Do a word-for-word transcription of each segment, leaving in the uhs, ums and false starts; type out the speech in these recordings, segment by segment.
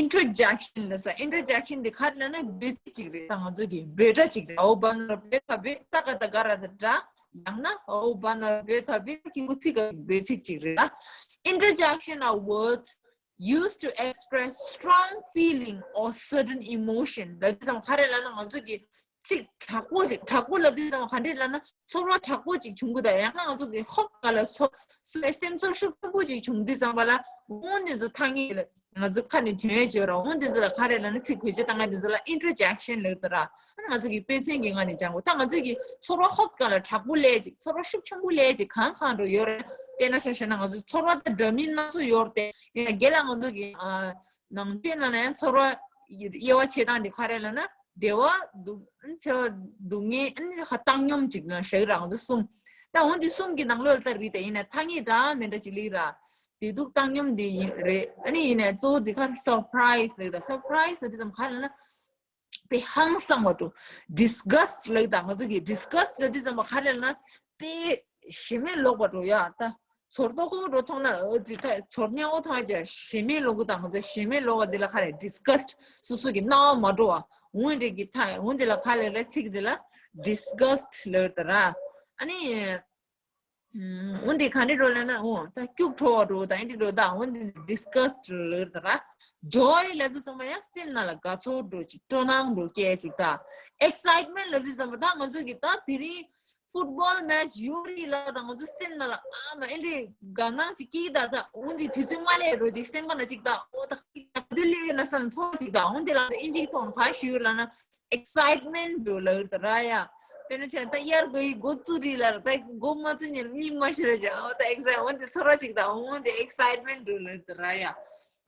interjection ལ་ཟེར། interjection འདི་ག་རེ་ལབ་ན་འབོད་ཚིག་ཅིག་རེད། ད་ང་ཚོ་གི་འབོད་སྒྲ་ཅིག་རེད། ཨའོ་བ་ན་རོ་བོད་ཐ་བི་ས་ག་ད་ག་ར་ད་འདྲ། ཡང་ན་ཨའོ་བ་ན་རོ་བོད་ཐ་བི་ཁྱི་གུ་ཚིག་གི་འབོད་ཚིག་ཅིག་རེད་ལ། Interjection are words used to express strong feeling or sudden emotion. ལབ་དུས་ཙམ་ག་རེ་ལབ་ན་ང་ཚོ་གི་ཚིག་དྲག་པོ་ཞིག་དྲག་པོ་ལབ་དུས་ཙམ་ག་འདྲས་ལབ་ན་ཚོར་བ་དྲག་པོ་ཅིག་བྱུང་གི་དང་། ཡང་ན་ང་ཚོ་གི་ཧོབ་ག་ལ་ཚོ་སོའི་སེམས་ཚོར་ཤུགས་ཆེན་པོ་ཅིག་བྱུང་དུས་ཙམ་པ་ལ་འོ་འདི་ཚོ་ཐ་སྙད་ལ་ང་ཚོ་ཁ་ནས་དོན་བརྗོད་ར། འོ་འདི་ཚོ་ལ་ག་རེ་ལབ་ན་ཚིག་བེད་སྤྱོད་བཏང་མཁན་འདི་ཚོ་ལ་interjection ལབ་དུས་ར། ང་ཚོ་གི་དཔེ་མཚོན་གྱི་ངང་ནས་སྦྱང་དགོས། ད་ང་ཚོ་གི་ཚོར་བ་ཧོབ་ག་ལ་དྲག་པོ་སླེབས་ཅིག་ཚོར་བ་ཤུགས་ཆེན་པོ་སླེབས་ཅིག་གང་གང་འགྲོ་ཡོད་རེད། དཔེར་ན་ཆ་བཞག་ན་ང་ཚོ་ཚོར་བ་དང་འདྲ་མིན་སྣ་ཚོགས་ཡོད་རེད་དེ། ཡིན་ན་རྒན་ལགས་ང་ཚོ་གི་ཨ་ནང་ཆོས་ནང་ལ་ཡང་ཚོར་བ་དབྱེ་བ་ཕྱེ་སྟངས་དེ་ག་རེ་ལབ་ན། བདེ་བ་སྡུག་འཚེ་བ་སྡུག་བསྔལ། ཨ་ནི་ཁ་བཏང་སྙོམས་ཅིག་ན་བཞག་ར། ང་ཚོ་གསུམ། ད་འོ་འདི་གསུམ་གྱི་ནང་ལོགས་ལ་ད་རེད་དེ། ཡིན་ན་ཐ་སྙད་འདྲ་མི་འདྲ་ཅིག་སླེབས་ར། བདེ་སྡུག་བཏང་སྙོམས་འདི་ཡིན་རེད། ཨ་ནི་ཡིན་ན་གཙོ་བོ་འདི་ག་surprise ལབ་ད། surprise ལབ་དུས་ཙམ་ག་རེ་ལབ་ན། དཔེ་ཧང་སང་བ་འགྲོ། disgust ལབ་ད། ང་ཚོ་གི་disgust ལབ་དུས་ཙམ་པ་ག་རེ་ལབ་ན། དཔེ་ཞེ་མེད་ལོག་པ་འགྲོ་ཡ། ད་ཚོར་ཏོག་ཁོག་འགྲོ་མཐོང་ན་ཨོ་ཙི་ད་ཚོར་སྙན་འོ་མཐོང་ཡ་ཅེ་ཞེ་མེད་ལོག་གི། ད་ང་ཚོ་ཞེ་མེད་ལོག་པ་འདི་ལ་ག་རེ་disgust །སོ་སོ་གི་སྣང་བ་མ་འགྲོ་བ། འོ་འདི་གི་ད་འོ་འདི་ལ་ག་རེ་ལབ་ཚིག་འདི་ལ་disgust ལབ་ད་ར། ཨ་ནི། འོན་ཏེ་ག་འདྲ་འགྲོ་ལབ་ན། འོ་ད་སྐྱུག་བྲོ་བ་འགྲོ་ད་འདི་འགྲོ་ད། འོན་ཏེ་disgust ལབ་ད་ར། joy ལབ་དུས་ཙམ་པ་ཡང་སེམས་ནང་ལ་དགའ་ཚོར་འགྲོ་ཅིག་སྤྲོ་སྣང་འགྲོ་སྐྱེ་ཅིག་ད། excitement ལབ་དུས་ཙམ་པ་ད་ང་ཚོ་གི་ད་དེ་རིང་football match ཡོད་རེད་ལབ་ད་ང་ཚོ་སེམས་ནང་ལ་ཨ་མ་ཨེ་འདྲའི་དགའ་སྣང་ཅིག་སྐྱེ་ད། ད་འོན་ཏེ་དུས་ཚོད་མ་སླེབས་འགྲོ་ཅིག་སེམས་པ་ན་ཅིག་ད། འོ་ད་དེ་ལས་ན་བསམ་ཚོར་ཅིག་ད། འོན་ཏེ་ལབ་ད་ཨིན་ཇིའི་ཐོག་ག་ཞུ་ལབ་ན། excitement འགྲོ་ལབ་ད་ར་ཡ། དཔེར་ན་ཆ་ད་དབྱར་དགུན་འགོ་བཙུགས་རེད་ལབ་ད། འགོ་མ་བཙུགས་ཉིན་གཉིད་མ་ཤོར་ར་ཅིག་འོ་ད་excitement འོན་ཏེ་ཚོར་བ་ཅིག་ད། འོན་ཏེ་excitement འགྲོ་ལབ་ད་ར་ཡ།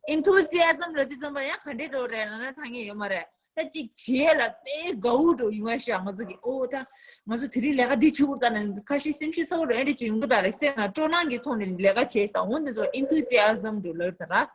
enthusiasm ལབ་དུས་ཙམ་པ་ཡང་ག་འདྲ་འགྲོ་རེད་ལབ་ན་ཐ་སྙད་ཡོད་མ་རེད། ད་ཅིག་བྱས་ལ་དཔེ་དགའ་བོ་འགྲོ་ཡོང་བ་ཤག་ང་ཚོ་གི་འོ་ད་ང་ཚོ་དེ་རིང་ལས་ཀ་འདི་བྱེད་དགོས་ད་ན་ཁ་ཤས་སེམས་ཤུགས་ཚ་བོ་འགྲོ་ཨེ་འདྲ་ཅིག་ཡོང་གི་ད་ལ་སེམས་ན་སྤྲོ་སྣང་གི་ཐོག་ནས་ལས་ཀ་བྱས་ད། འོ་འདི་ཚོ་enthusiasm འགྲོ་ལབ་ད་ར།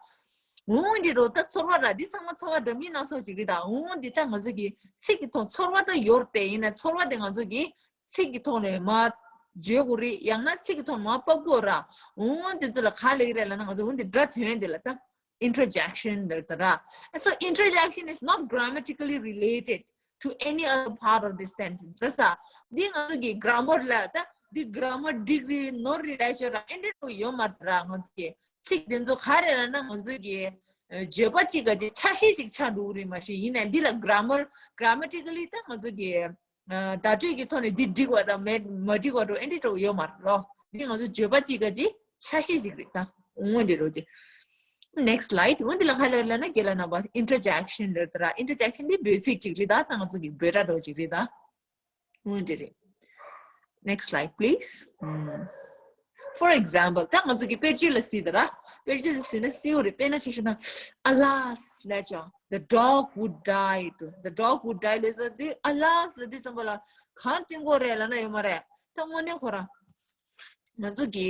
འོང་འདི་རོ་ད་ཚོར་བ་ར་འདི་ཚང་མ་ཚོར་བ་འདྲ་མིན་སྣ་ཚོགས་ཅིག་རེད་ད། འོང་འདི་ད་ང་ཚོ་གི་ཚིག་གི་ཐོག་ཚོར་བ་ད་ཡོད་དེ། ཡིན་ན་ཚོར་བ་དེ་ང་ཚོ་གི་ཚིག་གི་ཐོག་ནས་མ་བརྗོད་དགོས་རེད། ཡང་ན་ཚིག་གི་ཐོག་མ་ཕབ་དགོས་ར། འོང་འདི་ཚོ་ལ་ག་ལེགས་རེད་ལབ་ན་ང་ཚོ་འོང་འདི་སྒྲ་དོན་འདི་ལ་ད་interjection ལབ་ད་ར། So interjection is not grammatically related to any other part of the sentence. ད་ས་འདི་ང་ཚོ་གི་grammar ལ་ད་འདི་grammar འགྲིག་རེད་ནོར་རེད་ལབ་ཤོད་ར་ཨེ་འདྲ་ཡོད་མ་རེད་ད་ར། ང་ཚོ་གི་ཚིག་དེ་ཚོ་ག་རེ་ལབ་ན་ང་ཚོ་གི་ཨ་བརྗོད་པ་གཅིག་ག་གཅིག་ཆ་ཤས་ཤིག་ཆགས་འགྲོ་གི་རེད། མ་གཞི་ཡིན་ནའི་འདི་ལ་grammar grammatically ད་ང་ཚོ་གི་ཨ་བརྡ་སྤྲོད་ཀྱི་ཐོག་ནས་འདི་འགྲིག་པ་དང་མེད་མ་འགྲིག་པ་འགྲོ་ཨེ་འདྲ་འགྲོ་ཡོད་མ་རེད་ལོ། འདི་ང་ཚོ་བརྗོད་པ་གཅིག་ག་གཅིག་ཆ་ཤས་ཤིག་རེད་ད། འོ་འདི་རོ་གི་next slide འོ་འདི་ལ་ག་ལབ་ལབ་ན་རྒན་ལགས་རྣམ་པ་interjection ལབ་ད་ར། interjection འདི་འབོད་ཚིག་ཅིག་རེད་ད། ད་ང་ཚོ་གི་འབོད་སྒྲ་འགྲོ་ཅིག་རེད་ད། འོ་འདི་རེད། Next slide, please. Mm. For example, ད་ང་ཚོ་གི་དཔེར་བརྗོད་ལ་གཟིགས་ད་ར། དཔེར་བརྗོད་ལ་གཟིགས་ན་གཟིགས་ཡོད་རེད། དཔེར་ན་ཆ་བཞག་ན། Alas ལབ་ཅོ། The dog would die. The dog would die ལབ་ཙང་དེ་alas ལབ་དུས་ཙམ་པ་ལ་གང་སྟོན་གྱི་ཡོད་རེད་ལབ་ན་ཡོད་མ་རེད། ད་དངོས་གནས་ཁོ་རང་ང་ཚོ་གི་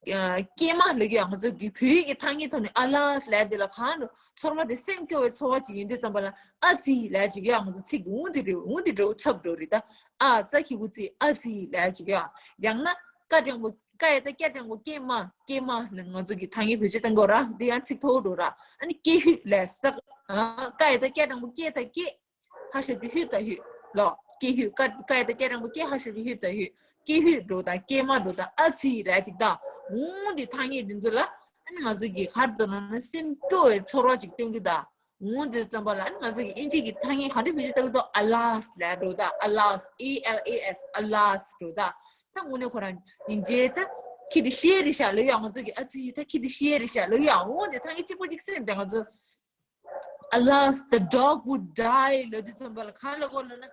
ཨ་སྐྱེས་མ་ལབ་ཀྱི་ཡ། ང་ཚོ་གི་བོད་ཡིག་གི་ཐ་སྙད་ཐོག་ནས་alas ལབ་དེ་ལ་གང་འགྲོ་ཚོར་བ་དེ་སེམས་སྐྱོ་བའི་ཚོར་བ་ཅིག་ཡིན་དུས་ཙམ་པ་ལ་ཨ་ཙི་ལབ་ཅིག་ཡ། ང་ཚོ་ཚིག་འོང་དེ་རེད། འོང་དེ་འདྲ་བོ་ཚབ་འགྲོ་རེད་ད། ཨ་ཙ་ཁི་གུ་ཙི་ཨ་ཙི་ལབ་ཅིག་ཡ། ཡང་ན་ཀ་འགྲེང་བུ་ཀ་ཡ་ད་ཀ་འགྲེང་བུ་སྐྱེས་མ་སྐྱེས་མ་ལ་ང་ཚོ་གི་ཐ་སྙད་བེད་སྤྱོད་གཏང་གི་ཡོད་ར། འདི་ཡང་ཚིག་མཐོ་བོ་འགྲོ་ར། ཨ་ནི་སྐྱེས་ཧུད་ལབ་ས། ཀ་ཡ་ད་ཀ་འགྲེང་བུ་སྐྱེས་ད་སྐྱེས། ཧ་ཞབས་ཀྱུ་ཧུད་ད་ཧུད། ལོ། སྐྱེས་ཧུད། ཀ་ཀ་ཡ་ད་ཀ་འགྲེང་བུ་སྐྱེས། ཧ་ཞབས་ཀྱུ་ཧུད་ད་ཧུད། སྐྱེས་ཧུད་འགྲོ་ད་སྐྱེས་མ་འགྲོ་ད་ཨ་ཙི་ལབ་ཅིག་ད། འོང་འདི་ཐ་སྙད་འདི་ཚོ་ལ་ཨ་ནི་ང་ཚོ་གི་ག་རེ་འདོད་ན་སེམས་སྐྱོ་བའི་ཚོར་བ་ཅིག་སྟོན་གི་ད། འོང་དེ་ཙམ་པ་ལ་ཨ་ནི་ང་ཚོ་གི་ཨིན་ཇི་གི་ཐ་སྙད་ག་འདྲ་བེད་སྤྱོད་བཏང་གི་འདུག alas ལབ་འགྲོ་ད། alas, A L A S, alas འགྲོ་ད། ད་དངོས་གནས་ཁོ་རང་སྙིང་རྗེ་ད་ཁྱི་དེ་ཤི་རེད་ཤག་ལབ་ཡ། ང་ཚོ་གི་ཨ་ཙི་ད་ཁྱི་དེ་ཤི་རེད་ཤག་ལབ་ཡ། འོང་དེ་ཐ་སྙད་གཅིག་པོ་གཅིག་སེམས་དེ་ང་ཚོ། Alas, the dog would die ལབ་དུས་ཙམ་པ་ལ་གང་ལབ་དགོས་ལབ་ན།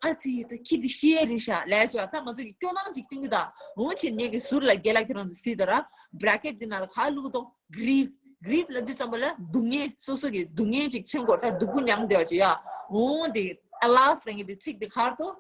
ཨ་ཙི་ད་ཁྱི་དེ་ཤི་རེད་ཤག་ལབ་ཤག་ད་ང་ཚོ་གི་སྐྱོ་སྣང་ཅིག་སྟོན་གི་ད། འོང་ཕྱིར་ངེད་ཀྱི་ཟུར་ལ་རྒན་ལགས་ཁྱེད་རང་ཚོ་གཟིགས་ད་ར། bracket འདི་ནང་ལ་ག་བླུགས་དང་། grief, grief ལབ་དུས་ཙམ་པ་ལ་སྡུག་བསྔལ། སོ་སོ་གི་སྡུག་བསྔལ་ཅིག་མཚོན་དགོས་ད། སྡུག་པོ་མྱངས་བསྡད་པ་ཅིག་ཡ། འོང་དེ་alas ལབ་མཁན་དེ་ཚིག་དེ་ག་རེ་འདུག་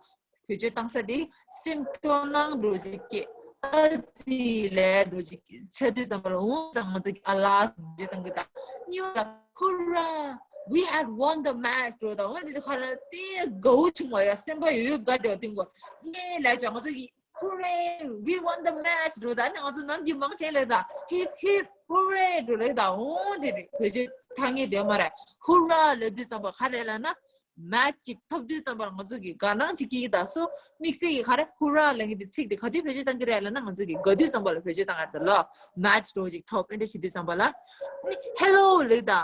བེད་སྤྱོད་བཏང་ས་དེ་སེམས་སྐྱོ་སྣང་འདྲ་བོ་ཅིག་སྐྱེས། ཨ་ཙི་ལབ་འདྲ་བོ་ཅིག་ཆགས་དུས་ཙམ་པ་ལ་འོང་ཙང་ང་ཚོ་གི་alas བེད་སྤྱོད་བཏང་གི་ད། གཉིས་པ་ལ་hurrah, we have won the match འགྲོ་ད། འོང་དེ་ག་ལ་དཔེ་དགའ་བོ་བྱུང་བ་ཡ། སེམས་པ་ཡོད་ཡོད་དགའ་བདེ་བ་སྟོན་དགོས། ཡེ་ལབ་ཅིག་ང་ཚོ་གི་ hooray, we won the match འགྲོ་ད། ཨ་ནི་ང་ཚོ་ནམ་རྒྱུན་མང་ཆེ་ལབ་ད། hip hip hooray འགྲོ་ལབ་ད། འོ་འདི་རེད། བོད་ཆོས་ཐ་སྙད་དེ་མ་རེད། ཧུ་ར་ལབ་དུས་ཙམ་པ་ག་རེ་ལབ་ན། མེ་ཆི་ཅིག་ཐོབ་དུས་ཙམ་པ་ང་ཚོ་གི་དགའ་སྣང་ཅིག་སྐྱེ་གི་ད། སོ་དམིགས་བསལ་གྱི་ག་རེ་ཧུ་ར་ལབ་མཁན་དེ་ཚིག་དེ་ག་དུས་བེད་སྤྱོད་བཏང་གི་རེད་ལབ་ན། ང་ཚོ་གི་དགའ་དུས་ཙམ་པ་ལ་བེད་སྤྱོད་བཏང་གི་རེད་ལ། མེ་ཆི་འདྲ་ཅིག་ཐོབ་ཨེ་འདྲ་བྱེད་དུས་ཙམ་པ་ལ། ཨ་ནི་hello ལབ་ད།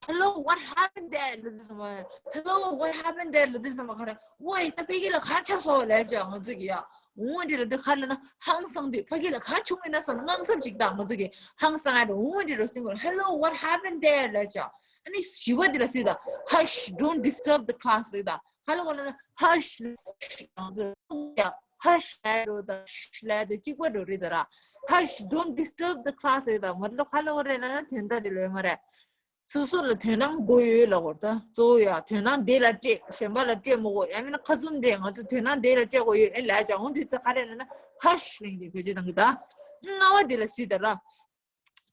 Hello, what happened there? ལབ་དུས་ཙམ་པ། Hello, what happened there? ལབ་དུས་ཙམ་པ་ག་རེ། ཝེ་ད་ཕ་གི་ལ་ག་ཆགས་སོང་ལབ་ཅག་ང་ཚོ་གི་ཡ། འོ་འདི་ལབ་དུས་ག་རེ་ལབ་ན། ཧང་སང་དུས་ཕ་གི་ལ་ག་བྱུང་ཡིན་ན་བསམ་དངངས་འཚབ་ཅིག་དང་། ང་ཚོ་གི་ཧང་སང་ཡ་དང་འོ་འདི་རོ་སྟེང་གོ། Hello, what happened there? ལབ་ཅག་ཨ་ནི་བཞི་པ་འདི་ལ་སི་ད། Hush, don't disturb the class ལབ་ད། ག་ལ་གོ་ལབ་ན། Hush ང་ཚོ་ཡ། Hush ལབ་རོ་ད། ཤ་ལབ་ད་གཅིག་པ་འགྲོ་རེད་ད་ར། Hush, don't disturb the class ལབ་ད། མ་ལོ་ག་ལ་གོ་རེད་ལབ་ན་དོན་དག་འདི་ལོས་མ་རེད། སོ་སོ་ལ་དོ་སྣང་དགོས་ཡོད་ལབ་དགོས་རེད་ད། གཙོ་བོ་ཡ་དོ་སྣང་དེ་ལ་སྤྲད། གཞན་པ་ལ་སྤྲད་མི་དགོས། ཡང་མིན་ན་ཁ་བཙུམ་དེ་ང་ཚོ་དོ་སྣང་དེ་ལ་སྤྲད་དགོས་ཡོད་ཨེ་ལབ་ཅག་འོ་འདི་ཚོ་ག་རེ་ལབ་ན། Hush ལབ་མཁན་དེ་བེད་སྤྱོད་བཏང་གི་ད། ལྔ་པ་དེ་ལ་སི་ད་ར།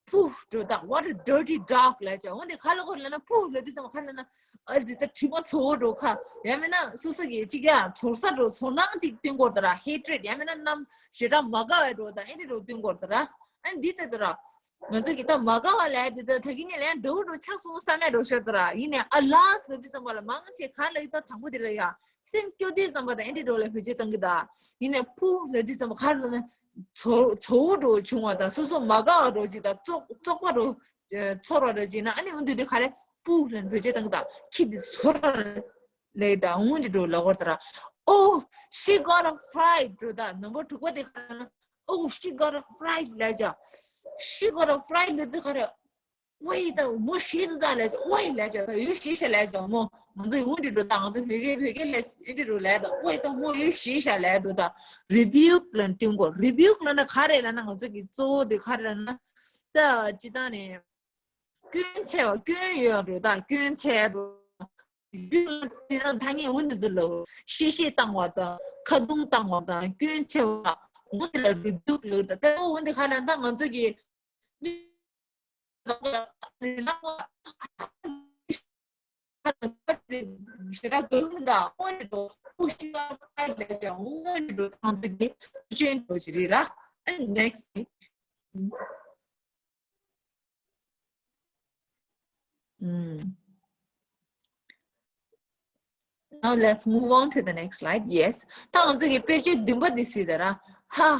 Pooh འགྲོ་ད། What a dirty dog ལབ་ཅག་འོ་འདི་ག་ལ་གོ་ལབ་ན། Pooh ལབ་དུས་ཙམ་ག་རེ་ལབ་ན། ཨ་ཙི་ད་དྲི་མ་ཚོར་འགྲོ་ཁ། ཡང་མིན་ན་སོ་སོ་གི་ཅིག་ཡ་ཚོར་ས་འགྲོ། ཚོར་སྣང་ཅིག་སྟོན་དགོས་ད་ར། Hatred ཡང་མིན་ན་རྣམ་ཞེ་དྲག་མ་དགའ་བ་འགྲོ་ད། ཨེ་འདྲ་འགྲོ་སྟོན་དགོས་ད་ར། ཨ་ནི་འདི་ལྟ་དུས་ར། ང་ཚོ་གི་ད་མ་དགའ་བ་ལབ་དེ་ད་ད་གི་ནས་ལན་འདྲ་བོ་འདྲ་ཆགས་སོང་བསམ་མེད་འགྲོ་ཤར་ད་ར། ཡིན་ནའི་alas ལབ་དུས་ཙམ་པ་ལ་མང་ཆེ་ག་ལ་ཡི་ད་དང་པོ་དེ་ལ་ཡ་སེམས་སྐྱོ་དུས་ཙམ་པ་ད་ཨེ་འདྲ་འགྲོ་ལ་བེད་སྤྱོད་བཏང་གི་ད། ཡིན་ནའི་Pooh ལབ་དུས་ཙམ་པ་ག་རེ་ལབ་ན། ཚོར་ཚོར་བོ་འདྲ་བྱུང་བ་ད། སོ་སོ་མ་དགའ་བ་འདྲ་ཅིག་ད། བཙོག་བཙོག་པ་འདྲ་ཚོར་བ་འདྲ་ཅིག་ན། ཨ་ནི་འོ་འདི་དུས་ག་རེ་Pooh ལབ་བེད་སྤྱོད་བཏང་གི་ད། ཁྱི་འདི་ཚོར་བ་ལས་ད་འོ་འདི་འདྲ་ལབ་དགོས་ད་ར། Oh, she got a fright འགྲོ་ད། ནམ་བར་དྲུག་པ་དེ་ག་རེ་ལབ་ན། Oh, she got a fright ལབ་ཅག she got a fright ལབ་དུས་ག་རེ། ཝེ་ད་མོ་ཤི་འདུག་ད་ལབ་ཅག་ཝེ་ལབ་ཅག་ད་ཡོད་ཤི་ཤ་ལབ་ཅག་མོ། ང་ཚོ་འོ་འདི་འདྲ་ད། ང་ཚོ་བོད་སྐད་བོད་སྐད་ལ་འོ་འདི་འདྲ་ལབ་ད། ཝེ་ད་མོ་ཡོད་ཤི་ཤ་ལབ་འདུག་ད། Rebuke ལབ་སྟོན་དགོས། Rebuke ལབ་ན་ག་རེ་ལབ་ན། ང་ཚོ་གི་གཙོ་བོ་དེ་ག་རེ་ལབ་ན། ད་སྤྱིར་བཏང་ནས་སྐྱོན་འཚོལ་བ། སྐྱོན་ཡོད་འགྲོ་ད། སྐྱོན་འཚོལ་འགྲོ། Rebuke ལབ་དེ་དང་ཐ་སྙད་འོ་འདི་ཚོ་ལ་གཤེ་གཤེ་བཏང་བ་དང་། ཁ་རྡུང་བཏང་བ་དང་། སྐྱོན་འཚོལ་བ། འོ་འདི་ལ་Rebuke ལབ་ད། ད་འོ་འདི་ག་ལབ་ན། ད་ང་ཚོ་གི་ཞེ་དྲག་གང་འདྲ་འོ་འདི་འདྲ་ཁོ་ཞེ་དྲག་ཁ་ལས་ཀྱང་འོ་འདི་འདྲ་ཐང་དུ་གི་ཅན་འགྲོ་ཅི་རེད་ར། And next. Mm. Now let's move on to the next slide. Yes. ད་ང་ཚོ་གི་དཔེ་བརྗོད་བདུན་པ་འདི་གཟིགས་དང་ར། Ha,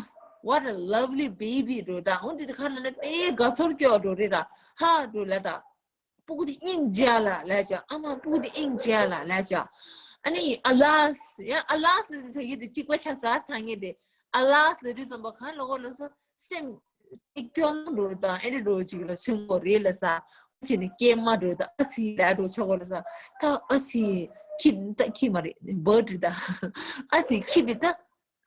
what a lovely baby འགྲོ་ད། འོ་འདི་ག་ལབ་ན་དཔེ་དགའ་ཚོར་སྐྱེ་བ་འགྲོ་རེད་ར། Ha འགྲོ་ལབ་ད། སྤུ་གུ་དེ་སྙིང་རྗེ་ལ་ལབ་ཅག་ཨ་མ་སྤུ་གུ་དེ་སྙིང་རྗེ་ལ་ལབ་ཅག་ཨ་ནི་alas ཡང་alas ལབ་དེ་ད་གི་དེ་གཅིག་པ་ཆགས་ས་ཐ་སྙད་དེ། Alas ལབ་དུས་ཙམ་པ་གང་ལབ་དགོས་ལབ་ས། སེམས་སྐྱོ་སྣང་འགྲོ་དང་ཨེ་འདྲ་འགྲོ་ཅིག་ལ་མཚོན་དགོས་རེད་ལབ་ས། ཕྱིན་ནས་སྐྱེས་མ་འགྲོ་དང་ཨ་ཙི་ལབ་འགྲོ་ཆོག་གོ་ལབ་ས། ད་ཨ་ཙི་ཁྱི་ད་ཁྱི་མ་རེད། Bird རེད་ད། ཨ་ཙི་ཁྱི་འདི་ད།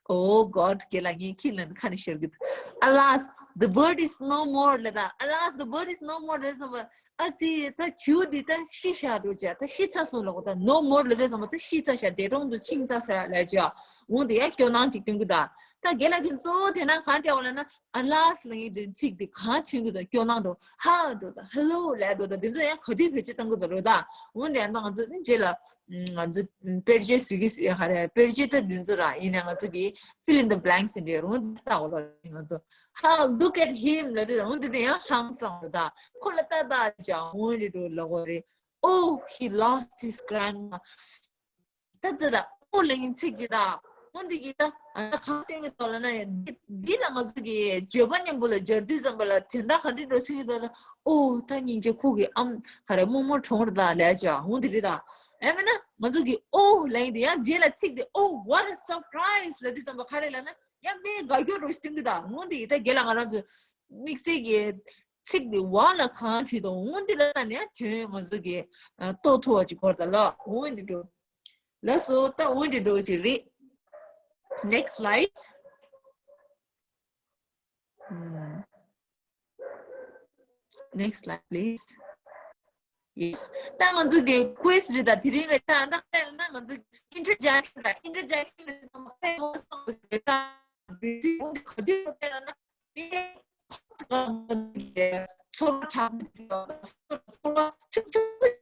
Oh God རྒན་ལགས་ངས་ཁྱི་ལབ་ན་ཁ་ནས་ཤོར་གི་འདུག Alas, the bird is no more ལབ་ད། Alas, the bird is no more ལབ་ཙམ་པ་ཨ་ཙི་ད་བྱིའུ་འདི་ད་ཤི་ཤག་འགྲོ་ཅག་ད་ཤི་ཚར་སོང་ལབ་གོ་ད། No more ལབ་དུས་ཙམ་པ་ད་ཤི་ཚར་ཤག་འདས་གྲོངས་སུ་ཕྱིན་ཚར་ཤག་ལབ་ཅག་འོ་འདི་ཡང་སྐྱོ་སྣང་ཅིག་སྟོན་གི་ད། ད་རྒན་ལགས་ཀྱིས་གཙོ་བོ་དེ་ན་གང་སྤྲད་པ་ལབ་ན། Alas ལབ་མཁན་དེ་ཚིག་དེ་གང་མཚོན་གི་འདུག་སྐྱོ་སྣང་འགྲོ། Ha འགྲོ་ད། Hello ལབ་འགྲོ་ད། དེ་ཚོ་ཡང་ག་དུས་བེད་སྤྱོད་གཏོང་གི་འདུག་རོ་ད། འོ་འདི་ཡང་ད་ང་ཚོ་རྗེས་ལ་ང་ཚོ་དཔེར་བརྗོད་བཟོ་གི་ཡོད་ཧ་རེ། དཔེར་བརྗོད་ད་འདི་ཚོ་ར་ཡིན་ན་ང་ཚོ་གི་fill in the blanks འདྲ་རུང་ད་འོ་ལ་ང་ཚོ། Ha, look at him ལབ་དུས་འོ་འདི་དེ་ཡང་ཧང་སང་རོ་ད། ཁོ་ལ་ལྟ་ད་ཅག་འོ་འདི་འགྲོ་ལབ་གོ་རེད། Oh, he lost his grandma. ད་ད་ད། Oh ལབ་མཁན་ཚིག་གི་ད། འོ་འདི་གི་ད། ཨ་ད་གང་སྟོན་གི་འདུག་ལབ་ན་ཡང་འདི་འདི་ལ་ང་ཚོ་གི་བརྗོད་པ་མཉམ་པོ་ལ་སྦྱར་དུས་ཙམ་པ་ལ་དོན་དག་ག་འདྲ་འགྲོ་ཚུལ་གི་འདུག་ལབ་ན། Oh ད་སྙིང་རྗེ་ཁོ་གི་ཨམ་ག་རེ་རྨོ་མོ་གྲོངས་རེད་ད་ལབ་ཅག་འོ་འདི་རེད་ད། ཡང་མིན་ན་ང་ཚོ་གི་Oh ལབ་མཁན་དེ་ཡང་རྗེས་ལ་ཚིག་དེ། Oh, what a surprise ལབ་དུས་ཙམ་པ་ག་རེ་ལབ་ན་ཡང་དཔེ་དགའ་སྐྱོ་འདྲ་ཞིག་སྟོན་གི་ད། འོ་འདི་ཡི་ད་རྒན་ལགས་ང་རང་ཚོ་དམིགས་བསལ་གི་ཚིག་འདི་བ་ལ་གང་བྲིས་དང་འོ་འདི་ལ་ད་ནས་དོན་ང་ཚོ་གི་རྟོགས་ཐུབ་པ་ཅིག་དགོས་རེད་ད་ལ། འོ་འདི་འགྲོ། ལགས་སོ། ད་འོ་འདི་འགྲོ་ཅིག་རེད། Next slide. Hmm. Next slide, please. Yes. ད་ང་ཚོ་གི་quiz རེད་ད། དེ་རིང་རེད་ད། ད་ད་ང་ཚོ་interjection རེད། Interjection རེད་ད། ཚོར་བ་ཁྲག་ཚོར་བ་ཆུང་ཆུང་།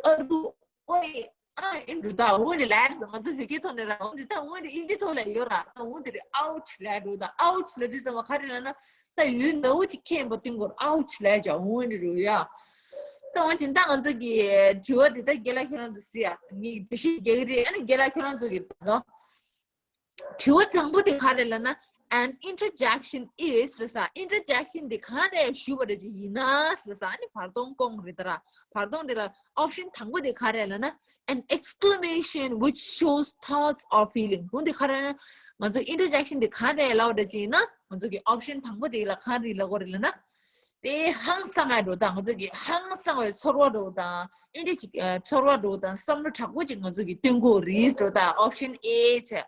ཨ་རུ་ཨོའི་ཨ་ཨིན་རུ་ ད་འོ་འདི་ལས་ང་ཚོ་བོད་སྐད་ཐོག་ནས་ར་འོ་འདི་ད་འོ་འདི་ཨིན་ཇི་ཐོག་ལ་ཡོད་ར། ད་འོ་འདི་རེད། ཨའུ་ཆི་ལས་འགྲོ། ད་ཨའུ་ཆི་ལ་དུས་ཙམ་པ་ག་རེ་ལབ་ན། ད་ཡུལ་ནག་པོ་ཅིག་ཁེངས་པ་སྟོན་གོ་ར། ཨའུ་ཆི་ལས་ཀྱང་འོ་འདི་རུ་ཡ། ད་འོ་ཅིན་ད་ང་ཚོ་གི་དྲི་བ་འདི་ད་རྒན་ལགས་ཁྱེད་རང་ཚོ་གཟིགས་ཡ། ངས་འགྲེལ་བཤད་རྒྱག་གི་རེད། ཨ་ནི་རྒན་ལགས་ཁྱེད་རང་ཚོ་གི་ད་དྲི་བ་དང་པོ་དེ་ག་རེ་ལབ་ན། An interjection is ལབ་ས། ཨིན་ཊར་ཇེག་ཤན་དེ་ག་རེ་ཞུ་བ་རེད་ཅེ་ཡིན་ན་ལབ་ས། ཨ་ནི་བར་སྟོང་སྐོང་རེད་ད་ར། བར་སྟོང་དེ་ལ་ཨོབ་ཤན་དང་པོ་དེ་ག་རེ་ལབ་ན། An exclamation which shows thoughts or feelings. འོ་དེ་ག་རེ་ལབ་ན། ང་ཚོ་ཨིན་ཊར་ཇེག་ཤན་དེ་ག་རེ་ལབ་བ་རེད་ཅེ་ཡིན་ན། ང་ཚོ་གི་ཨོབ་ཤན་དང་པོ་དེ་ལ་ག་རེ་ལབ་དགོས་རེད་ལབ་ན། དཔེ་ཧང་སང་ང་འགྲོ་དང་། ང་ཚོ་གི་ཧང་སང་བའི་ཚོར་བ་འགྲོ་དང་། ཨིན་ཊར་ཅིག་ཚོར་བ་འགྲོ་དང་། བསམ་བློ་དྲག་པོ་ཅིག་ང་ཚོ་གི་སྟོན་གོ་རེད་འགྲོ་དང་། ཨོབ་ཤན་ཨེ་བྱས།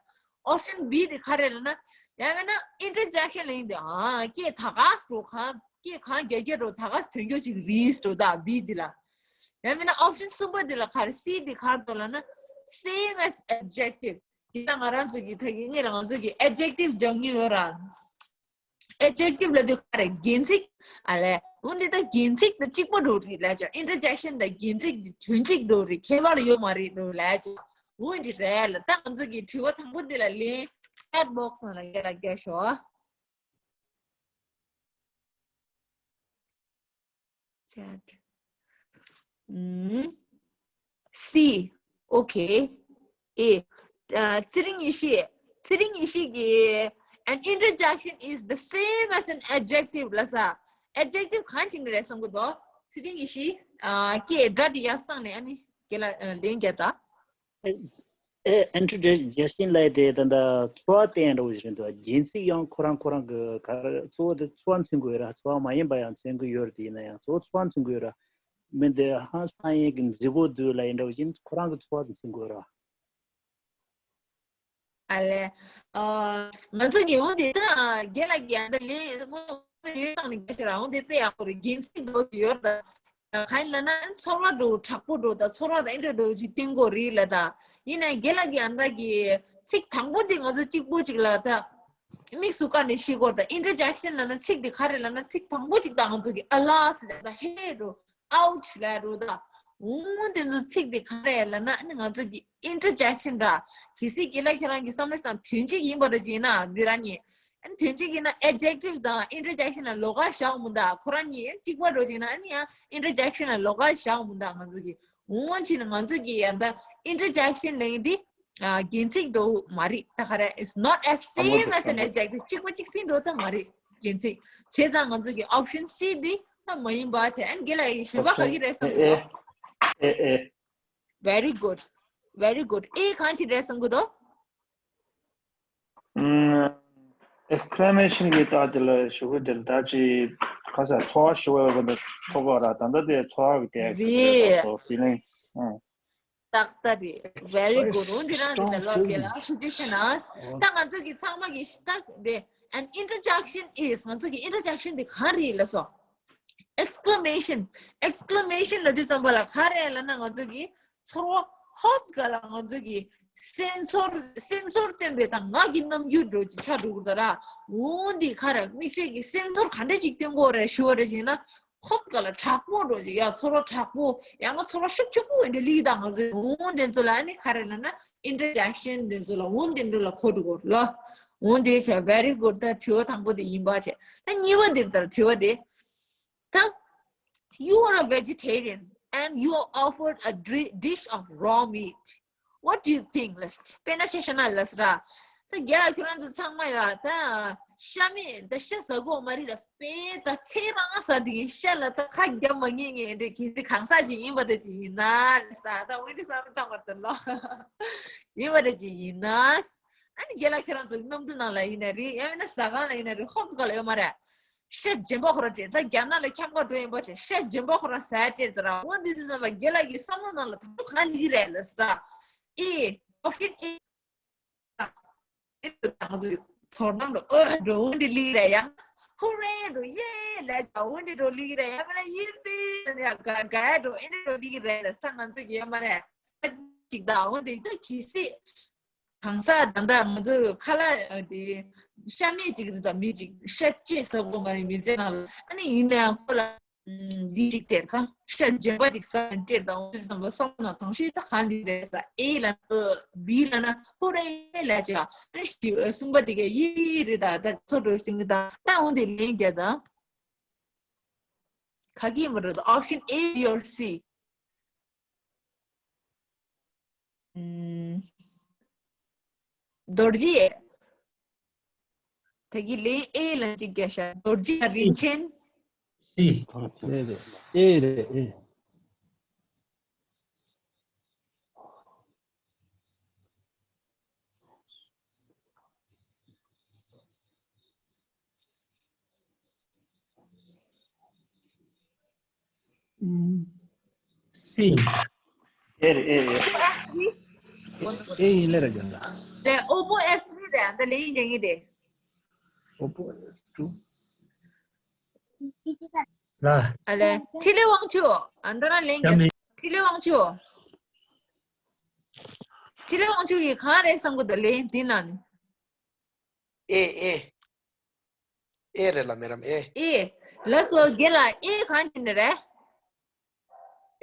ཨོབ་ཤན་བི་དེ་ག་རེ་ལབ་ན། ཡང་མིན་ན་ཨིན་ཊར་ཇེག་ཤན་ལབ་ཡིན་དེ། ཨ་སྐད་ད་ག་སེ་འགྲོ། གང་སྐད་གང་རྒྱག་རྒྱག་འགྲོ། ད་ག་སེ་ཐོན་རྒྱུ་ཅིག་རེད་འགྲོ་ད་བི་དེ་ལ། ཡང་མིན་ན་ཨོབ་ཤན་གསུམ་པ་དེ་ལ་ག་རེ། སི་དེ་ག་རེ་འདུག་ལབ་ན། Same as adjective. དེ་ལ་ང་རང་ཚོ་གི་ད་གི་ངེད་རང་ཚོ་གི་ཨེ་ཇེག་ཊིབ་སྦྱང་གི་ཡོད་ར། ཨེ་ཇེག་ཊིབ་ལབ་དུས་ག་རེ། རྒྱན་ཚིག་ཨ་ལས། འོ་འདི་ད་རྒྱན་ཚིག་དང་གཅིག་པ་འགྲོ་རེད་ལབ་ཅོ། ཨིན་ཊར་ཇེག་ཤན་དང་རྒྱན་ཚིག་དེ་དོན་གཅིག་འགྲོ་རེད། ཁྱད་པར་ཡོད་མ་རེད་འགྲོ་ལབ་ཅོ། འོ་འདི་རེད་ལ། ད་ང་ཚོ་གི་དྲི་བ་དང་པོ་འདི་ལ་ལན་ཅེཊ་བོག་སི་ནང་ལ་རྒྱག་ལ་རྒྱག་ཤོག་ཅེཊ། ཨུམ། སི། ཨོ་ཁེ། ཨེ། ཨ། ཚེ་རིང་ཡེ་ཤེས། ཚེ་རིང་ཡེ་ཤེས་ཀྱིས། An interjection is the same as an adjective ལབ་ས། ཨེ་ཇེག་ཊིབ་གང་ཅིག་རེད་བསམ་གི་འདུག་ཚེ་རིང་ཡེ་ཤེས། ཨ། ཀྱེ་སྒྲ་དེ་ཡར་སངས་ནས་ཨ་ནི་རྒན་ལགས་ལན་རྒྱག་དང་། ཨེ། ཨིན་ཊར་ཇེག་ཤན་ལབ་དེ་ད་ལྟ་ཚོར་བ་སྟོན་འདྲ་བོ་ཞིག་རེད་འདུག་རྒྱན་ཚིག་ཡང་ཁོ་རང་ཁོ་རང་གི་ག་རེ། གཙོ་བོ་དེ་ཚོར་བ་མཚོན་དགོས་ར། ཚོར་བ་མ་ཡིན་པ་ཡང་མཚོན་གི་ཡོད་རེད། དེ་ཡིན་ན་ཡང་གཙོ་བོ་ཚོར་བ་མཚོན་དགོས་ར། མི་འདི་ཧང་སང་ཡས་ཀྱི་མཛེས་པོ་འདུག་ལབ་ཡིན་འདྲ་བོ་ཞིག་ཁོ་རང་གི་ཚོར་བ་མཚོན་དགོས་ར། ཨ་ལས། ཨ། ང་ཚོ་ཉི་ཧོང་དེ་ད་རྒན་ལགས་ཀྱིས་ཡང་ད་ལན་དངོས་གནས་ཡོད་སྟངས་ནས་རྒྱ་ཆེ་རང་དེ་དཔེ་ཡག་པོ་རེད། རྒྱན་ཚིག་འགྲོ་གི་ཡོད་རེད་ད། གང་ཡིན་ལབ་ན་ཚོར་བ་འགྲོ་དྲག་པོ་འགྲོ་ད། ཚོར་བ་དང་ཨེ་འདྲ་འགྲོ་ཅིག་སྟོན་གོ་རེད་ལ་ད། ཡིན་ནའི་རྒན་ལགས་ཀྱིས་ཡང་ད་གི་ཚིག་དང་པོ་དེ་ང་ཚོ་གཅིག་པོ་ཅིག་ལ་ད་དམིགས་སུ་བཀར་ནས་ཤེས་དགོས་རེད་ད། ཨིན་ཊར་ཇེག་ཤན་ལབ་ན་ཚིག་དེ་ག་རེ་ལབ་ན། ཚིག་དང་པོ་ཅིག་ད་ང་ཚོ་གི་ཨ་ལས་ལབ་ད་ཧེ་འགྲོ། ཨའུ་ཆི་ལབ་འགྲོ་ད། འོ་དེ་ཚོ་ཚིག་དེ་ག་རེ་ལབ་ན། ཨ་ནི་ང་ཚོ་གི་ཨིན་ཊར་ཇེག་ཤན་ར། གལ་སྲིད་རྒན་ལགས་ཁྱེད་རང་གི་བསམ་བློ་བཏང་དོན་གཅིག་ཡིན་པ་རེད་ཅེ་ན་འདི་རང་ཉིད། ཨ་ནི་དོན་གཅིག་ཡིན་ན་ཨེ་ཇེག་ཊིབ་དང་ཨིན་ཊར་ཇེག་ཤན་ལ་ལོགས་ཀ་བཞག་མི་འདུག་ཁོ་རང་གཉིས་གཅིག་པ་འགྲོ་ཅེ་ན་ཨ་ནི་ཡང་ཨིན་ཊར་ཇེག་ཤན་ལ་ལོགས་ཀ་བཞག་མི་འདུག་ང་ཚོ་གི། འོ་ཅེ་ན་ང་ཚོ་གི་ཡང་ད་ཨིན་ཊར་ཇེག་ཤན་ལབ་ཡིན་འདི། ཨ། རྒྱན་ཚིག་འགྲོ་མ་རེད་ད་ག་རེ། It's not as same as an adjective. གཅིག་པ་གཅིག་སྲིད་འགྲོ་ད་མ་རེད་རྒྱན་ཚིག་བྱས་ཙང་ང་ཚོ་གི་ཨོབ་ཤན་སི་འདི་ད་མ་ཡིན་པ་བྱས། ཨ་ནི་རྒན་ལགས་གཞན་པ་ག་གི་རེད་བསམ་གི་འདུག་ཨེ་ཨེ། Very good. Very good. ཨེ་གང་ཅི་རེད་བསམ་གི་འདུག་ཨེག་སི་ཀི་ལེ་མེ་ཤན་གྱི་རྟགས་དེ་ལ་ཞུ་གི་དེ་ལ་ད་ཅི་ག་ས་ཚོར་བ་ཞུ་བའི་སྒོ་ནས་ཚོར་བ་ར། ད་ལྟ་དེ་ཚོར་བ་གི་རྟགས་ཤིག་རེད། ད་ཚོ་ཕི་ལིང་སི། ཨང་། ཏག་ཏག་རེད། Very good. འོ་འདི་རང་འདི་ལ་ལོག་གེ་ལ་ཐུགས་རྗེ་ཆེ་གནང་། ད་ང་ཚོ་གི་ཚང་མ་གི་ཤ་སྟག་དེ། An interjection is. ང་ཚོ་གི་ཨིན་ཊར་ཇེག་ཤན་དེ་ག་རེ་ལབ་སོང་། ཨེག་སི་ཀི་ལེ་མེ་ཤན། ཨེག་སི་ཀི་ལེ་མེ་ཤན་ལབ་དུས་ཙམ་པ་ལ་ག་རེ་ལབ་ན། ང་ཚོ་གི་ཚོར་བ་ཧོབ་ག་ལ་ང་ཚོ་གི་སེམས་ཚོར་སེམས་ཚོར་སྟོན་པའི་ད་ངག་གི་རྣམ་འགྱུར་འགྲོ་ཅིག་ཆགས་འགྲོ་གི་རེད་ད་ར། འོ་འདི་ག་རེ་དམིགས་བསལ་གྱི་སེམས་ཚོར་ག་འདྲ་ཅིག་སྟོན་དགོས་རེད་ཞུ་བ་རེད་ཅེ་ན། ཧོབ་ག་ལ་དྲག་པོ་འགྲོ་ཅིག་ཡ་ཚོར་བ་དྲག་པོ་ཡང་ན་ཚོར་བ་ཤུགས་ཆེན་པོ་འདི་ལིག་ད་ང་ཚོ་འོ་འདི་ཚོ་ལ་ནི་ག་རེ་ལབ་ན་ཨིན་ཊར་ཇེག་ཤན་འདི་ཚོ་ལ་འོ་འདི་འདྲ་ལ་གོ་འགྲོ་གོ་ལ། འོ་འདི་བྱས། Very good. ད་དྲི་བ་དང་པོ་དེ་ཡིན་པ་བྱས། ད་གཉིས་པ་འདིར་ལྟར་དྲི་བ་དེ། ད། You are a vegetarian and you are offered a dri- dish of raw meat. What do you think? ལགས། དཔེར་ན་ཤ་ཤ་ན་ལགས་ར། ད་རྒྱ་ཁྱོད་རང་ཚོ་ཚང་མ་ཡ་ད་ཤ་མེད་ད་ཤ་ཟ་གོ་མ་རེད་ལགས། དཔེ་ད་ཚེ་རང་ཟ་དེ་གི་ཤ་ལ་ད་ཁ་རྒྱབ་མ་ངེས་ངེས་འདྲ་གི་ཚེ་གང་ཟག་ཅིག་ཡིན་པ་རེད་ཅིག་ཡིན་ན་ལགས། ད་འོན་ཏེ་བསམ་བློ་བཏང་བར་དུ་ལོ། ཡིན་པ་རེད་ཅིག་ཡིན་ན། ཨ་ནི་རྒྱ་ལ་ཁྱེད་རང་ཚོ་གནམ་གྲུ་ནང་ལ་ཡིན་ན་རེད། ཡང་མིན་ན་ཟ་ཁང་ལ་ཡིན་ན་རེད། ཧོབ་ག་ལ་ཡོད་མ་རེད། ཤ་རྗེན་པ་ཁོ་ར་སྤྲད། ད་རྒྱ་ནག་ལ་ཁྱམས་ཁ་འགྲོ་ཡིན་པ་བྱས་ཤ་རྗེན་པ་ཁོ་ར་ཟ་སྤྲད་ད་ར། འོ་འདི་དུས་ཙམ་པ་རྒན་ལགས་ཀྱི་བསམ་བློ་ནང་ལ་ད་དུང་གང་ལི་རེད་ལ་ཟ། ཨི་ཨོ་ཤིན་ཨི། ཚོར་སྣང་འགྲོ་ཨོ་འགྲོ་འོ་འདི་ལི་རེད་ཡ། ཧུ་རེ་འགྲོ་ཡེ་ལས་ཀྱང་འོ་འདི་འགྲོ་ལི་རེད་ཡ། མ་ན་ཡིན་པི་ཡ་ག་ག་ཡ་འགྲོ་ཨེ་འདི་འགྲོ་ལི་རེད་ལ་ས། ང་ཚོ་གི་ཡ་མ་རེད། ཅིག་ད་འོ་འདི་ད་གི་སི། གང་ཟག་ད་ལྟ་ང་ཚོ་ཁ་ལག་དེ་ཤ་མེད་ཅིག་རེད་ད། མི་ཅིག་ཤ་ཅེས་ཟ་གོ་མ་རེད་མི་ཚེ་ནང་ལ། ཨ་ནི་ཡིན་ནའང་ཁོ་ལ་ འདི་ཅིག་སྤྲད་ད། ཤ་རྗེན་པ་ཅིག་ཟ་ནས་སྤྲད་ད། འོ་དེ་ཙམ་པ་བསམ་ན་དང་ཤོས་ད་གང་འདི་རེད་ཟེར། ཨེ་ལ་ན་ཨ། བི་ལ་ན་ཧོ་རེ་ལ་ཅ། ཨ་ནི་བཞི་གསུམ་པ་དེ་ག་ཡི་རེད་ད། ད་ཚོ་འགྲོ་སྟེང་གི་ད་ད་འོ་དེ་ལན་རྒྱག་ད། ག་གི་མ་རེད། option A, B or C. ཨུམ། རྡོ་རྗེ། ད་གི་ལན་ཨེ་ལན་ཅིག་རྒྱག་ཤག་རྡོ་རྗེ་དང་རིན་ཆེན། སི། ཨེ་རེད། ཨེ་རེད་ཨེ། ཨུམ། སི་ཡིན་ས། ཨེ་རེད་ཨེ་རེད། ཨེ་ཡིན་ལེ་ར་རྒྱབ་ལ། ལས་ཨོ་པོ་ཨེཕ་ཐི་རི་རེད། ཨ་ད་ལན་རྒྱག་གི་རེད། ཨོ་པོ་ཨེཕ་ཐི་རི། ལ། ཨ་ལས་འཕྲིན་ལས་དབང་ཕྱུག་ཨ་འདྲ་ན་ལན་རྒྱག་འཕྲིན་ལས་དབང་ཕྱུག་འཕྲིན་ལས་དབང་ཕྱུག་གིས་གང་རེད་བསམ་གི་འདུག་ལན་འདི་ནང་ནས། ཨེ་ཨེ། ཨེ་རེད་ལ་མེ་རམ་ཨེ། ཨེ། ལགས་སོ་རྒན་ལགས། ཨེ་གང་བྱས་ནས་རེད།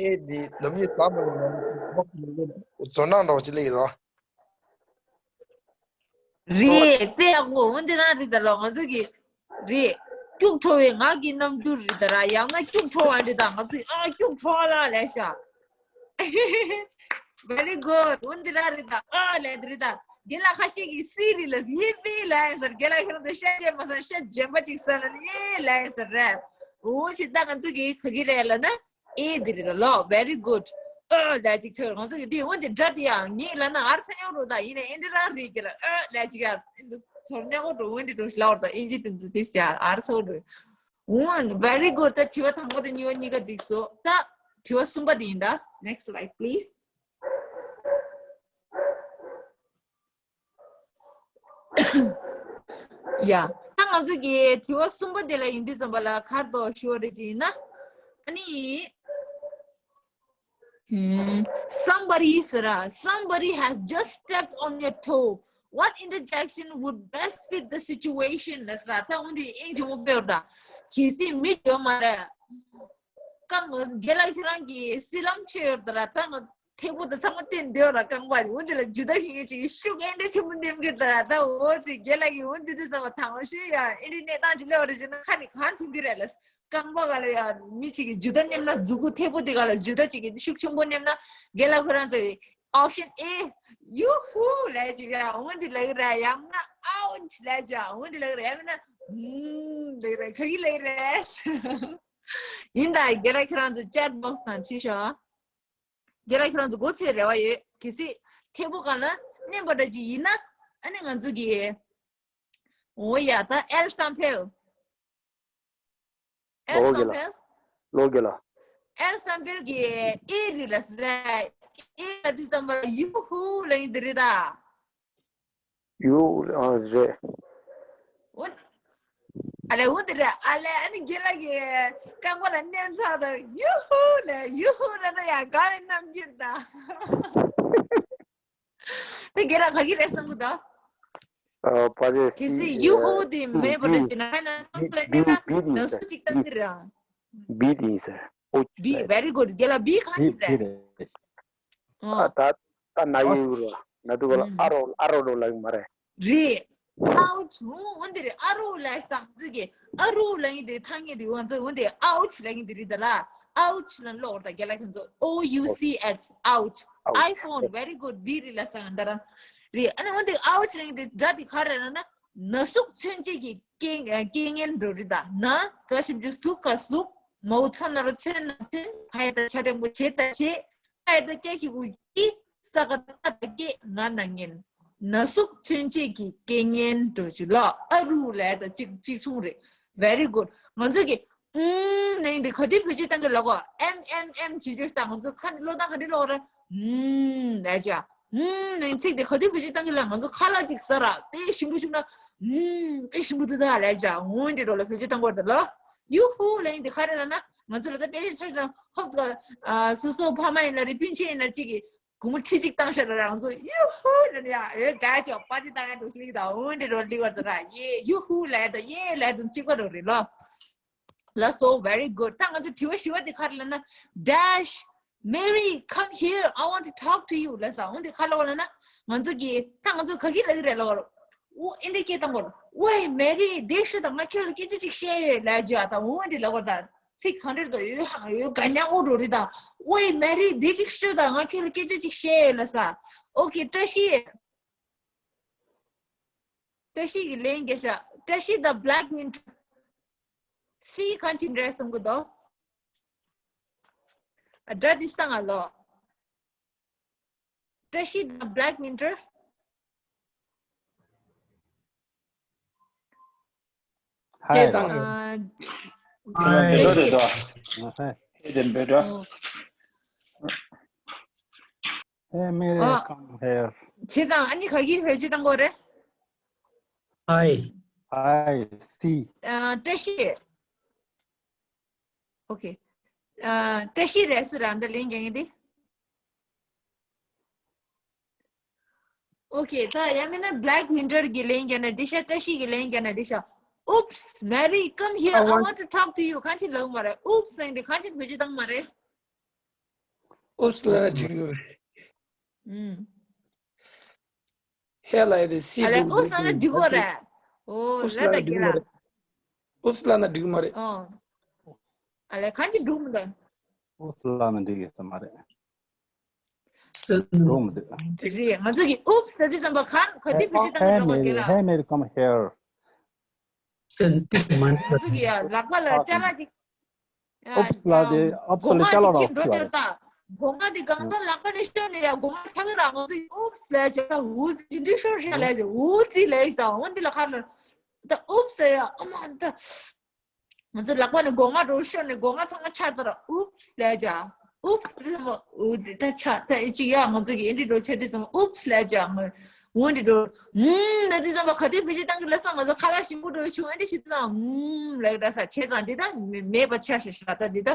ཨེ་འདི་ནམ་ཡིན་ཟ་མ་ཡིན་ན་ཛོ་ནང་འདྲ་བ་ཅི་ལེ་ཡིན་རོ། རེད་དཔེ་ཡག་པོ། འོན་ཏེ་ན་རེད་ད་ལོ་ང་ཚོ་གི་རེད། སྐྱུག་བྲོ་བའི་ངག་གི་རྣམ་འགྱུར་རེད་ད་ར། ཡང་ན་སྐྱུག་བྲོ་བ་རེད་ད། ང་ཚོ་ཨ་སྐྱུག་བྲོ་བ་ལ་ལས་ཤག Very good. འོན་ཏེ་ན་རེད་ད། ཨ་ལས་དེ་རེད་ད། རྒན་ལགས་ཁ་ཤས་ཀྱིས་སི་རེད་ལ་ཡིན་པས་ལ་ཡིན་ཟེར། རྒན་ལགས་ཁྱེད་རང་ཚོ་ཤ་བཅད་མ་ཟེར། ཤ་རྗེན་པ་ཅིག་ཟེར་ལ་ཡིན་ལ་ཡིན་ཟེར་རེད། འོ་ཞེ་ད་ང་ཚོ་གི་ག་གི་རེད་ལ་ན། ཨེ་འདི་རེད་ལོ། Very good. ཨ་ལས་ཅིག་ཆོས་ང་ཚོ་གི་འདི་འོན་ཏེ་འདྲ་དེ་ཡང་ངེད་ལ་ན་ཨར་ཚ་ཉོ་རོ་ད་ཡིན་ན་ཨེ་འདི་རང་རེད་གི་ལ། ཨ་ལས་ཅིག་ཡ་འདི་ཚོར་ཉོ་གོ་འགྲོ་འོན་ཏེ་འགྲོ་ལ་འོར་ད་ཨིན་ཇི་དེ་འདི་དེ་ཡ་ཨར་ཚ་འགྲོ། འོན་very good. ད་དྲི་བ་དང་པོ་དང་གཉིས་པ་གཉིས་ཀ་འགྲིག་སོ། ད་དྲི་བ་གསུམ་པ་དེ་ཡིན་ད། Next slide please. ཡ། ད་ང་ཚོ་གི་དྲི་བ་གསུམ་པ་དེ་ལ་ཡིན་དུས་ཙམ་པ་ལ་ག་རེ་འདུག་ཞུ་བ་རེད་ཅེ་ན། ཨ་ནི། ཧུམ། Somebody ཟེར་ར། Somebody has just stepped on your toe. What interjection would best fit the situation? ལ་ཟེར་ར། ད་འོན་ཏེ་ཨིན་ཇི་མོ་དཔེ་བར་ད། གལ་སྲིད་མི་ཡོད་མ་རེད། རྐང་རྒན་ལགས་ཁྱེད་རང་གི་སྲིད་ལམ་ཆོད་ཡོད་ད་ར། ད་ང་ཐེག་པོ་དང་ཚང་མ་བསྟན་འདོད་ར། རྐང་པ་འོན་ཏེ་ལ་ཇུ་ད་ཤིང་ངེ་ཅིག་ཤུགས་ཨེ་འདྲ་ཆེན་པོ་འདེམ་གི་ད་ར། ད་འོ་དེ་རྒན་ལགས་ཀྱིས་འོན་ཏེ་དེ་ཚང་མ་དང་ཤོས་ཡ་ཨེ་འདྲའི་གནས་སྟངས་ཅིག་སླེབས་པ་རེད་ཟེར་ན་ཁ་ནས་གང་བྱུང་གི་རེད་ལ། རྐང་པ་ག་ལ་ཡ་མི་ཅིག་གིས་ཇུ་ད་འདེམ་ན་མཛུ་གུ་ཐེག་པོ་དེ་ག་ལ་ཇུ་ད་ཅིག་གིས་ཤུགས་ཆེན་པོ་འདེམ་ན་རྒན་ལགས་ཁོ་རང་ཚོ་option A ཡུ་ཧུ་ལས་ཅིག་ཡ་འོན་ཏེ་ལ་གི་ར། ཡང་ན་ouch ལས་ཅིག་འོན་ཏེ་ལ་གི་ར། ཡང་ན་ཧུམ་ལ་གི་ར། ཡང་ན་ག་གི་ལ་གི་ར། ཡིན་ད། རྒན་ལགས་ཁྱེད་རང་ཚོ་chat box ནང་བྲིས་ཤོག་རྒན་ལགས་ཁྱེད་རང་ཚོ་མགོ་ཚོས་རེ་བ་ཡོད། གལ་སྲིད་ཐེག་པོ་གང་ལ་མནན་པ་འདྲ་ཅིག་ཡིན་ན་ཨ་ནི་ང་ཚོ་གི། འོ་ཡ། ད་ཨེལ་སམ་ཕེལ། ཨེལ་ལོ་རྒན་ལགས། སམ་ཕེལ། ལོ་རྒན་ལགས། ཨེལ་སམ་ཕེལ་གི་ཨེ་རི་ལ་ཟེར། ཨེ་ལ་དུས་ཙམ་པ་ཡུ་ཧུ་ལ་ཡིན་དེ་རེད་ད། ཡོ། ཨ་རེད། འོ། ཨ་ལས་འོ་དེ་རེད། ཨ་ལས་ཨ་ནི་རྒན་ལགས་ཀྱིས་རྐང་པ་ལ་མནན་ཚར་དང་ཡུ་ཧུ་ལས་ཡུ་ཧུ་ལ་ན་ཡང་དགའ་བའི་རྣམ་འགྱུར་དང་། དེ་རྒན་ལགས་ག་གི་རེད་བསམ་གི་འདུག་ཨ་པ་རེད། གལ་སྲིད་ཡུ་ཧུ་དེ་མེད་པ་རེད་ཟེར་ན་ཧ་ན་བསམ་པའི་གནས་ན་ན་སུ་གཅིག་བཏང་གི་རེད། ཨ། བི་དེ་ཡིན་ཟེར། ཨོ། བི། Very good. རྒན་ལགས་བི་གང་ཞིག་རེད། ཨ། ད་ད་ན་ཡོད་ར། ན་དུ་ག་ལ། ཨ་རོ་ཨ་རོ་རོ་ལ་ཡོད་མ་རེད། རེད། ཨའུ་ཆུ། འོན་ཏེ་རེད། ཨ་རོ་ལ་ཞིག་དང་ཚུ་གི་ཨ་རོ་ལ་ཡིན་དེ་ཐང་ངེ་དེ་འོན་ཚུ་འོན་ཏེ་ཨའུ་ཆུ་ལ་ཡིན་དེ་རེད་ད་ལ། ཨའུ་ཆུ་ལ་ལོག་ར་ད་རྒན་ལགས་ཁྱོད་ཚོ། O U C H. Ouch. Ouch. iPhone. Very good. བི་རི་ལ་སང་ད་ར། རེད། ཨ་ནི་འོན་ཏེ་ཨའུ་ཆུ་ལ་ཡིན་དེ་སྒྲ་དེ་ག་རེ་ར་ན། ན་ཟུག་མཚོན་བྱེད་ཀྱི་རྐྱེན་རྐྱེན་ངན་འགྲོ་རེད་ད། ན་ཟ་ཞིབ་ཀྱི་ཟུག་ག་ཟུག་མའོ་ཚ་ན་རོ་ཚོན་ན་ཚོན། ཕ་ཡ་ད་ཆ་དྲན་པོ་བྱེད་ད་བྱེད། ཨ་ཡ་ད་སྐྱ་ཁྱི་གུ་ཀྱི། ས་ག་ད་ད་སྐྱེ་ང་ན་ངན། ན་ཟུག་མཚོན་བྱེད་ཀྱི་རྐྱེན་ངན་འགྲོ་ཅིག་ལ་ཨ་རུ་ལས་ད་ཅིག་ཅིག་མཚུངས་རེད། Very good. ང་ཚོ་གི་ཨུམ་ན་ཡིན་དེ་ག་དུས་བེད་སྤྱོད་བཏང་གི་ལ་གོ་ཨེམ་ཨེམ་ཨེམ་བྱེད་རྒྱུ་ད་ང་ཚོ་ཁ་ནས་བློ་བཏང་ག་དུས་ལོག་ར་ཨུམ་ལས་ཅ། ཨུམ་ན་ཡིན་ཚིག་དེ་ག་དུས་བེད་སྤྱོད་བཏང་གི་ལ་ང་ཚོ་ཁ་ལག་ཅིག་ཟ་ར་དཔེ་ཞིམ་པོ་བྱུང་ན་ཨུམ་དཔེ་ཞིམ་པོ་འདུག་ད་ལས་ཅ་འོན་དེ་འགྲོ་ལ་བེད་སྤྱོད་བཏང་གི་ལ། ཡུ་ཧུ་ལ་ཡིན་དེ་ག་རེ་ལ་ན་ང་ཚོ་ལ་ད་དཔེ་ཆ་ཆ་ན་ཧོབ་ད་སོ་སོ་ཕ་མ་ཡིན་ན་རེད་སྤུན་མཆེད་ཡིན་ན་ཅིག་གི་སྒོར་མོ་ཁྲི་གཅིག་བཏང་ཤག་ལ་རང་ཚོ་ཡུ་ཧུ་ལ་ཡ་ཨེ་དགའ་ཅོག་པར་ཊི་བཏང་ཡ་འགྲོ་སླེབས་ད་འོན་ཏེ་འགྲོ་སླེབས་པ་ད་ར་ཡེ་ཡུ་ཧུ་ལ་ཡ་ད་ཡེ་ལ་ཡ་ད་གཅིག་པ་འགྲོ་རེད་ལོ། ལགས་སོ། Very good. ད་ང་ཚོ་དྲི་བ་བཞི་པ་དེ་ག་རེ་ལབ་ན། Dash, Mary, come here, I want to talk to you. ལགས་སོ། འོ་འདི་ག་ལབ་པ་ལབ་ན། ང་ཚོ་གི་ད་ང་ཚོ་ག་གི་ལབ་ཀྱི་རེད་ལབ་པ། འོ་ཨེ་འདྲ་སྐད་བཏང་གོ། ཝེ་མེ་རི། འདི་ཤོད་དང་། ང་ཁྱོད་ལ་སྐད་ཆ་ཅིག་བཤད་ཡོད་ལབ་ཀྱི་ཡ། ད་འོ་འདི་ལབ་གོ། ད་ཚིག་གང་འདྲ་ད་ཡོད་ཧང་ཡོད་ག་ཉག་འོ་འགྲོ་རེད་ད། ཝེ་མེ་རི། འདི་ཅིག་ཤོད་དང་། ང་ཁྱོད་ལ་སྐད་ཆ་ཅིག་བཤད་ཡོད་ལབ་ས། ཨོ་ཁེ། བཀྲ་ཤིས། བཀྲ་ཤིས་ཀྱི་ལན་རྒྱག་ཤག་བཀྲ་ཤིས་དང་Black Winter། སི་གང་ཅི་འདྲ་གསུང་གི་འདུག་ཨ། སྒྲ་འདི་སང་ང་ལོ། བཀྲ་ཤིས་དང་Black Winter། ཧའི། སྐད་བཏང་ཡོད། ཨ། ཧའི། བཀྲ་ཤིས། ཧའི། ཧེ་དེ་འབོད་འགྲོ། ཨོ། Hey, Mary, ཨ། Come here. བྱས་ཙང་ཨ་ནི་ག་གི་བེད་སྤྱོད་བཏང་གོ་རེད། ཧའི། ཧའི། སི། ཨ། བཀྲ་ཤིས། ཨོ་ཁེ། ཨ། བཀྲ་ཤིས་རེད། སུ་རང་ད་ལན་རྒྱག་མཁན་དེ། ཨོ་ཁེ། ད་ཡང་མིན་ན་Black Winter གི་ལན་རྒྱག་ན་འགྲིག་ཤག་བཀྲ་ཤིས་ཀྱི་ལན་རྒྱག་ན་འགྲིག་ཤག Oops, Mary, come here. I want to talk to you. གང་ཅི་ལབ་མ་རེད། Oops ཟེར་འདི་གང་ཅི་བེད་སྤྱོད་བཏང་མ་རེད། ཨུབས་ལབ་ན་འགྲིག་གི་རེད། ཨུམ། ཧེ་ལབ་ཡ་དེ་སི་ཨ་ལས། འདུག་ཨུབས་ལབ་ན་འགྲིག་གི་རེད། ཨོ་ཨུབས་ལབ་ན་ད་འགྲིག་གི་རེད། ཨུབས་ལབ་ན་འགྲིག་གི་མ་རེད། ཨོ། ཨ་ལས་གང་ཅི་འགྲིག་མི་འདུག་ཨུབས་ལབ་ན་འགྲིག་གི་ས་མ་རེད། འགྲིག་མི་འདུག་རེད། ང་ཚོ་གི་ཨུབས་ཟེར་དུས་ཙམ་པ་ག་ག་དུས་བེད་སྤྱོད་བཏང་གི་འགྲོ་གི་དེ་ལ། Hey, Mary, come here. སེམས་ཏིག་ཙམ་མ་འགྲིག་པ། ང་ཚོ་གི་ཡ་ལག་པ་ལ་ཅ་ལག་ཅིག་ཨོབ་ལ་དེ་ཨོབ་ལ་ཅ་ལག་རོགས་འགྲོ་དེར་ད། སྒོ་ང་དེ་གང་ལྟར་ལག་པ་ནས་ཤོར་ནས་ཡ་སྒོ་ང་ཆག་གི་ར། ང་ཚོ་ཨུབས་ལས་ཅ་ལག་ཨུ་ཙི་འདི་ཤོར་ཤག་ལས་ཅ་ཨུ་ཙི་ལས་ཅ་འོན་འདི་ལ་ཁ་ལ་ད་ཨུབས་ཟེར་ཡ། ཨ་མ་ད་ང་ཚོ་ལག་པ་ནས་སྒོ་ང་འགྲོ་ཤོར་ནས་སྒོ་ང་ཚང་མ་ཆག་ད་ར་ཨུབས་ལས་ཅ། ཨུབས་དེ་ཚང་མ་ཨུ་ཙི་ད་ཆ་ད་ཨེ་ཅིག་ཡ་ང་ཚོ་གི་ཨེ་འདྲི་འགྲོ་ཆ་དེ་ཚང་མ་ཨུབས་ལས་ཅ། ང་འོན་འདི་འགྲོ་ཨུམ་ད་དེ་ཚང་མ་ག་དུས་བེད་སྤྱོད་བཏང་གི་ལབ་ས། ང་ཚོ་ཁ་ལག་ཞིམ་པོ་འགྲོ་བྱུང་ཨེ་འདྲི་ཞིག་དང་ཨུམ་ལབ་གི་ད་ས་བྱས་ཙང་འདི་ད་མེད་པ་ཆ་ཤ་ཤ་ད་འདི་ད་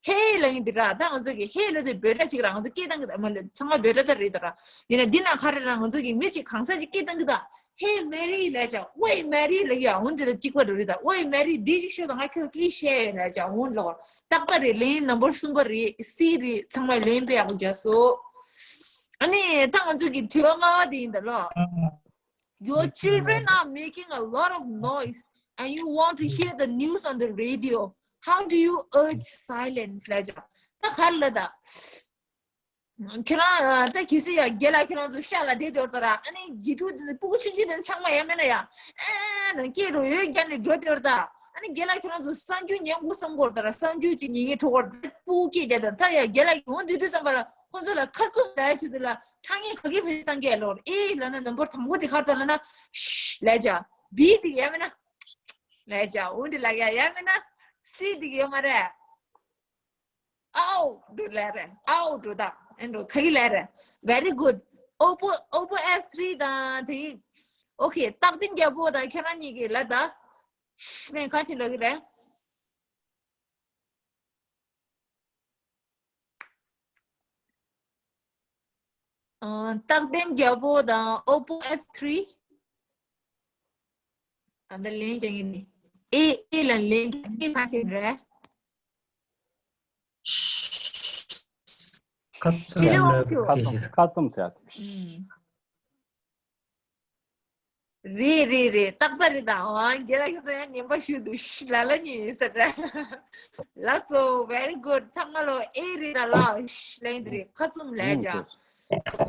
ཧེ་ལབ་ཡིན་འདི་ར། ད་ང་ཚོ་གི་ཧེ་ལབ་དུས་བོད་སྒྲ་ཅིག་ར་ང་ཚོ་སྐད་བཏང་གི་ད་མ་ལ་ཚང་མ་བོད་སྒྲ་ད་རེད་ད་ར། ཡིན་ན་འདི་ན་ག་རེ་ར་ང་ཚོ་གི་མི་ཅིག་གང་ས་ཅིག་སྐད་བཏང་གི་ད། Hey Mary ལབ་ཅ། ཝེ་མེ་རི་ལབ་ཡ། འོན་ཏེ་ད་གཅིག་པ་རེད་ད། ཝེ་མེ་རི་འདི་ཅིག་ཤོད་དང་། ང་ཁྱོད་ཀྱིས་བཤད་ཡོད་ལབ་ཅ། འོན་ལོ། ཏག་ཏག་རེད། ལན་ནམ་བར་གསུམ་པ་རེད། སི་རེད། ཚང་མས་ལན་དཔེ་ཡག་པོ་རྒྱག་སོང་། ཨ་ནི་ད་ང་ཚོ་གི་དྲི་བ་ལྔ་པ་དེ་ཡིན་ད་ལོ། Your children are making a lot of noise and you want to hear the news on the radio. How do you urge silence? ལབ་ཅ། ད་ག་རེ་ལབ་ད། ཁྱེད་རང་ད་གལ་སྲིད་ཡ་རྒན་ལགས་ཁྱེད་རང་ཚོ་ཤག་ལ་བསྡད་དེ་བར་ད་ར། ཨ་ནི་དགེ་ཕྲུག་དེ་ཚོ་སྤུ་གུ་ཆུང་ཆུང་དེ་ཚང་མ་ཡ་མེད་ན་ཡ་ཨེ་ནང་སྐད་རོ་ཡོད་རྒྱ་ནས་འགྲོ་དེ་བར་ད། ཨ་ནི་རྒན་ལགས་ཁྱེད་རང་ཚོ་གསར་འགྱུར་ཉན་དགོས་བསམ་དགོས་ད་ར། གསར་འགྱུར་ཅིག་ཉན་ཉན་འགྲོ་བར་ད་སྤུ་གུ་སྐད་རྒྱ་དེ་བར་ད་ཡ་རྒན་ལགས་འོང་དུས་དུས་ཙམ་པ་ལ་ཁོང་ཚོ་ལ་ཁ་བཙུམ་ལས་བྱེད་དུས་ལ་ཐ་སྙད་ག་གི་བེད་སྤྱོད་བཏང་གི་ལོར་ཨེ་ལབ་ན་ནམ་བར་དང་པོ་དེ་ག་རེ་ལབ་ན་ཤི་ལབ་ཅ། བི་དེ་ཡ་མེད་ན་ལབ་ཅ། འོང་དེ་ལ་ཡ་ཡ་མེད་ན་སི་དེ་ཡོད་མ་རེད། ཨའོ་འགྲོ་ལེ་རེ། ཨའོ་འགྲོ་ད། ཨེ་འགྲོ་ག་གི་ལེ་རེ། Very good. Oppo Oppo F three དང་དེ། Okay. རྟག་བརྟན་རྒྱལ་པོ་དང་ཁྱེད་རང་གཉིས་ཀྱི་ལ་ད། ཤི་ནས་གང་ཅི་ལོ་གི་རེད། ཨ། རྟག་བརྟན་རྒྱལ་པོ་དང་Oppo F three། ཨ། ད་ལན་རྒྱག་གི་ནི། ཨེ་ཨེ་ལ་ལན་རྒྱག་གི་ག་ཅི་རེད། ཁ་ཅི་ལེ་འོང་ཆུ། ཁ་ཙམ་ཁ་ཙམ་ཟེར་ཡ་དེ། ཨུམ། རེད་རེད་རེད། ཏག་ཏག་རེད་ད། ཨང་། རྒན་ལགས་ཁྱོད་ཚོ་ཡང་ཉན་པ་ཞུ་འདུག་ལ་ལ་ཉན་ཡིན་ཟེར་ར། ལགས་སོ། Very good. ཚང་མ་ལོ་ཨེ་རེད་ད་ལ། ལན་འདི་རེད། ཁ་ཙུམ་ལས་ཀྱང་།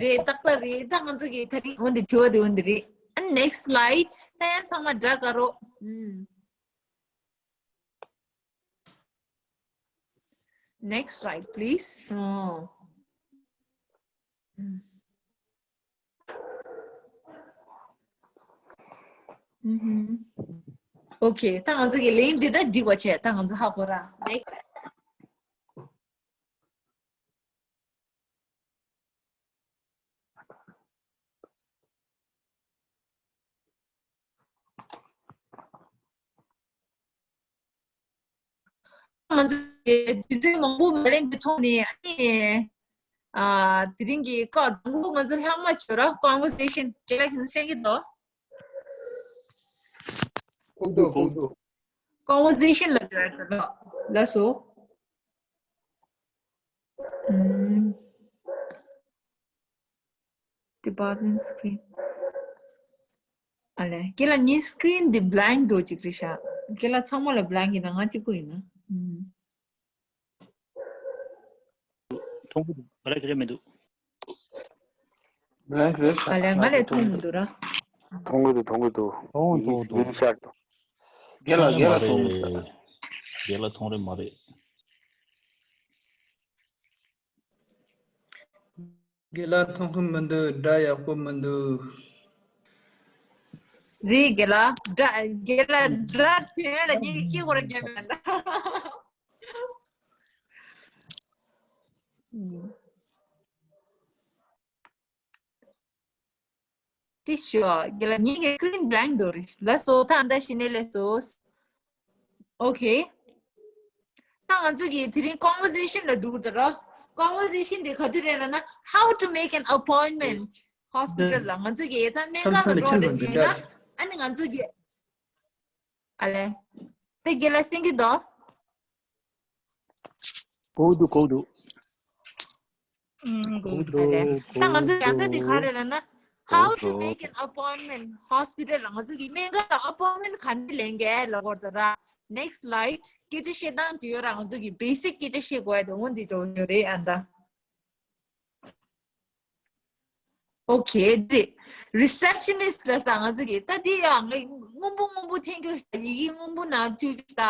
རེད། ཏག་ཏག་རེད། ད་ང་ཚོ་གི་ད་རིང་འོན་ཏེ་དྲི་བ་དེ་འོན་ཏེ་རེད། And next slide. ད་ཡང་ཚང་མ་འདྲ་དགའ་རོགས། ཨུམ། Next slide, please. ཨོ། ཨུམ། Okay. ད་ང་ཚོ་གི་ལན་འདི་ད་འགྲིག་པ་བྱས། ད་ང་ཚོ་ཧ་གོ་ར། Next. ང་ཚོས་དུས་ཚོད་མང་པོ་མ་ལེན་པའི་ཐོག་ནས། ཨ་ནི། ཨ། དེ་རིང་གི་སྐབས་དང་པོ་ང་ཚོ་ལྷག་མ་བྱོས་ར། Conversation རྒན་ལགས་ཀྱིས་གསན་གྱི་འདུག་ཁུག་འདུག་ཁུག་འདུག conversation ལ་འགྲོ་ཡ་ལ་ལ་སོ། ཨུམ། department screen. ཨ་ལས། ཁྱེད་ལ་ངའི་screen འདི་blank འདུག་ཅིག་རེད་ཤག་ཁྱེད་ལ་ཚང་མ་ལ་blank ཡིན་ན་ང་གཅིག་པུ་ཡིན་ན། ཨུམ། མཐོང་གི་འདུག་ང་ལ་དེ་རེད་མི་འདུག blank རེད་ཤག་ཨ་ལས། ང་ལས་མཐོང་མི་འདུག་ར། མཐོང་གི་འདུག་མཐོང་གི་འདུག་མཐོང་གི་འདུག་ཡིན་ཤག་ཏུ། རྒན་ལགས་རྒན་ལགས་མཐོང་གི་འདུག་རྒན་ལགས་མཐོང་རེད་མ་རེད། རྒན་ལགས་མཐོང་གི་མི་འདུག་སྒྲ་ཡག་པོ་མི་འདུག་རེད་རྒན་ལགས། སྒྲ་རྒན་ལགས་སྒྲ་དོན་ལ་ཉན་གི་སྐྱེ་བོར་རྒན་མེད་ད། དེ་ཤོ་རྒན་ལགས་ངེད་ཀྱི་screen blank འདུག་རེད་ལ་སོ་ད་ཨ་འདྲ་ཞིག་ནས་ལས་སོ། Okay. ད་ང་ཚོ་གི་དེ་རིང་conversation ལ་འགྲོ་གི་འདུག་ར། Conversation དེ་ག་དུས་རེད་ལབ་ན། How to make an appointment hospital ལ་ང་ཚོ་གི་ད་སྨན་ཁང་ལ་འགྲོ་བ་འདྲ་ཞིག་ཡིན་ན། ཨ་ནི་ང་ཚོ་གི་ཨ་ལས། དེ་རྒན་ལགས་གསན་གི་འདུག་གོ་འདུག་གོ་འདུག་ཨུམ། གོ་འདུག་ཨ་ལས། ད་ང་ཚོ་ཡང་ད་དེ་ག་རེ་ལབ་ན། How to make an appointment hospital ལ་ང་ཚོ་གི་སྨན་ཁང་ལ་appointment ག་འདྲ་ལེན་དགོས་ལབ་དགོས་འདུག་ར། Next slide. སྐད་ཆ་བཤད་སྟངས་ཅིག་ཡོད་ར། ང་ཚོ་གི་basic སྐད་ཆ་བཤད་དགོས་ཡ་དེ་འོ་འདི་འགྲོ་ཡོད་རེད་ཨ་ད། Okay. དེ་receptionist ལ་ས་ང་ཚོ་གི་ད་དེ་ཡང་ངས་སྔོན་པོ་སྔོན་པོ་འཐེན་རྒྱུ་ཞིག་ཡི་གེ་སྔོན་པོ་ནང་བཅུག་རྒྱུ་ཞིག་ད་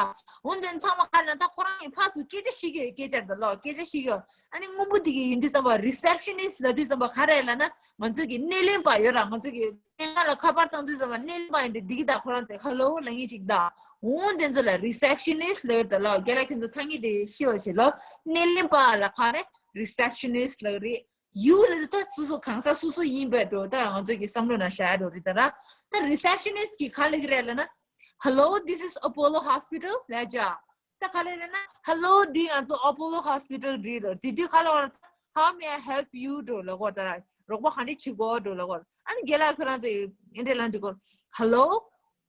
འོན་ཏེ་ཚང་མ་ཁ་ན་ད་ཁོ་རང་གི་ཕར་ཚུར་སྐད་ཆ་བཤད་ཀྱི་ཡོད། སྐད་ཆ་ད་ལོ་སྐད་ཆ་བཤད་ཀྱི་ཡོད། ཨ་ནི་སྔོན་པོ་དེ་གི་ཡིན་དུས་ཙམ་པ་receptionist ལབ་དུས་ཙམ་པ་ག་རེ་ལབ་ན་ང་ཚོ་གི་སྣེ་ལེན་པ་ཡོད་ར། ང་ཚོ་གི་སྨན་ཁང་ལ་ཁ་པར་བཏང་དུས་ཙམ་པ་སྣེ་ལེན་པ་ཡིན་དུས་འདི་གི་ད་ཁོ་རང་དེ་hello ལབ་མཁན་ཞིག་ད་འོན་ཏེ་ཚོ་ལ་receptionist ལབ་ཡོད་ད་ལོ། རྒན་ལགས་ཁྱེད་ཚོ་ཐང་གི་དེ་ཤེས་པ་བྱེད་ལོ། སྣེ་ལེན་པ་ལ་ག་རེ་receptionist ལབ་རེད། ཡུ་ལ་ད་སོ་སོ་གང་ཟག་སོ་སོ་ཡིན་པའི་འགྲོ་ད་ང་ཚོ་གི་བསམ་བློ་ན་བཞག་འགྲོ་རེད་ད་ར། ད་receptionist གི་ག་ལབ་ཀྱི་རེད་ལབ་ན། Hello, this is Apollo Hospital ལབ་བྱ། ད་ག་ལབ་རེད་ན། Hello འདི་ང་ཚོ་Apollo Hospital རེད་ལོ། དེ་དུས་ག་ལབ་བར། How may I help you འགྲོ་ལབ་གོ་ད་ར། རོགས་པ་ག་འདྲ་བྱེད་དགོས་འགྲོ་ལབ་གོ། ཨ་ནི་རྒན་ལགས་ཁོ་རང་ཚོ་ཨེ་འདྲ་ལབ་འགྲོ་གོ། Hello,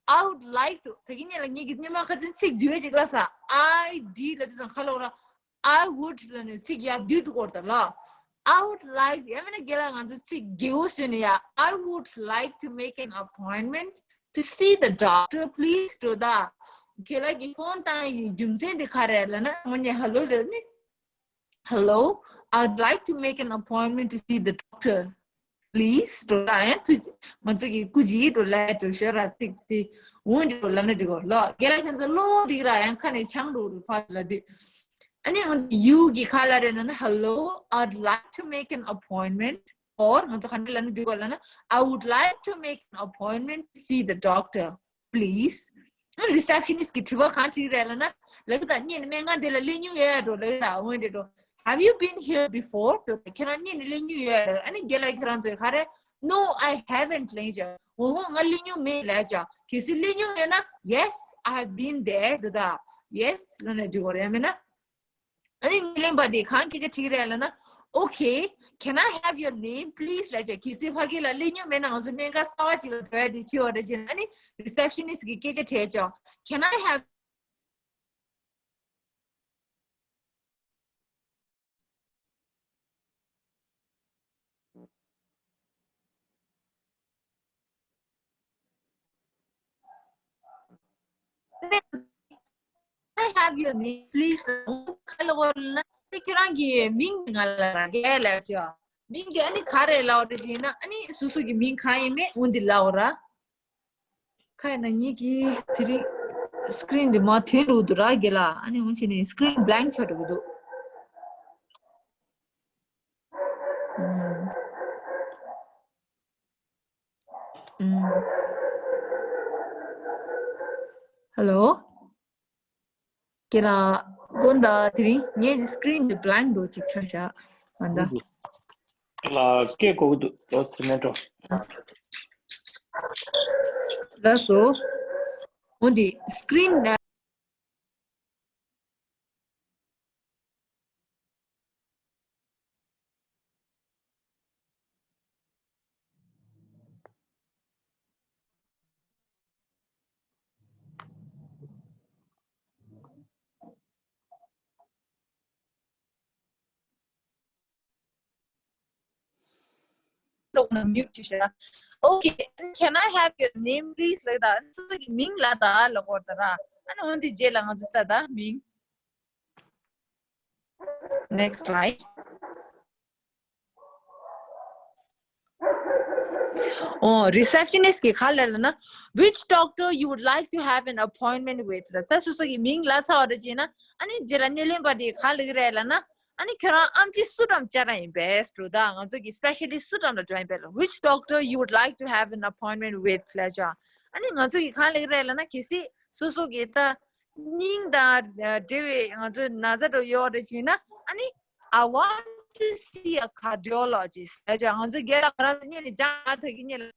I would like to ད་གིན་ཉེ་ལ་ངེད་ཀྱི་སྔོན་མ་ཁ་ཚིག་བསྡུས་ཅིག་ལབ་ས། I D ལབ་དུས་ཙམ་ག་ལབ་བར། I would ལབ་ནས་ཚིག་ཡར་བསྡུས་འགྲོ་གོ་ད་ལ། I would like ཡང་མིན་ན་རྒན་ལགས་ང་ཚོ་ཚིག་རྒྱལ་པོ་བཟོས་ནས་ཡ། I would like to make an appointment to see the doctor, please འགྲོ་ད། རྒན་ལགས་ཀྱི་ཕོན་བཏང་ཡའི་རྒྱུ་མཚན་དེ་ག་རེ་ལབ་ན། དངོས་གནས་hello ལབ་ནི། Hello, I'd like to make an appointment to see the doctor, please འགྲོ་ད། ཡང་ཐུགས་ང་ཚོ་གི་སྐུ་མཁྱེན་འགྲོ་ལབ་འགྲོ་ཤོད་ར། ཚིག་དེ་འོན་འགྲོ་ལབ་ན་འགྲིག་གོ་ལོ། རྒན་ལགས་ཁྱེད་ཚོ་བློ་འདི་ར་ཡང་ཁ་ནས་འཆང་འགྲོ་རུ་ཕར་ལ་དུས། ཨ་ནི་འོན་ཏེ་ཡུ་གི་ག་ལབ་རེད་ན། Hello, I'd like to make an appointment or ང་ཚོ་ག་འདྲ་ལབ་ན་འགྲིག་གོ་ལབ་ན། I would like to make an appointment to see the doctor, please. ཨ་receptionist གི་དྲི་བ་གང་དྲིས་རེད་ལབ་ན། ལབ་ད་སྔོན་ནས་སྨན་ཁང་འདི་ལ་སླེབས་མྱོང་ཡོད་འགྲོ་ལབ་ད། འོན་ཏེ་འགྲོ། Have you been here before འགྲོ། ཁྱེད་རང་སྔོན་ནས་སླེབས་མྱོང་ཡོད་འགྲོ། ཨ་ནི་རྒན་ལགས་ཁྱེད་རང་ཚོས་ག་རེ། No, I haven't ལབ་ཀྱང་། འོ་ཧོ་ང་སླེབས་མྱོང་མེད་ལབ་ཀྱང་། གལ་སྲིད་སླེབས་མྱོང་ཡོད་ན། Yes, I have been there འགྲོ་ད། Yes ལབ་ན་འགྲིག་གོ་རེད་མིན་ན། ཨ་ནི་སྣེ་ལེན་པ་དེ་གང་སྐད་ཆ་དྲིས་རེད་ལབ་ན། Okay, can I have your name, please ལབ་ཀྱང་། གལ་སྲིད་ཕ་གི་ལ་སླེབས་མྱོང་མེད་ན་ང་ཚོ་སྨན་ཁང་གསར་པ་ཅིག་ལ་འགྲོ་ཡ་དེ་ཕྱི་བ་འདྲ་ཅིག་ན། ཨ་ནི་receptionist གི་སྐད་ཆ་དྲིས་ཀྱང་། Can I have I have your name, please. ཁ་ལ་བོར་ན་ཁྱེད་རང་གི་མིང་ང་ལ་རག་གས་ལབ་ཤོག་མིང་གི་ཨ་ནི་ག་རེ་ལབ་རེད་ཅེ་ན། ཨ་ནི་སོ་སོ་གི་མིང་གང་ཡིན་མིན་འོ་འདི་ལབ་ར། ཁ་ཡིན་ན་ངེད་ཀྱི་དེ་རིང་screen འདི་མར་ཐོན་འགྲོ་གི་འདུག་ར་རྒན་ལགས། ཨ་ནི་འོ་བྱས་ནས་screen blank ཆགས་འགྲོ་གི་འདུག་ཨུམ། ཨུམ། Hello རྒན་ལགས། དགོངས་དག་དེ་རིང་ངའི་screen འདི་blank འགྲོ་ཅིག་ཆགས་ཤག་ཨ་ད། ལ་སྐད་གོ་གི་འདུག་འགྲོ་ཚེ་མེད་འགྲོ། ལགས་སོ། འོ་འདི་screen ལོག་ན་mute བྱེད་ཤག Okay, can I have your name, please? ལབ་ད། སོ་སོ་གི་མིང་ལབ་ད་ལབ་དགོས་རེད་ད་ར། ཨ་ནི་འོ་འདི་རྗེས་ལ་ང་ཚོ་ད་ད་མིང་། Next slide. ཨོ། Receptionist གིས་ག་རེ་ལབ་ན། Which doctor you would like to have an appointment with? ལབ། ད་སོ་སོ་གི་མིང་ལབ་ཚར་བ་རེད་ཅེ་ན། ཨ་ནི་རྗེས་ལ་སྣེ་ལེན་པ་དེས་ག་རེ་ལབ་ཀྱི་རེད་ལབ་ན། ཨ་ནི་ཁྱོད་རང་ཨེམ་ཆི་སུ་འགྲམ་བཅར་ཡ་ཡིན་པས་ལབ་ད། ང་ཚོ་གི་specialist སུ་འགྲམ་ལ་འགྲོ་ཡ་ཡིན་པས་ལབ། Which doctor you would like to have an appointment with? ལབ་ཅེ། ཨ་ནི་ང་ཚོ་གི་ག་རེ་ལབ་ཀྱི་རེད་ལབ་ན། གལ་སྲིད་སོ་སོ་གི་ད་སྙིང་དང་འབྲེལ་བའི་ང་ཚོ་ན་ཚ་འདྲ་ཡོད་རེད་ཅེ་ན། ཨ་ནི། I want to see a cardiologist. ལབ་ཅེ། ང་ཚོ་རྒན་ལགས་ང་རང་ཚོ་གཉིས་ནས་སྦྱང་ཡ་ད་གི་གཉིས་ལ།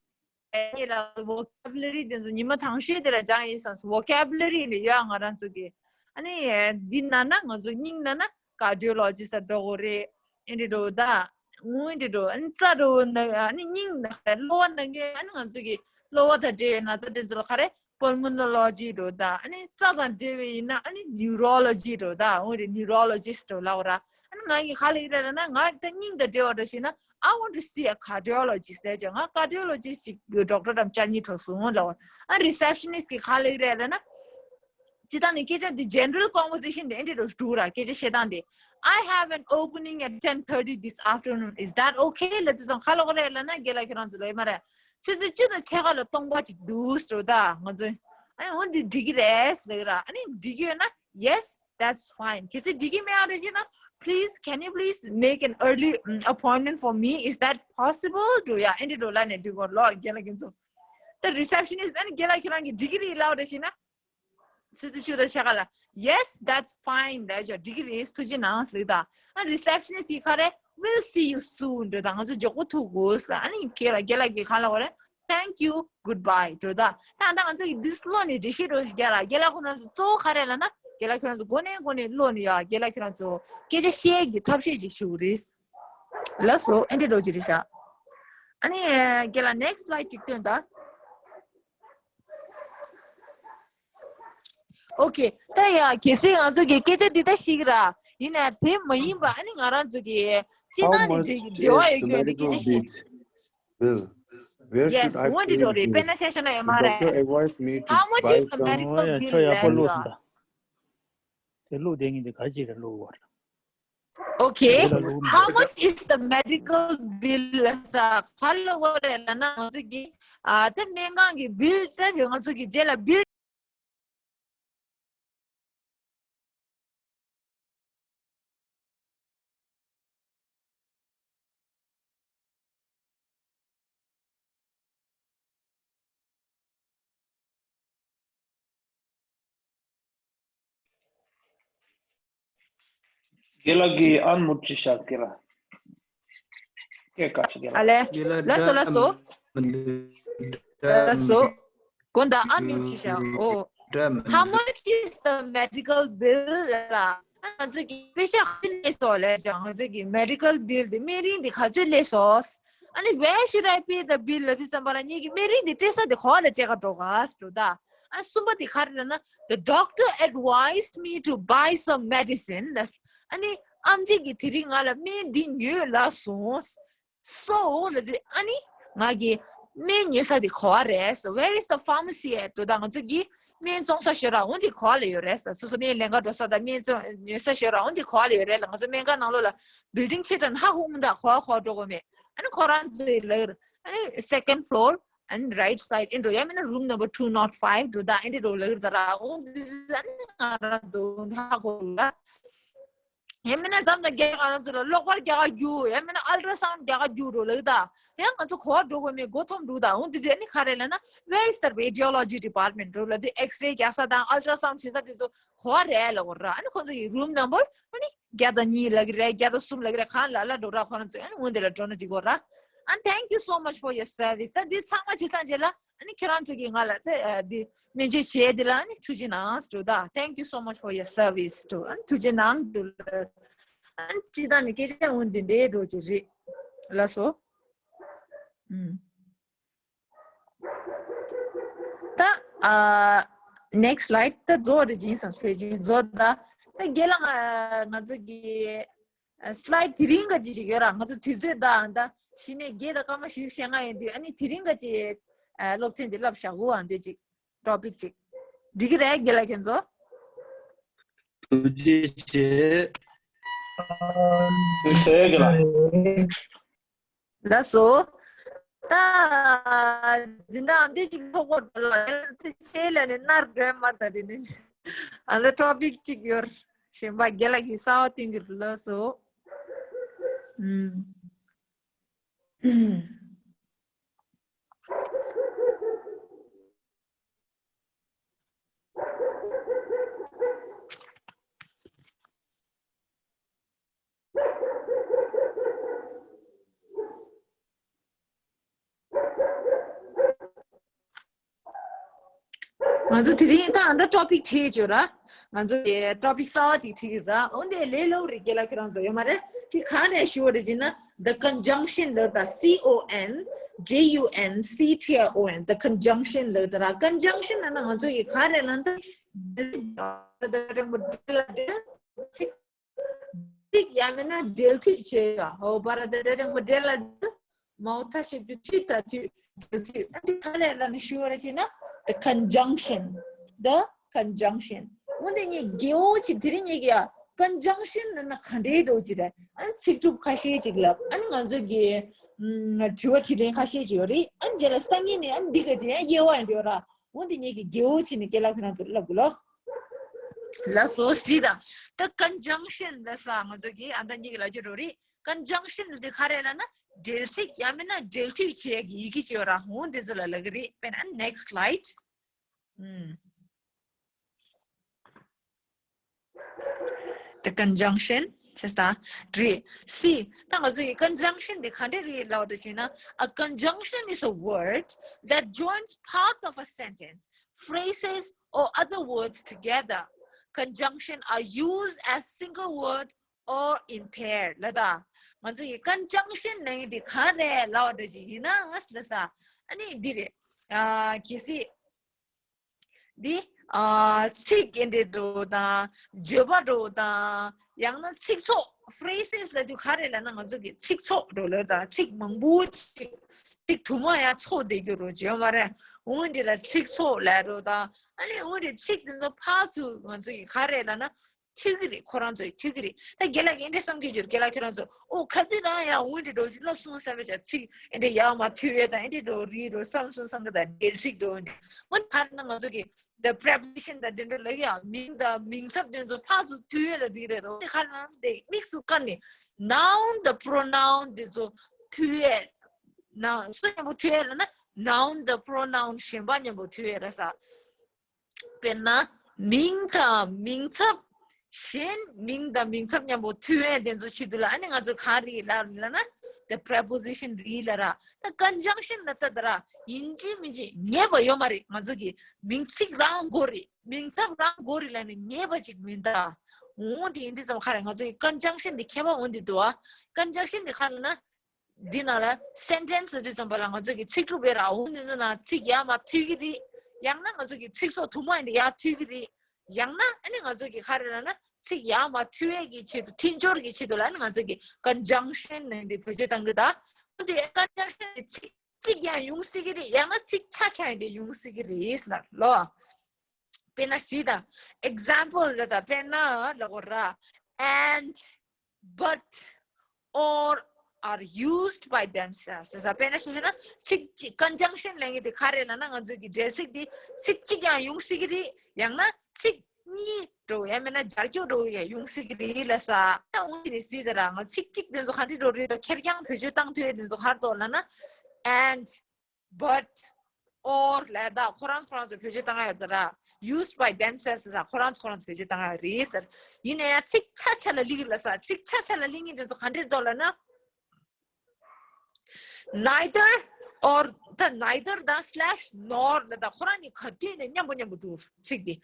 གཉིས་ལ་vocabulary དེ་ཚོ་ཉི་མ་དང་ཤོས་དེ་ལ་སྦྱང་ཡིན་བསམ་སོང་། vocabulary ལ་ཡོད་ང་རང་ཚོ་གི། ཨ་ནི་འདི་ན་ན་ང་ཚོ་སྙིང་ན་ན་cardiologist ལ་འགྲོ་དགོས་རེད། ཨེ་འདྲ་འགྲོ་ད། འོ་འདི་འགྲོ། ཨ་ནི་རྩ་འགྲོ་ན། ཨ་ནི་སྙིང་ན་གློ་བ་ན་མཁན། ཨ་ནི་ང་ཚོ་གི་གློ་བ་དང་འབྲེལ་བའི་ན་ཚ་དེ་ཚོ་ལ་ག་རེ། pulmonology འགྲོ་ད། ཨ་ནི་རྩ་དང་འབྲེལ་བའི་ཡིན་ན་ཨ་ནི་neurology འགྲོ་ད། འོ་རེད། neurologist འགྲོ་ལབ་ར། ཨ་ནི་ང་ཡི་ག་རེ་ལབ་ཀྱི་རེད་ལབ་ན། ང་ད་སྙིང་དང་འབྲེལ་བ་འགྲོ་ཞེ་ན། I want to see a cardiologist ལབ་ཅེ། ང་cardiologist ཅིག་doctor འགྲམ་བཅར་སྙིང་བྲོ་སོང་ལབ་པ། ཨ་receptionist གིས་ག་རེ་ལབ་ཀྱི་རེད་ལབ་ན། སྤྱིར་བཏང་ནས་སྐད་ཆ་འདི་general conversation དེ་འདྲ་འགྲོ་འགྲོ་ར། སྐད་ཆ་བཤད་སྟངས་དེ། I have an opening at ten thirty this afternoon. Is that okay? ལབ་དུས་ཙམ་ག་རེ་ལབ་ཀྱི་རེད་ལབ་ན། རྒན་ལགས་ཁྱེད་རང་ཚོ་ལབ་ཡོད་མ་རེད། ཆུ་ཚོད་བཅུ་དང་ཕྱེད་ཀ་ལ་སྟོང་པ་ཅིག་འདུག་ཟེར་ད་ང་ཚོས། ཨ་ནི་འོ་འདི་འགྲིག་གི་རེད་ལབ་ཀྱི་ར། ཨ་ནི་འགྲིག་གི་ཡོད་ན། Yes, that's fine. གལ་སྲིད་འགྲིག་གི་མེད་པ་རེད་ཅེ་ན། Please, can you please make an early, mm, appointment for me? Is that possible? འགྲོ་ཡ། ཨེ་འདྲ་འགྲོ་ལབ་ནས་འགྲིག་གོ་ལོ། རྒན་ལགས་ཁྱེད་ཚོ། ད་receptionist ཨ་ནི་རྒན་ལགས་ཁྱེད་རང་གིས་འགྲིག་གི་རེད་ལབ་པ་རེད་ཅེ་ན། ཆུ་ཚོད་བཅུ་དང་ཕྱེད་ཀ་ལ། Yes, that's fine. ལབ་ཅེ། འགྲིག་གི་རེད། ཐུགས་རྗེ་གནང་ལབ་ད། ཨ་receptionist གིས་ག་རེ། We'll see you soon འགྲོ་ད། ང་ཚོ་མགྱོགས་པོ་ཐུག་དགོས་ལབ། ཨ་ནི་རྒན་ལགས་རྒན་ལགས་ཀྱིས་ག་ལབ་པ་རེད། Thank you, goodbye འགྲོ་ད། ད་ད་ང་ཚོ་གིས་འདི་ཀློག་ནས་འགྲེལ་བཤད་འགྲོ་རྒན་ལགས། རྒན་ལགས་ཁོ་རང་ཚོ་གཙོ་བོ་ག་རེ་ལབ་ན། རྒན་ལགས་ཁྱེད་རང་ཚོ་འགོ་ནས་འགོ་ནས་ཀློག་ནས་ཡ། རྒན་ལགས་ཁྱེད་རང་ཚོ་སྐད་ཆ་བཤད་ཀྱི་ཐབས་ཤེས་ཅིག་ཞུ་གི་རེད། ལགས་སོ། ཨེ་འདྲ་འགྲོ་གི་རེད་ཤག་ཨ་ནི་རྒན་ལགས་next slide ཅིག་སྟོན་ད། Okay. ད་ཡ་གལ་སྲིད་ང་ཚོ་གི་སྐད་ཆ་འདི་ལྟ་ཞིག་ར། ཡིན་ན་དེ་མ་ཡིན་པ་ཨ་ནི་ང་རང་ཚོ་གི་སྤྱིར་བཏང་ནས་འབྲེལ་འབྲེལ་བ་ཡོད་རྒྱུ་འདི་སྐད་ཆ་ཞིག Bill. Where Yes, should I འོ་འདི་འགྲོ་རེད། དཔེར་ན་ཆ་བཞག་ན་ཡོད་མ་རེད། How much is the medical bill? ལབ་ད། དེ་ལོ་དེ་ངས་འདི་ག་ཅིག་རེད་ལོ་བར། Okay. How much is the medical bill? ལབ་ས་ག་ལབ་དགོས་རེད་ལབ་ན། ང་ཚོ་གི་ཨ་ད་སྨན་ཁང་གི་bill ད་ང་ཚོ་གི་རྗེས་ལ་bill རྒན་ལགས་ཀྱིས་unmute བྱས་ཤག་རྒན་ལགས། སྐད་བཀག་ཤག་རྒན་ལགས། ཨ་ལས། ལགས་སོ་ལགས་སོ། ལགས་སོ། དགོངས་དག unmute བྱས་ཤག་ཨོ། How much is the medical bill? ལབ་ད། ང་ཚོ་གི་པེ་ཤག་ག་ཚོད་སླེབས་སོང་ལབ་ཅེ། ང་ཚོ་གི་medical bill དེ་སྨན་རིན་དེ་ག་ཚོད་སླེབས་སོང་། ཨ་ནི་where should I pay the bill? ལབ་དུས་ཙམ་པ་ལ་ངེད་ཀྱི་སྨན་རིན་དེ་སྤྲད་ས་དེ་ག་པར་ལ་སྤྲད་ག་འགྲོ་ག་ཟེར་ད། ཨ་གསུམ་པ་དེ་ག་རེ་ལབ་ན། The doctor advised me to buy some medicine. ཨ་ནི་ཨམ་ཆི་གིས་དེ་རིང་ང་ལ་སྨན་འདི་ཉོས་ལབ་སོང་། So ལབ་དུས་ཨ་ནི་ང་གི་སྨན་ཉོ་ས་དེ་ག་པར་རེད། So where is the pharmacy at? ལབ་ད། ང་ཚོ་གི་སྨན་བཙོང་ས་ཞོར་ར་འོ་འདི་ག་པར་ལ་ཡོད་རེད། སོ་སོ་སྨན་ལེན་ག་འགྲོ་ས་དང་སྨན་བཙོང་ཉོ་ས་ཞོར་ར་འོ་འདི་ག་པར་ལ་ཡོད་རེད་ལབ། ང་ཚོ་སྨན་ཁང་ནང་ལོགས་ལ་building ཆེ་དྲགས་ཧ་གོ་མི་འདུག་ག་པར་ག་པར་འགྲོ་དགོས་མེད། ཨ་ནི་ཁོ་རང་ཚོའི་ལག་ཨ་ནི་second floor and right side ཨེ་འགྲོ། ཡང་མིན་ན་room number two not five འགྲོ་ད། ཨེ་འདྲ་འགྲོ་ལག་ད་ར། འོ་འདི་ཨ་ནི་ང་རང་ཚོ་ཧ་གོ་ལ། ཡང་མིན་ན་མཚམས་དང་རྒྱག་ང་རང་ཚོ་ལ་གློག་པར་རྒྱག་རྒྱུ། ཡང་མིན་ན་ultrasound རྒྱག་རྒྱུ་འགྲོ་ལག་ད། ཡང་ང་ཚོ་ག་པར་འགྲོ་དགོས་མེད་མགོ་འཐོམ་འདུག་ད། འོ་འདི་དེ་ཨ་ནི་ག་རེ་ལབ་ན། Where is the radiology department? འགྲོ་ལབ་དུས་X-ray རྒྱག་ས་དང་ultrasound བྱེད་ས་དེ་ཚོ་ག་པར་རེད་ལབ་དགོས་ར། ཨ་ནི་ཁོང་ཚོ་གི་room number ཨ་ནི་བརྒྱ་དང་གཉིས་ལབ་ཀྱི་རེད། བརྒྱ་དང་གསུམ་ལབ་ཀྱི་རེད། གང་ལ་ལ་འགྲོ་ར། ཁོ་རང་ཚོ་ཨ་ནི་འོ་འདི་ལ་འགྲོ་ན་འགྲིག་གོ་ར། And thank you so much for your service. ད་འདི་ཚང་མ་བྱེད་ཚང་བྱེད་ལ་ཨ་ནི་ཁྱེད་རང་ཚོ་གིས་ང་ལ་ད་འདི་སྨན་བཅོས་བྱས་འདི་ལ་ཨ་ནི་ཐུགས་རྗེ་གནང་ཟེར་ད། Thank you so much for your service too. ཨ་ནི་ཐུགས་རྗེ་གནང་འདུག་ལ། ཨ་ནི་སྤྱིར་བཏང་ནས་སྐད་ཆ་འོ་འདི་འདྲའི་འགྲོ་གི་རེད་ལགས་སོ། ཨུམ། ད་ཨ་next slide ད་རྫོགས་རེད་ཅིང་སང་ཕལ་ཆེར་རྫོགས་ད། ད་རྒན་ལགས་ང་ང་ཚོ་གི་ ཨ་སི་ལའིཌ་དེ་རིང་ག་ཅིག་ཅིག་ཡོད་ར། ང་ཚོ་དུས་ཚོད་ད་ཨ་ད་གཞི་ནས་བརྒྱད་དང་སྐར་མ་བཞི་བཅུ་ཞེ་ལྔ་ཡིན་དུས། ཨ་ནི་དེ་རིང་ག་ཅིག་ཨ་སློབ་ཚན་འདི་བསླབ་བཞག་གོ་ཨ་འདོད་ཅིག་ཊོ་པིག་ཅིག་འགྲིག་གི་རེད་རྒན་ལགས་ཁྱེད་ཚོ། ཐུགས་རྗེ་ཆེ། ཐུགས་རྗེ་ཆེ་རྒན་ལགས། ལགས་སོ། ད་འཛིན་གྲྭ་འདི་གཅིག་ཐོག་གོ་ལ་ཚེ་ཆེ་ལ་ནི་ནར་འགྲོ་མ་ད་དེ་ནི་ཨ་ལ་ཊོ་པིག་གཅིག་ཡོད། གཞན་པ་རྒན་ལགས་ཀྱིས་གསར་བ་བསྟན་གྱི་རེད། ལགས་སོ། ཨུམ། ང་ཚོ་དེ་རིང་ད་ཨ་ད་ཊོ་པིག་ཁྲིད་ཡོད་ར། ང་ཚོ་དེ་ཊོ་པིག་གསར་བ་ཅིག་ཁྲིད་ཀྱི་ར། འོན་ཏེ་ལས་སླ་པོ་རེད། རྒན་ལགས་ཁྱེད་རང་ཚོ་ཡོད་མ་རེད། དེ་ག་རེ་ཞུ་བ་རེད་ཅེ་ན། The conjunction ལབ་ད། C O N J U N C T I O N, the conjunction ལབ་ད་ར། ཀོན་ཇང་ཤན་ལབ་ན་ང་ཚོ་ཡི་ག་རེ་ལབ་ད། ཚིག་ཡང་མིན་ན་འབྲེལ་མཐུད་བྱེད་ཡ། ཧོ་བ་ར་ད་ད་དྲང་པོ་འབྲེལ་ལ་འབྲེལ། མའོ་ཐ་ཞབས་ཀྱུ་མཐུད་ད་མཐུད། འབྲེལ་མཐུད། ཨ་འདི་ག་ལས་ལ་ནི་ཞུ་བ་ར་ཅེ་ན། The conjunction, the conjunction. འོན་ཏེ་ངས་རྒྱལ་བོ་ཅིག་དེ་རིང་ངས་ཀྱི་ཡ་ཀོན་ཇང་ཤན་ལབ་ན་ག་འདྲའི་འདྲ་ཅིག་རེད། ཨ་ཚིག་གྲུབ་ཁ་ཤས་ཅིག་ལབ། ཨ་ནི་ང་ཚོ་གི་ཨམ་དྲི་བ་དྲིས་ལན་ཁ་ཤས་ཅིག་ཡོད་རེད། ཨ་ནི་རྗེས་ལ་སང་ཉིན་ནས་ཨ་ནི་འདི་ག་ཅིག་ཡང་དབྱེ་བ་ཡང་འདྲ་ཡོད་ར། འོན་ཏེ་ངས་ཀྱི་རྒྱལ་བོ་ཅིག་ནི་རྒན་ལགས་ཁྱེད་རང་ཚོ་ལབ་དགོས་ལོ། ལགས་སོ། གཟིགས་དང་། ད་ཀོན་ཇང་ཤན་ལབ་ས་ང་ཚོ་གི་ཨ་ད་གཉིས་ཀྱི་ལབ་རྒྱུ་རོ་རེད། ཀོན་ཇང་ཤན་ལབ་དེ་ག་རེ་ལབ་ན་འབྲེལ་ཚིག་ཡང་མིན་ན་འབྲེལ་མཐུད་བྱེད་ཡ་གི་ཡི་གེ་ཅིག་ཡོད་ར། འོ་དེ་ཚོ་ལ་ལབ་གི་རེད། དཔེར་ན་next slide. ཨུམ། The conjunction. ཅེས་ད་རེད། གཟིགས་ད་ང་ཚོ་གི་ཀོན་ཇང་ཤན་དེ་ག་འདྲ་རེད་ལབ་པ་ཅེ་ན། A conjunction is a word that joins parts of a sentence, phrases or other words together. Conjunction are used as single word or in pair ལབ་ད། ང་ཚོ་གི་ཀོན་ཇང་ཤན་ནང་གི་དེ་ག་རེ་ལབ་པ་ཅིག་ཡིན་ན་ལབ་ས། ཨ་ནི་འདི་རེད། ཨ་གལ་སྲིད་འདི་ཨ་ཚིག་གི་འདི་འདྲ་དང་བརྗོད་པ་འདྲ་དང་ཡང་ན་ཚིག་ཚོགས་ཕི་རེ་སེ་སི་ལབ་དུས་ག་རེ་ལབ་ན། ང་ཚོ་གི་ཚིག་ཚོགས་འདྲ་ལབ་ད། ཚིག་མང་པོ་ཅིག་ཚིག་དུ་མ་ཡང་ཚོགས་བསྡད་རྒྱུ་རོ་བརྗོད་མ་རེད། འོ་འདི་ལ་ཚིག་ཚོགས་ལབ་འདྲ་དང་། ཨ་ནི་འོ་འདི་ཚིག་འདི་ཚོ་ཕར་ཚུར་ང་ཚོ་གི་ག་རེ་ལབ་ན། མཐུད་ཀྱི་རེད། ཁོ་རང་ཚོས་མཐུད་ཀྱི་རེད། ད་རྒན་ལགས་ཀྱིས་འདི་འདྲ་བསམ་གྱི་ཡོད། རྒན་ལགས་ཁྱེད་རང་ཚོ་ཨོ་ཁ་སང་རང་ཡང་འོ་འདི་འདྲ་ཞིག་ལབ་སོང་བསམ་པའི་ཆ་ཚིག་འདི་འདྲ་ཡར་མར་མཐུད་ཡས་དང་འདི་འདྲ་རེད་འདྲ་བསམ་སོང་བསམ་གི། ད་འབྲེལ་ཚིག་འདྲ་འདི་འོ་ད་ག་རེ་ན་ང་ཚོ་གི་the preposition ད་འདི་འདྲ་ལབ་ཡ། མིང་དང་མིང་ཚབ་དེ་ཚོ་ཕར་ཚུར་མཐུད་ཡས་ལ་རེད་རེད། ད་འོ་དེ་ག་རེ་ན་དེ་དམིགས་སུ་བཀར་ནས་noun དང་pronoun དེ་ཚོ་མཐུད་ཡས། ན་སུ་མཉམ་པོ་མཐུད་ཡས་ལབ་ན་noun དང་pronoun གཞན་པ་མཉམ་པོ་མཐུད་ཡས་རེད་ས། དཔེར་ན་མིང་དང་མིང་ཚབ། གཞན་མིང་དང་མིང་ཚབ་མཉམ་པོ་མཐུད་ཡས་དེ་ཚོ་ཆེད་དུ་ལ་ཨ་ནི་ང་ཚོ་ག་རེ་ལབ་ལབ་ན་the preposition རེད་ལབ་ར། ད་ཀོན་ཇང་ཤན་ལ་ལྟ་ད་ར་ཡིན་གཅིག་མིན་གཅིག་ངེས་པ་ཡོད་མ་རེད། ང་ཚོ་གི་མིང་ཚིག་རང་དགོས་རེད། མིང་ཚབ་རང་དགོས་རེད་ལབ་ནས་ངེས་པ་ཅིག་མིན་ད། འོ་དེ་ཡིན་དུས་ཙམ་ག་རེ་ང་ཚོ་གི་ཀོན་ཇང་ཤན་དེ་ཁྱད་པར་འོ་དེ་འདུག་ཨ། ཀོན་ཇང་ཤན་དེ་ག་རེ་ལབ་ན། འདི་ནང་ལ་སེན་ཊེན་སི་ཟེར་དུས་ཙམ་པ་ལ་ང་ཚོ་གི་ཚིག་གྲུབ་པའི་ར་འོང་འདི་ཚོ་ནང་ཚིག་ཡར་མར་མཐུད་ཀྱི་རེད། ཡང་ན་ང་ཚོ་གི་ཚིག་ཚོགས་དུ་མ་ཡིན་ཏེ་ཡར་མཐུད་ཀྱི་རེད། ཡང་ན་ཨ་ནི་ང་ཚོ་གི་ག་རེ་ལབ་ན་ཚིག་ཡར་མར་མཐུད་ཡས་ཀྱི་ཆེད་དུ་མཐུན་སྦྱོར་གྱི་ཆེད་དུ་ལ་ཨ་ནི་ང་ཚོ་གི་ཀོན་ཇང་ཤན་ནང་འདི་བེད་སྤྱོད་བཏང་གི་ད། འོ་དེ་ཀོན་ཇང་ཤན་ནི་ཚིག་གཅིག་ཡང་ཡོང་སྲིད་ཀྱི་རེད། ཡང་ན་ཚིག་ཆ་ཆ་ཡང་དེ་ཡོང་སྲིད་ཀྱི་རེད་ལ་ལོ། དཔེར་ན་གཟིགས་དང་། ཨེག་ཛམ་པལ་ལ་ད་དཔེར་ན་ལ་གོ་ར། and but or are used by themselves ཟེར་ས། དཔེར་ན་ཆ་བཞག་ན་ཚིག་གཅིག་ཀོན་ཇང་ཤན་ལབ་མཁན་དེ་ག་རེ་ལབ་ན་ང་ཚོ་གི་འབྲེལ་ཚིག་དེ་ཚིག་གཅིག་ཡང་ཡོང་སྲིད་ཀྱི་རེད། ཡང་ན་ཚིག་གཉིས་འགྲོ་ཡང་མིན་ན་སྦྱར་སྐྱོར་འགྲོ་ཡང་ཡོང་སྲིད་ཀྱི་རེད་ལབ་ས། ད་འོ་དེ་ནས་གཟིགས་དང་ར། ང་ཚིག་གཅིག་དེ་ཚོ་ག་འདྲ་འགྲོ་རེད་དང་ཁེར་རྐྱང་བེད་སྤྱོད་བཏང་ཐུབ་ཡས་དེ་ཚོ་ག་རེ་འདུག་ལབ་ན། and but or ལབ་ད་ཁོ་རང་ཚོ་ཁོ་རང་ཚོ་བེད་སྤྱོད་བཏང་ཡ་ཡོད་ཟེར་ར། used by themselves ཟེར་ས། ཁོ་རང་ཚོ་ཁོ་རང་ཚོ་བེད་སྤྱོད་བཏང་ཡ་རེད་ཟེར། ཡིན་ན་ཡང་ཚིག་ཆ་ཆ་ལ་ལེན་གྱི་ལབ་ས། ཚིག་ཆ་ཆ་ལ་ལེན་མཁན་དེ་ཚོ་ག་འདྲ་འདུག་ལབ་ན། neither or ད་neither དང་slash nor ལབ་ད་ཁོ་རང་གཉིས་ག་དུས་ནས་མཉམ་པོ་མཉམ་པོ་འགྲོ་ཚིག་དེ།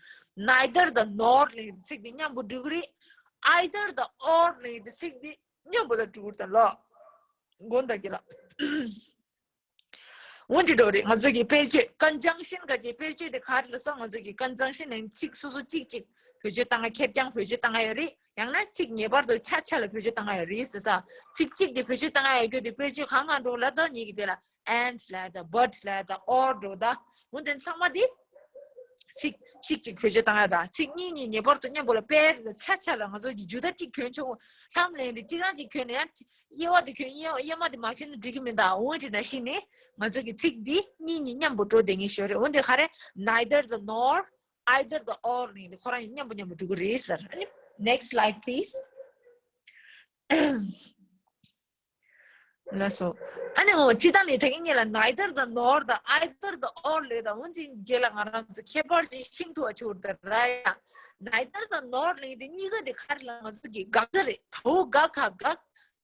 neither དང་nor ལབ་ཚིག་དེ་མཉམ་པོ་འགྲོ་གི་རེད། either དང་or ལབ་ཚིག་དེ་མཉམ་པོ་ད་འགྲོ་གི་རེད་ད་ལོ། དགོངས་དག་གི་ལ། འོ་འདི་འདྲ་རེད། ང་ཚོ་གི་དཔེར་བརྗོད་ཀོན་ཇང་ཤན་ག་ཅིག་དཔེར་བརྗོད་དེ་ག་རེ་ལབ་སོང་། ང་ཚོ་གི་ཀོན་ཇང་ཤན་ནང་ཚིག་སོ་སོ་གཅིག་གཅིག་ བེད་སྤྱོད་བཏང་ཡ་ཁེར་རྐྱང་བེད་སྤྱོད་བཏང་ཡ་ཡོད་རེད། ཡང་ན་ཚིག་ངེས་པར་དུ་ཆ་ཆ་ལ་བེད་སྤྱོད་བཏང་ཡ་ཡོད་རེད་ཟེར་ས། ཚིག་གཅིག་དེ་བེད་སྤྱོད་བཏང་ཡ་ཡོད་རྒྱུ་དེ་དཔེར་བརྗོད་གང་གང་འགྲོ་ལབ་ད་ཉིད་ཀྱི་དེ་ལ་and ལབ་ད་but ལབ་ད་or འགྲོ་ད། འོན་ཏེ་ཚང་མ་དེ་ཚིག་གཅིག་གཅིག་བེད་སྤྱོད་བཏང་ཡ་ད། ཚིག་གཉིས་གཉིས་ངེས་པར་དུ་མཉམ་པོ་ལ་དཔེར་ཆ་ཆ་ལ་ང་ཚོ་གི་རྒྱུ་ད་གཅིག་གྱོན་ཆོག་གོ། ལྷམ་ལེན་དེ་གཅིག་རང་གཅིག་གྱོན་ནས་ཡང་དབྱེ་བ་དེ་གྱོན། དབྱེ་དབྱེ་མ་དེ་མ་གྱོན་ན་འགྲིག་གི་མི་འདུག་འོན་ཏེ་ན་ཤི་ནི་ང་ཚོ་གི་ཚིག་འདི་གཉིས་གཉིས་མཉམ་པོ་འགྲོ་བསྡད་ངེས་ཤོར་རེད། འོན་ཏེ་ག་རེ་neither the nor either the or ནི་འདི་ཁོ་རང་མཉམ་པོ་མཉམ་པོ་འགྲོ་གི་རེད་ཟེར། ཨ་ནི་next slide please. ལགས་སོ། ཨ་ནི་འོ་སྤྱི་བཏང་ནས་ད་གིན་ཉིད་ལ་neither the nor the either the or ལས་ད་འོན་ཏེ་རྒྱལ་ལ་ང་རང་ཚོ་ཁྱད་པར་ཅིག་ཤིང་ཐུ་བ་ཆུར་ད་ར་ཡ། neither the nor ལས་དེ་གཉིས་ཀ་དེ་ག་རེ་ལ་ང་ཚོ་གི་དགག་སྒྲ་རེད། དོ་དགག་ག་དགག་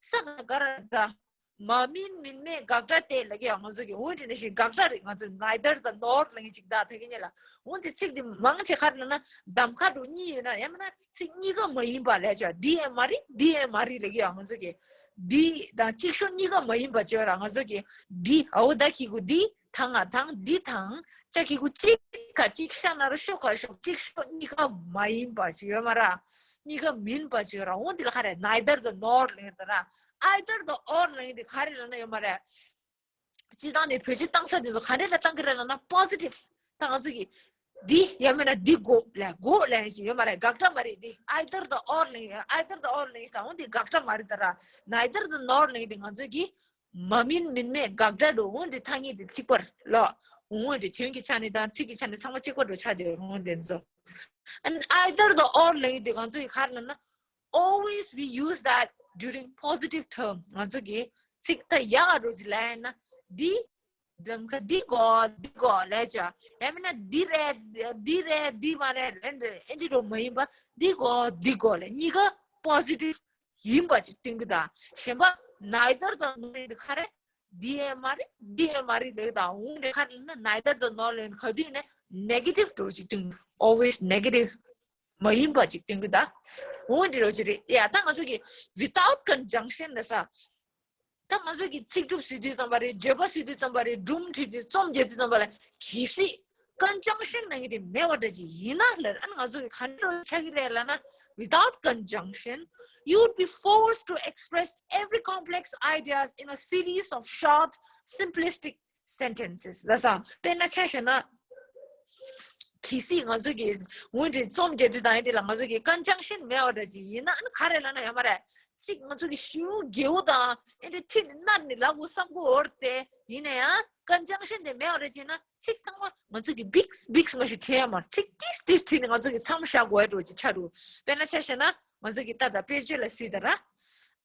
ས་ག་དགག་ར་དགག་མ་མིན་མིན་མེད་དགག་སྒྲ་སྟེ་ལ་གི་ཡང་ང་ཚོ་གི་འོན་ཏེ་ནི་ཞིག་དགག་སྒྲ་རེད། ང་ཚོ་neither the nor ལ་གི་ཅིག་ད་ད་གིན་ཉིད་ལ་འོན་ཏེ་ཚིག་དེ་མང་ཆེ་ག་རེ་ལ་ན་གདམ་ཁ་འགྲོ་གཉིས་ཡོད་ན་ཡང་མིན་ན་ཚིག་གཉིས་ཀ་མ་ཡིན་པ་ལས་ཆ་འདི་ཡང་མ་རེད་འདི་ཡང་མ་རེད་ལ་གི་ཡང་ང་ཚོ་གི་འདི་དང་གཅིག་ཤོས་གཉིས་ཀ་མ་ཡིན་པ་བྱོས་ར་ང་ཚོ་གི་འདི་ཨའོ་ད་ཁི་གུ་འདི་དང་ང་དང་འདི་དང་ཅ་ཁི་གུ་གཅིག་ཁ་གཅིག་ཤ་ན་རུ་ཤོ་ཁ་ཤོ་གཅིག་ཤོ་གཉིས་ཀ་མ་ཡིན་པ་ཞིག་ཡོད་མ་ར། གཉིས་ཀ་མིན་པ་ཞིག་ཡོད་ར། འོན་ཏེ་ལ་ཁ་རེ་neither the nor ལེར་ད་ར། either the or ལེར་དེ་ག་རེ་ལ་ན་ཡོད་མ་རེད། སྤྱི་བཏང་ནས་བེད་སྤྱོད་བཏང་ས་དེ་ཚོ་ག་རེ་ལ་བཏང་གི་རེད་ལ་ན་positive ད་ང་ཚོ་གི་འདི་ཡང་མིན་ན་འདི་དགོས་ལ་དགོས་ལ་ཅི་ཡོད་མ་རེད། དགག་སྒྲ་མ་རེད། འདི་either the or ལེར་either the or ལེར་ད་འོན་ཏེ་དགག་སྒྲ་མ་རེད་ད་ར། neither the nor ལེར་དེ་ང་ཚོ་གི་མ་མིན་མིན་མེད་དགག་སྒྲ་འགྲོ་འོན་ཏེ་ཐ་སྙད་དེ་གཅིག་པར་ལ་འོན་ཏེ་དོན་གྱི་ཆ་ནས་དང་ཚིག་གི་ཆ་ནས་ཚང་མ་གཅིག་པར་འགྲོ་ཆ་དེ་འོན་ཏེ་ཚོ། And either the or ལེན་དེ་ང་ཚོ་ཡི་གར་ལ་ན་always we use that during positive term ང་ཚོ་གི་ཚིག་ད་ཡག་རོ་ཅི་ལ་ཡིན་ན་འདི་འདམ་ཁ་འདི་གོ་འདི་གོ་ལས་ཅ་ཡང་མིན་ན་འདི་རེད་འདི་རེད་འདི་མ་རེད་ཨེ་འདི་རོ་མ་ཡིན་པ་འདི་གོ་འདི་གོ་ལས་གཉིས་ཀ་positive ཡིན་པ་ཅིག་སྟོན་གི་དང་གཞན་པ་neither དང་ནོ་ཡིན་དུ་ཁ་རེ་འདི་ཡང་མ་རེད་འདི་ཡང་མ་རེད་ལེགས་དང་འོང་རེ་ཁ་རེ་ན་neither དང་ནོ་ལེན་ག་དུས་ནས་negative འགྲོ་ཅིག་སྟོན་always negative མ་ཡིན་པ་ཅིག་སྟོན་གི་དང་འོང་འདི་རོ་ཅིག་རེད་ཡ། ད་ང་ཚོ་གི་without conjunction ལ་ས། ད་ང་ཚོ་གི་ཚིག་གྲུབ་ཟེར་དུས་ཙམ་པ་རེད། བརྗོད་པ་ཟེར་དུས་ཙམ་པ་རེད། སྒྲུང་བྲིས་དུས་རྩོམ་རྒྱག་དུས་ཙམ་པ་ལ་གལ་སྲིད་conjunction ནང་གི་དེ་མེད་པ་འདྲ་ཅིག་ཡིན་ན་ལ་ཨ་ནི་ང་ཚོ་གི་ག་འདྲ་ཆགས་ཀྱི་རེད་ལ་ན། Without conjunction, you would be forced to express every complex ideas in a series of short, simplistic sentences. ལ་ས་དཔེར་ན་ཆ་བཞག་ན། གལ་སྲིད་ང་ཚོ་གི་འོན་ཏེ་རྩོམ་རྒྱག་དུས་དང་ཡིན་དེ་ལ་ང་ཚོ་གི་conjunction མེད་པ་འདྲ་ཅིག་ཡིན་ན་ཨ་ནི་ག་རེ་ལ་ན་ཡོད་མ་རེད། ཚིག་ང་ཚོ་གི་ཤིང་རྒྱལ་པོ་དང་ཨེ་འདྲ་ཐུན་ནི་ནར་ནི་ལ་གུ་བསམ་གོ་འོར་ཏེ་ཡིན་ན་ཡང་conjunction དེ་མེད་པ་རེད་ཅེ་ན་ཚིག་ཚང་མ་ང་ཚོ་གི་big big མ་ཞིག་བྲིས་ཡ་མ་ཚིག་ཏིས་ཏིས་བྲིས་ནི་ང་ཚོ་གི་མཚམས་བཞག་དགོས་ཡ་འགྲོ་ཅིག་ཆགས་འདུག་དཔེར་ན་ཆ་བཞག་ན་ང་ཚོ་གི་ད་ལྟ་དཔེར་བརྗོད་ལ་སྲིད་ད་ར།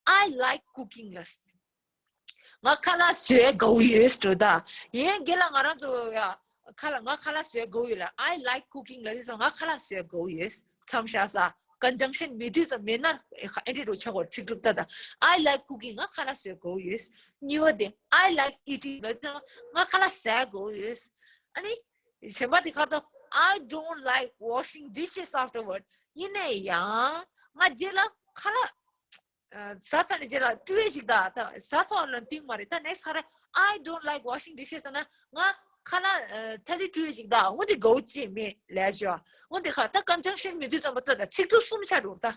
I like cooking ལ། ང་ཁ་ལག་བཟོ་ཡ་དགའ་བོ་ཡོད་འགྲོ་ད། ཡིན་རྒན་ལགས་ང་རང་ཚོ་ཡ། ཁ་ལག་ང་ཁ་ལག་བཟོ་ཡ་དགའ་བོ་ཡོད་ལ། I like cooking ལ་ཡིན་སོང་ང་ཁ་ལག་བཟོ་ཡ་དགའ་བོ་ཡོད། མཚམས་བཞག་ས། conjunction མེད་དུས་ཙམ་མེད་ན་ཨེ་འདྲི་རུ་ཆགས་གོ་ཚིག་གྲུབ་ད་ད། I like cooking ང་ཁ་ལག་བཟོ་ཡ་དགའ་བོ་ཡོད། གཉིས་པ་དེ་I like eating ལ་ཡིན་སོང་ང་ཁ་ལག་ཟ་ཡ་དགའ་བོ་ཡོད། ཨ་ནི། གཞན་པ་དེ་ཁ་ཐོག I don't like washing dishes afterward ཡིན་ནའི་ཡང་ང་རྗེས་ལ་ཁ་ལག་ཟ་ཚར་ནས་རྗེས་ལ་བཀྲུ་ཡས་ཅིག་དང་ཟ་ཚར་བ་ལ་བསྟུན་མ་རེད། ད་next ག་རེ། I don't like washing dishes ཟེར་ན་ང་ཁ་ལག་ཐ་ལི་བཀྲུ་ཡས་ཅིག་དང་འོ་དེ་དགའ་བོ་ཅིག་མེད་ལས་ཞོ། འོ་དེ་ཁ་ད་conjunction མེད་དུས་ཙམ་པ་ད་ད་ཚིག་གྲུབ་གསུམ་ཆགས་འགྲོ་ད།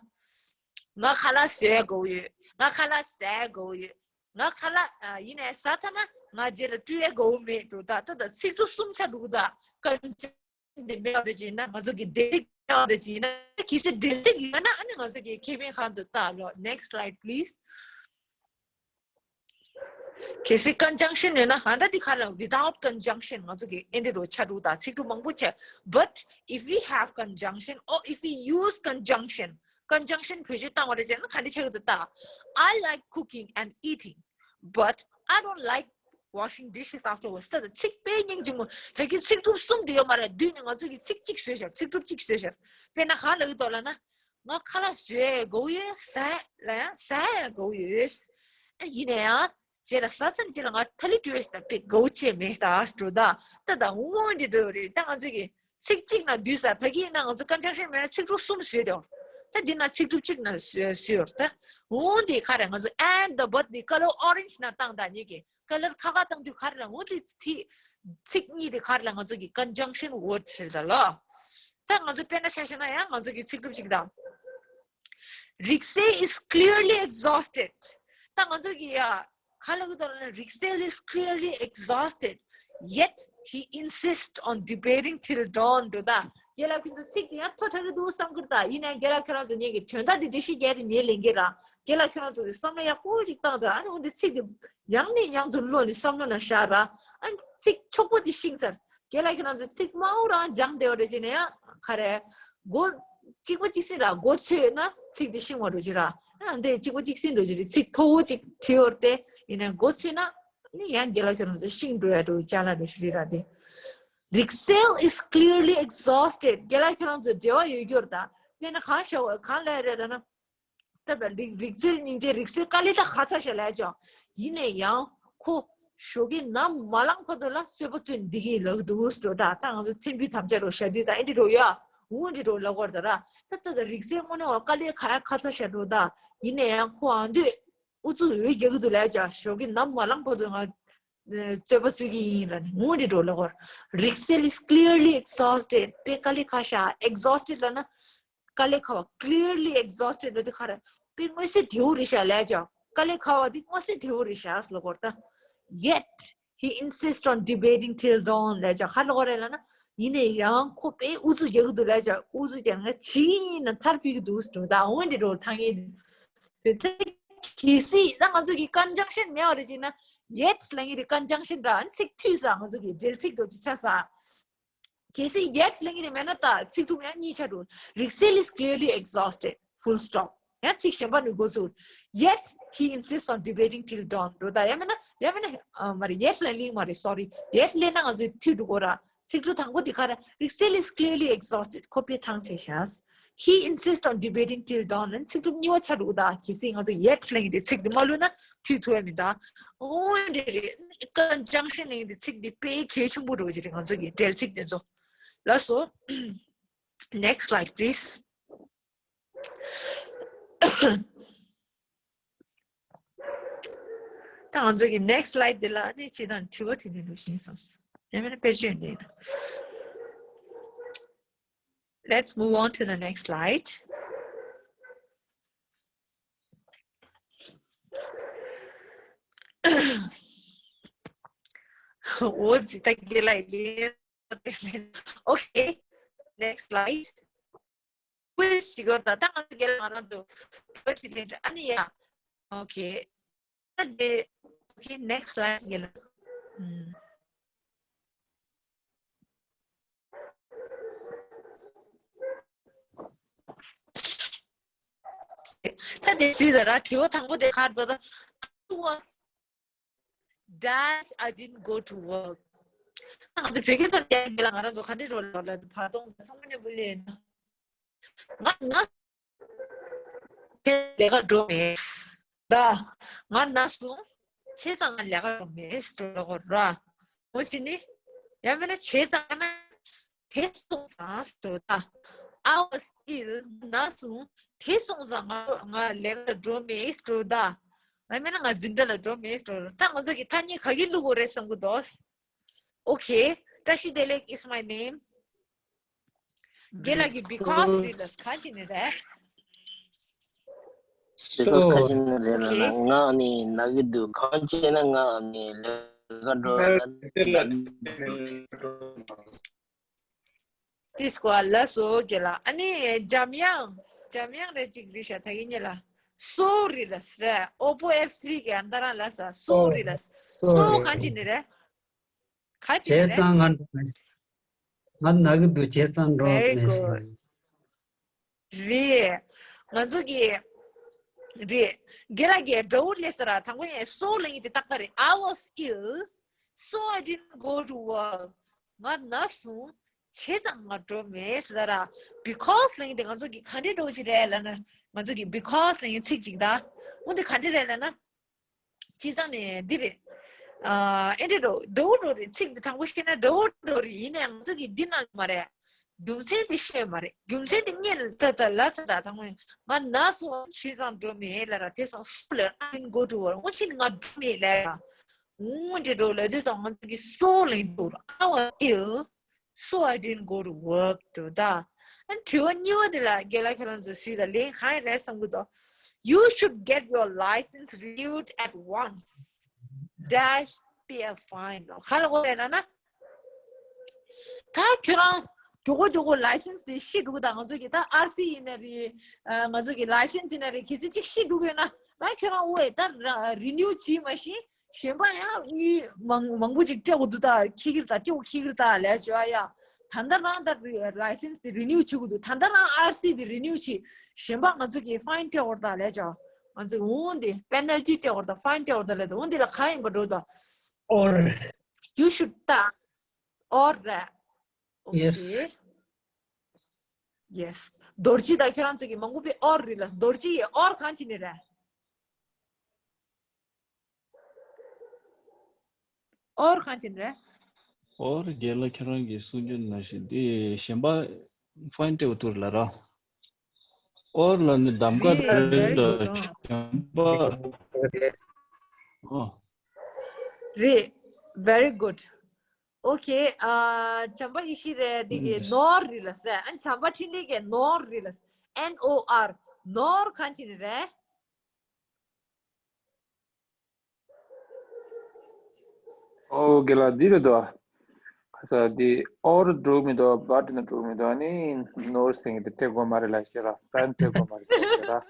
ང་ཁ་ལག་བཟོ་ཡས་དགའ་བོ་ཡོད། ང་ཁ་ལག་ཟ་ཡས་དགའ་བོ་ཡོད། ང་ཁ་ལག་ཡིན་ནའི་ཟ་ཚར་ན་ང་རྗེས་ལ་བཀྲུ་ཡས་དགའ་བོ་མེད་འགྲོ་ད། ད་ད་ཚིག་གྲུབ་གསུམ་ཆགས་འགྲོ་གི་ད། conjunction དེ་མེད་པ་རེད་ཅེ་ན་ང་ཚོ་གི་དེ་མེད་པ་རེད་ཅེ་ན་གལ་སྲིད་འབྲེལ་ཚིག་ཡོད་ན་ཨ་ནི་ང་ཚོ་གི་ཁེ་ཕན་གང་དུ་བལྟ་ལོ། next slide please. གལ་སྲིད་conjunction ཡོད་ན་ཧ་ད་དེ་ག་ལ་without conjunction ང་ཚོ་གི་ཨེ་འདྲ་རུ་ཆ་རུ་དང་ཚིག་གྲུབ་མང་པོ་བྱས། But if we have conjunction or if we use conjunction, conjunction བེད་སྤྱོད་བཏང་བ་རེད་ཅེ་ན་ག་འདྲ་ཆགས་ཀྱི་འདུག་ད། I like cooking and eating, but I don't like washing dishes afterwards. ད་ཚིག་དཔེ་སྙིང་རྗེ་མོ། ད་གི་ཚིག་གྲུབ་གསུམ་དུ་ཡོད་མ་རེད། བསྡུས་ནས་ང་ཚོ་གི་ཚིག་གཅིག་བཟོས་ཤར། ཚིག་གྲུབ་གཅིག་བཟོས་ཤར། དཔེར་ན་ག་ལ་གི་དོ་ལ་ན། ང་ཁ་ལག་བཟོས་དགའ་བོ་ཡོད། ཟ་ལ་ཡང་ཟ་ཡང་དགའ་བོ་ཡོད། ཨ་ཡིན་ན་ཡང་རྗེས་ལ་ཟ་ཚར་རྗེས་ལ་ང་ཐ་ལི་བཀྲུས་ད་དཔེ་དགའ་བོ་བྱས་མེད་ད་ཨ་སྤྲོ་ད། ད་ད་འོང་འདི་འགྲོ་རེད། ད་ང་ཚོ་གི་ཚིག་གཅིག་ན་བསྡུས་ས་ད་གི་ན་ང་ཚོ་conjunction མེད་ན་ཚིག་གྲུབ་གསུམ་བཟོས་དེ། ད་འདི་ན་ཚིག་གྲུབ་གཅིག་ན་བཟོས་ཡོད་ད། འོང་འདི་ཁ་རེ་ང་ཚོ་and the but འདི་color orange ན་བཏང་ད་ཉིད་ཀྱི་color ཁ་ཁ་བཏང་དུས་ཁ་རེ་ལ་འོང་འདི་ཚིག་གཉིས་འདི་ཁ་རེ་ལ་ང་ཚོ་གི་conjunction word ཟེར་ད་ལོ། ད་ང་ཚོ་དཔེར་ན་ཆ་བཞག་ན་ཡང་ང་ཚོ་གི་ཚིག་གྲུབ་ཅིག་དང་། རིག་རྩལ་is clearly exhausted. ད་ང་ཚོ་གི་ཡ་ག་ལ་གི་དོན་ལ་རིག་རྩལ་is clearly exhausted, yet he insists on debating till dawn. འགྲོ་ད། རྒན་ལགས་ཁྱོད་ཚོ་ཚིག་དེ་ཡང་མཐོ་དྲགས་ཀྱི་འདུག་བསམ་གི་རེད་ད། ཡིན་ནའང་རྒན་ལགས་ཁྱོད་རང་ཚོ་ངེད་ཀྱི་དོན་དག་དེ་འགྲེལ་བཤད་རྒྱག་དེ་ངས་ལེན་གི་ར། རྒན་ལགས་ཁྱོད་རང་ཚོ་གི་བསམ་བློ་ཡག་པོ་ཞིག་བཏང་དང་། ཨ་ནི་འོན་ཏེ་ཚིག་དེ་ཡང་ནས་ཡང་དུ་ཀློག་ནས་བསམ་བློ་ནང་བཞག་ར། ཨ་ནི་ཚིག་འཁྱོག་པོ་དེ་ཤེས་ཚར། རྒན་ལགས་ཁྱོད་རང་ཚོ་ཚིག་མང་པོ་རང་སྦྱངས་བསྡད་པ་རེད་ཅེ་ན་ཡང་ག་རེ། མགོ་གཅིག་པ་གཅིག་སྲིང་ར་མགོ་ཚོས་ན་ཚིག་དེ་ཤེས་མ་འགྲོ་ཅི་ར། ཨ་འདི་གཅིག་པ་གཅིག་སྲིང་འགྲོ་ཅི་རེད། ཚིག་མཐོ་བོ་གཅིག་བྲིས་ཡོད་དེ་ཡིན་ན་མགོ་ཚོས་ན་ནི་ཡང་རྒན་ལགས་ཁྱོད་རང་ཚོ་ཤེས་འགྲོ་ཡ་འགྲོ་ཅ་ལག་འགྲོ་ཞིག་རེད་ར། དེ་རིག་རྩལ་is clearly exhausted. རྒན་ལགས་ཁྱོད་རང་ཚོ་འབྲེལ་བ་ཡོད་རྒྱུ་རེད་ད། དེ་ནི་གང་ཤ་བ་གང་ལས་རེད་ལ་ན། ད་ལྟ་རིག་རིག་རྩལ་སྙིང་རྗེ་རིག་རྩལ་དཀའ་ལས་ད་ཁ་ཚ་ཤ་ལས་ཅོ། ཡིན་ནས་ཡང་ཁོ་ཞོགས་ཀྱི་ནམ་མ་ལངས་བར་དུ་ལ་རྩོད་པ་རྩོད་འདི་གི་ལག་འདུག་འགྲོ་ད། ད་ང་ཚོ་མཚན་འབུལ་དམ་བཅའ་རོ་ཞབས་བྲིས་ད་ཨེ་འདྲི་རོ་ཡ། འུ་འདྲི་རོ་ལ་གོར་ད་ར། ད་ད་ད་རིག་རྩལ་དངོས་གནས་བ་དཀའ་ལས་ཁ་ཡ་ཁ་ཚ་ཤ་འགྲོ་ད། ཡིན་ནས་ཡང་ཁོ་ཨང་དུས་ཨུ་ཚུགས་འོས་རྒྱག་གི་འདུག་ལས་ཅོ། ཞོགས་ཀྱི་ནམ་མ་ལངས་བར་དུ་ང་རྩོད་པ་རྩོད་ཀྱི་ཡིན་ལ་ནི་འུ་འདྲི་རོ་ལ་གོར། རིག་རྩལ་is clearly exhausted. དཔེ་དཀའ་ལས་ཁ་ཤ། exhausted ལ་ན། དཀའ་ལས་ཁ་བ། clearly exhausted ལ་དེ་ཁ་ར་དཔེ་མངོན་གསལ་དེའུ་རེད་ཤག་ལས་ཅོ། དཀའ་ལས་ཁ་བ་དེ་མངོན་གསལ་དེའུ་རེད་ཤག་ལ་གོར་ད། Yet he insists on debating till dawn ལས་ཅོ། ཁ་ལ་གོར་རེད་ལ་ན། ཡིན་ནས་ཡང་ཁོ་དཔེ་ཨུ་ཚུགས་རྒྱག་གི་འདུག་ལས་ཅོ། ཨུ་ཚུགས་རྒྱག་ན་ཇི་ཡིན་ན་མཐར་ཕུལ་གི་འདུག་འགྲོ་ད། འོན་ཏེ་འགྲོ་ཐང་ཡིན། དེ་ད་གལ་སྲིད་ད་ང་ཚོ་གི་conjunction མེད་པ་རེད་ཅེ་ན། yet ལ་ངེད་དེ་conjunction འདྲ་ཚིག་མཐུད་ས་ང་ཚོ་གི་འབྲེལ་ཚིག་འགྲོ་ཅི་ཆ་ས། གལ་སྲིད་yet ལ་ངེད་དེ་མེད་ན་ད་ཚིག་གྲུབ་ཡང་གཉིས་ཆ་འགྲོ། རིག་རྩལ་is clearly exhausted, full stop. ཡང་ཚིག་གཞན་པ་ནས་འགོ་ཚུགས། Yet he insists on debating till dawn འགྲོ་ད། ཡང་མེད་ན་ཡང་མེད་ན་ཨ་མ་རེད། yet ལ་ལིང་མ་རེད། sorry. yet ལེན་ན་ང་ཚོས་མཐུད་འགྲོ་གོ་ར། ཚིག་གྲུབ་དང་པོ་དེ་ག་ར། རིག་རྩལ་is clearly exhausted. ཁོ་དཔེ་ཐང་ཆད་ཤག He insists on debating till dawn. ཚིག་གྲུབ་གཉིས་པ་ཆ་འགྲོ་གོ་ད། གལ་སྲིད་ང་ཚོ་yet ལ་ངེད་དེ་ཚིག་དེ་མ་ལུས་ན་མཐུད་ཐུབ་ཡ་མི་འདུག་འོ་འདྲ་རེད། conjunction ལ་ངེད་དེ་ཚིག་དེ་དཔེ་གལ་ཆེན་པོ་འགྲོ་གི་རེད། ང་ཚོ་གི་འབྲེལ་ཚིག་དེ་ཚོ། ལགས་སོ། Next slide, please. ད་ང་ཚོ་གི་next slide འདི་ལ་ནི་ཅི་དང་དྲི་བ་དྲི་ནས་འདུག་ཤེས་སོང་། ཡང་མིན་ན་དཔེ་བརྗོད་འདི་ཡིན། Let's move on to the next slide. འོ་ཙི་ད་གི་ལ་ལེ། Okay, next slide. quiz ཞིག་ཡོད་ད། ད་ང་ཚོ་རྒན་ལགས་ང་རང་ཚོ་ཐོ་ཅི་ལེན་ཨ་ནི་ཡ། Okay. ད་དེ། Okay, next slide རྒན་ལགས། ཨུམ། ད་དེ་ཟིན་ད་ར། དྲི་བ་དང་པོ་དེ་ག་རེ་འདུག་ད། I was dash, I didn't go to work. ང་ཚོ་བོད་སྐད་ཐོག་ནས་རྒན་ལགས་ང་རང་ཚོ་ག་འདྲ་འགྲོ་ལ་ལ་བར་སྟོང་ཚང་མ་ནས་བུ་ལེན། ང་ང་ལས་ཀ་འགྲོ་མེད། ད་ང་ན་སོང་། བྱས་ཙང་ང་ལས་ཀ་འགྲོ་མེད་འགྲོ་ལ་གོ་ར། འོ་ཅི་ནི། ཡང་མིན་ན་བྱས་ཙང་ཡང་མིན་ན་དེ་སོང་ཙང་འགྲོ་ད། I was ill. ང་ན་སོང་། དེ་སོང་ཙང་ང་ང་ལས་ཀ་འགྲོ་མེད་འགྲོ་ད། ཡང་མིན་ན་ང་འཛིན་གྲྭ་ལ་འགྲོ་མེད་འགྲོ། ད་ང་ཚོ་གི་ཐ་སྙད་ག་གི་བླུག་དགོས་རེད་བསམ་གི་འདུག Okay, བཀྲ་ཤིས་བདེ་ལེགས is my name. རྒན་ལགས་ཀྱིས་because རེད་ལ་གང་བྱས་ནས་རེད། Because གང་བྱས་ནས་རེད་ལ་ང་ནི་ན་གི་འདུག་གང་བྱས་ན་ང་ནི་ལས་ཀ་འགྲོ་ལ། དེ་སྐོར་ལ་སོ་རྒན་ལགས། ཨ་ནི་འཇམ་དབྱངས། འཇམ་དབྱངས་རེད་ཅིག་རེད་ཤག་ད་གིན་ཉེ་ལ། སོ་རེད་ལ་རེད། Oppo F three གི་ཨ་ད་རང་ལ་ས་སོ་རེད་ལ། སོ་གང་བྱས་ནས་རེད། ག་ཅི་བྱས་རེད། ཙང་ང་འགྲོ་མེད། ང་ན་གི་འདུག་བྱས་ཙང་འགྲོ་Very མེད་good. རེད། ང་ཚོ་གི་རེད། རྒན་ལགས་ཀྱིས་འདྲ་བོ་ལས་ས་ར་དང་པོ་ཡང་སོ་ལ་ཡིན་དེ་ཏག་ཏག་རེད། I was ill, so I didn't go to work. ང་ན་སོང་། བྱས་ཙང་ང་འགྲོ་མེད་ཟེར་ར། Because ལ་ཡིན་དེ་ང་ཚོ་གི་ག་འདྲས་འགྲོ་ཅི་རེད་ལ་ན། ང་ཚོ་གི་because ལ་ཡིན་ཚིག་ཅིག་ད། འོ་འདི་ག་འདྲས་རེད་ལ་ན། བྱས་ཙང་ནས་འདི་རེད། ཨ་ཨེ་འདྲ་འགྲོ་འདྲ་བོ་འགྲོ་རེད། ཚིག་འདི་དྲང་པོ་བཤད་ན་འདྲ་བོ་འགྲོ་རེད། ཡིན་ནའང་ང་ཚོ་གི་འདི་ནང་མ་རེད། རྒྱུ་མཚན་འདི་བཤད་མ་རེད། རྒྱུ་མཚན་འདི་སྙན་ད་ད་ལ་ཚ་ད་དང་པོ་ང་ན་སོང་བྱས་ཙང་འགྲོ་མེད་ལ་ར། དེ་སོང་སོ་ལ་I didn't go to work. འོ་ཕྱིན་ང་འགྲོ་མེད་ལ་ར། འོ་འདྲ་འགྲོ་ལ་དེ་སོང་ང་ཚོ་གི་སོ་ལ་འགྲོ་ར། I was ill, so I didn't go to work འགྲོ་ད། ཨ་དྲི་བ་གཉིས་པ་དེ་ལ་རྒན་ལགས་ཁྱེད་རང་ཚོ་གཟིགས་དང་། ལན་གང་ཡིན་རེད་བསམ་གྱི་འདུག You should get your license renewed at once, dash pay a fine. ག་ལ་གོ་ཡ་ན་ན། ད་ཁྱོད་རང་མགྱོགས་པོ་མགྱོགས་པོ་ལའི་སེན་སི་དེ་ཤི་འགྲོ་གི། ད་ང་ཚོ་གི་ད་ཨར་སི་ཡིན་ན་རེད། ཨ་ང་ཚོ་གི་ལའི་སེན་སི་ཡིན་ན་རེད། གལ་སྲིད་ཅིག་ཤི་འགྲོ་གི་ཡོད་ན། ད་ཁྱོད་རང་འོ་ད་རི་ནིའུ་བྱེད་མ་ཤེས། གཞན་པ་ཡང་གཉིས་མང་མང་པོ་ཅིག་སྤྲད་དགོས་འདུག་ད་འཁྱེར་གྱི་རེད། ད་སྤྲད་དགོས། འཁྱེར་གྱི་རེད། ད་ལས་བྱ་ཡ། ད་ལྟ་རང་ད་ལའི་སེན་སི་དེ་རི་ནིའུ་བྱེད་དགོས་འདུག་ད་ལྟ་རང་ཨར་སི་དེ་རི་ནིའུ་བྱེད། གཞན་པ་ང་ཚོ་གི་ཕ་ཡིན་སྤྲད་དགོས་རེད། ད་ལས་བྱ། ང་ཚོ་འོ་འདི་པེ་ནལ་ཊི་སྤྲད་དགོས་རེད། ད་ཕ་ཡིན་སྤྲད་དགོས་རེད། ད་ལས་ད་འོ་འདི་ལ་ག་ཡིན་པ་འགྲོ་ད། Or you should ད། Or རེད། Yes. Okay. Yes. རྡོ་རྗེ་དང་ཁྱེད་རང་ཚོ་གི་མང་པོ་པའི་or རེད་ལ། རྡོ་རྗེ་ཡི་or གང་བྱེད་ནི་རེད། or གང་བྱེད་ནི་རེད། or རྒན་ལགས་ཁྱེད་རང་གིས་གསུང་རྒྱུ་ནང་བཞིན་དེ་གཞན་པ་ཕ་ཡིན་སྤྲད་དགོས་འདུག་ལབ་ར། or ལ་ནི་གདམ་ག་རེད། རེད། Very good. གཞན་པ། ཨོ། རེད། Very good. Okay. ཨ་བྱམས་པ་ཡེ་ཤེས་རེད། འདི་གི་ནོར་རེད་ལ་ཟེར། ཨ་བྱམས་པ་འཕྲིན་ལས་ཀྱི་ནོར་རེད་ལ། N O R. ནོར་གང་བྱེད་ནི་རེད། ཨོ་རྒན་ལགས་འདི་རེད་དོ། ཁ་ས་འདི་or འགྲོ་མི་འདུག but ནི་འགྲོ་མི་འདུག་ཨ་ནི་ནོར་ཟེར་མཁན་དེ་སྤྲད་དགོས་མ་རེད་ལབ་ཤག་ར། ཕ་ཡིན་སྤྲད་དགོས་མ་རེད་ཟེར་ཤག་ར།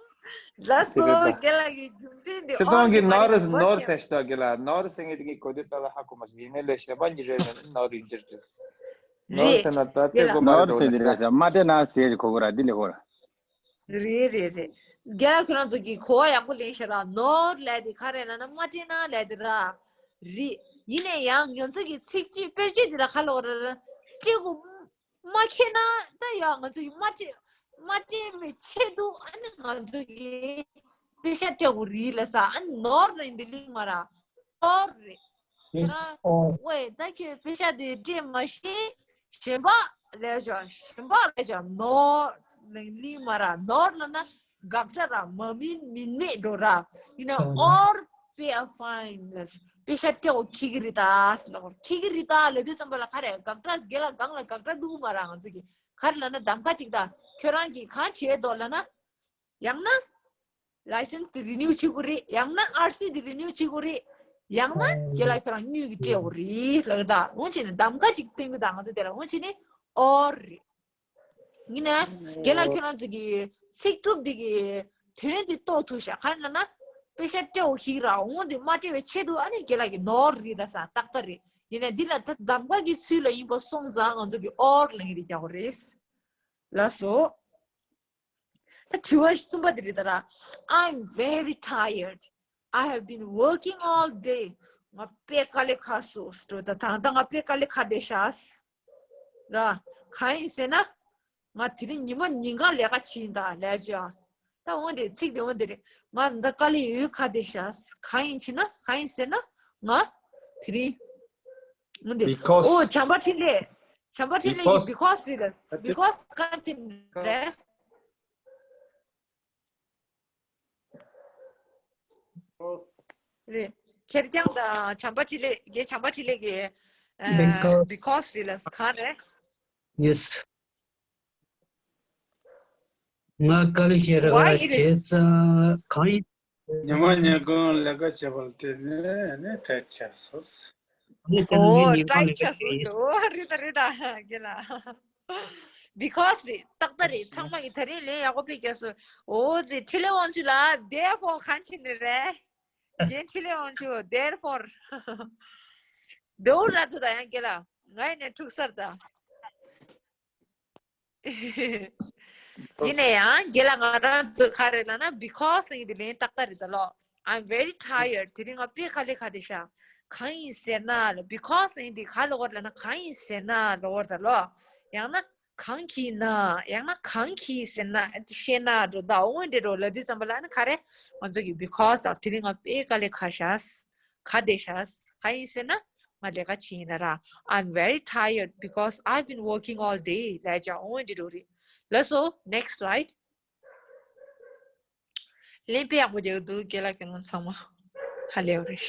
ལགས་སོ། རྒན་ལགས་ཀྱི་རྒྱུ་མཚན་དེ་སྤྱིར་བཏང་གི་ནོར་ནོར་ཟེར་ཤག་རྒན་ལགས། ནོར་ཟེར་མཁན་དེ་ངས་གོ་དུས་ད་ལ་ཧ་གོ་མ་སོང་། ཡིན་ནའི་ལས་གཞན་པ་གཉིས་རེད་ནས་ནོར་ཡིན་གྱི་རེད། ནོར་ཟེར་ན་ད་སྤྲད་དགོས་མ་རེད་འགྲོ་ལབ་ཤག་ར། མ་སྤྲད་ན་ཟེར་གོ་གི་ར། འདི་ལས་གོ་ར། རེད་རེད་རེད། རྒན་ལགས་ཁྱོད་རང་ཚོ་གིས་གོ་བ་ཡག་པོ་ལེན་ཤག་ར། ནོར་ལབ་དེ་ག་རེ་ལབ་ན་མ་སྤྲད་ན་ལབ་དེ་ར། རེད། ཡིན་ནའི་ཡང་ང་ཚོ་གི་ཚིག་གཅིག་དཔེར་བརྗོད་དེ་ལ་ག་ལབ་ར། སྤྲད་དགོས་མ་ཁེལ་ན་ད་ཡང་ང་ཚོ་གིས་མ་སྤྲད་མ་སྤྲད་པའི་ཆེད་དུ་ཨ་ནི་ང་ཚོ་གིས་པེ་ཤ་སྤྲད་དགོས་རེད་ལབ་ས། ཨ་ནི་ནོར་ལབ་དེ་གླེང་མ་ར། or རེད། Yes, ཁྱོད་རང་or. ཝེ་ད་ཁྱོད་པེ་ཤ་དེ་སྤྲད་མ་ཤེས། གཞན་པ་ལབ་ཤག་གཞན་པ་ལབ་ཤག་ནོར་ལབ་གླེང་མ་ར། ནོར་ལབ་ན་དགག་བྱ་ར། མ་མིན་མིན་མེད་འགྲོ་ར། ཡིན་ན་ཨོ། or pay a fine ལབ། པེ་ཤ་སྤྲད་དགོས། འཁྱེར་གྱི་རེད་ད་ལབ། འཁྱེར་གྱི་རེད་ད་ལབ་དུས་ཙམ་པ་ལ་ག་རེ་དགག་བྱ་རྒན་ལགས་སྒང་ལ་དགག་བྱ་འདུག་མ་ར། ང་ཚོ་གིས་ག་རེ་ལབ་ན་གདམ་ག་ཅིག་ད་ཁྱོད་རང་གིས་གང་བྱེད་འདུག་ལབ་ན། ཡང་ན་ལའི་སེན་སི་དེ་རི་ནིའུ་བྱེད་དགོས་རེད། ཡང་ན་ཨར་སི་དེ་རི་ནིའུ་བྱེད་དགོས་རེད། ཡང་ན་རྒན་ལགས་ཁྱོད་རང་དངུལ་གྱིས་སྤྲད་དགོས་རེད་ལབ་ད། འོ་བྱས་ནས་གདམ་ག་ཅིག་བསྟན་གྱི་ད་ང་ཚོ་དེ་ལ། འོ་བྱས་ནས་ཨོ་རེད། ཡིན་ན་རྒན་ལགས་ཁྱོད་རང་ཚོ་གི་ཚིག་གྲུབ་འདི་གི་དོན་འདི་རྟོགས་ཐུབ་ཤག་ག་རེ་ལབ་ན་པེ་ཤ་སྤྲད་དགོས་ཤིག་ར། འོ་འདི་མ་སྤྲད་པའི་ཆེད་དུ་ཨ་ནི་རྒན་ལགས་ཀྱི་ནོར་རེད་ལབ་ས་ཏག་ཏག་རེད། ཡིན་ན་འདི་ལ་ད་གདམ་ག་གི་ཚུལ་ལ་ཡིན་པ་སོང་ཙང་ང་ཚོ་གི་ཨོ་ལབ་མཁན་དེ་རྒྱག་དགོས་རེད། ལགས་སོ། ད་དྲི་བ་གསུམ་པ་དེ་རེད་ད་ར། I'm very tired. I have been working all day. ང་དཔེ་དཀའ་ལས་ཁག་སོང་། ད་ད་ད་ང་དཔེ་དཀའ་ལས་ཁག་བསྡད་ཤག་ར། གང་ཡིན་ཟེར་ན། ང་དེ་རིང་ཉི་མ་ཉིན་གང་ལས་ཀ་བྱེད་ཡིན་ད་ལས་བྱ། ད་འོ་འདི་ཚིག་དེ་འོ་འདི་རེད། ང་ད་དཀའ་ལས་ཡོད་ཁག་བསྡད་ཤག་གང་ཡིན་ཕྱིན་ན། གང་ཡིན་ཟེར་ན། ང་དེ་རིང་འོ་འདི། Because. ཨོ་བྱམས་པ་འཕྲིན་ལས། བྱམས་པ་འཕྲིན་ལས་ཀྱི་because. Because རེད་ལ། Because གང་ཅི་རེད། རེད། ཁེར་རྐྱང་དང་བྱམས་པ་འཕྲིན་ལས་ཀྱི། བྱམས་པ་འཕྲིན་ལས་ཀྱི་ཨ། Because. Because རེད་ལ་གང་རེད། Yes. ང་དཀའ་ལས་ཤེས་ར། Why it is. བྱས་ཙང་གང་ཡིན། ཉི་མ་ཉིན་གང་ལས་ཀ་བྱེད་པར་བརྟེན་ནས་ནི་ཊའིཊ་ཆགས་སོང་། ཨོ་ཊའིཊ་ཆགས་སོང་། ཨོ་རེད་ད་རེད་ད་རྒན་ལགས། Because རེད། ཏག་ཏག་རེད། ཚང་མ་གིས་ད་རིང་ལན་ཡག་པོ་ཕེབས་རྒྱག་སོང་། ཨོ་ཙི་འཕྲིན་ལས་དབང་ཕྱུག་ལགས། Therefore གང་བྱེད་ནི་རེད། རྒན་འཕྲིན་ལས་དབང་ཕྱུག Therefore འདྲ་བོ་ར་འདུག་ད་ཡང་རྒན་ལགས་ང་ཡིན་ནའི་འཁྲུག་སར་ད། ཡིན་ནའི་ཡང་རྒན་ལགས་ང་རང་ཚོ་ག་རེ་ལབ་ན་because ལབ་མཁན་དེ་ལན་ཏག་ཏག་རེད་ད་ལོ། I'm very tired. དེ་རིང་ང་དཔེ་དཀའ་ལས་ཁག་བསྡད་ཤག་གང་ཡིན་ཟེར་ན་ལ། Because ལབ་མཁན་དེ་ག་ལབ་དགོས་རེད་ལབ་ན་གང་ཡིན་ཟེར་ན་ལབ་དགོས་རེད་ད་ལོ། ཡང་ན་གང་གིས་ན། ཡང་ན་གང་གིས་ཟེར་ན་ཤེས་ན་འགྲོ་ད། འོ་འདྲ་འགྲོ་ལབ་དུས་ཙམ་པ་ལ་ནི་ག་རེ་ང་ཚོ་གི་because དང་དེ་རིང་ང་དཔེ་དཀའ་ལས་ཁག་ཤག་ག་བསྡད་ཤག་གང་ཡིན་ཟེར་ན་ང་ལས་ཀ་བྱེད་ཡིན་ན་ར། I'm very tired because I've been working all day ལབ་ཀྱང་འོ་འདི་འགྲོ་རེད། ལགས་སོ། Next slide. ལན་དཔེ་ཡག་པོ་རྒྱག་འདུག་རྒན་ལགས་ཁྱེད་རང་ཚང་མ་ཧ་ལས་པ་རེད།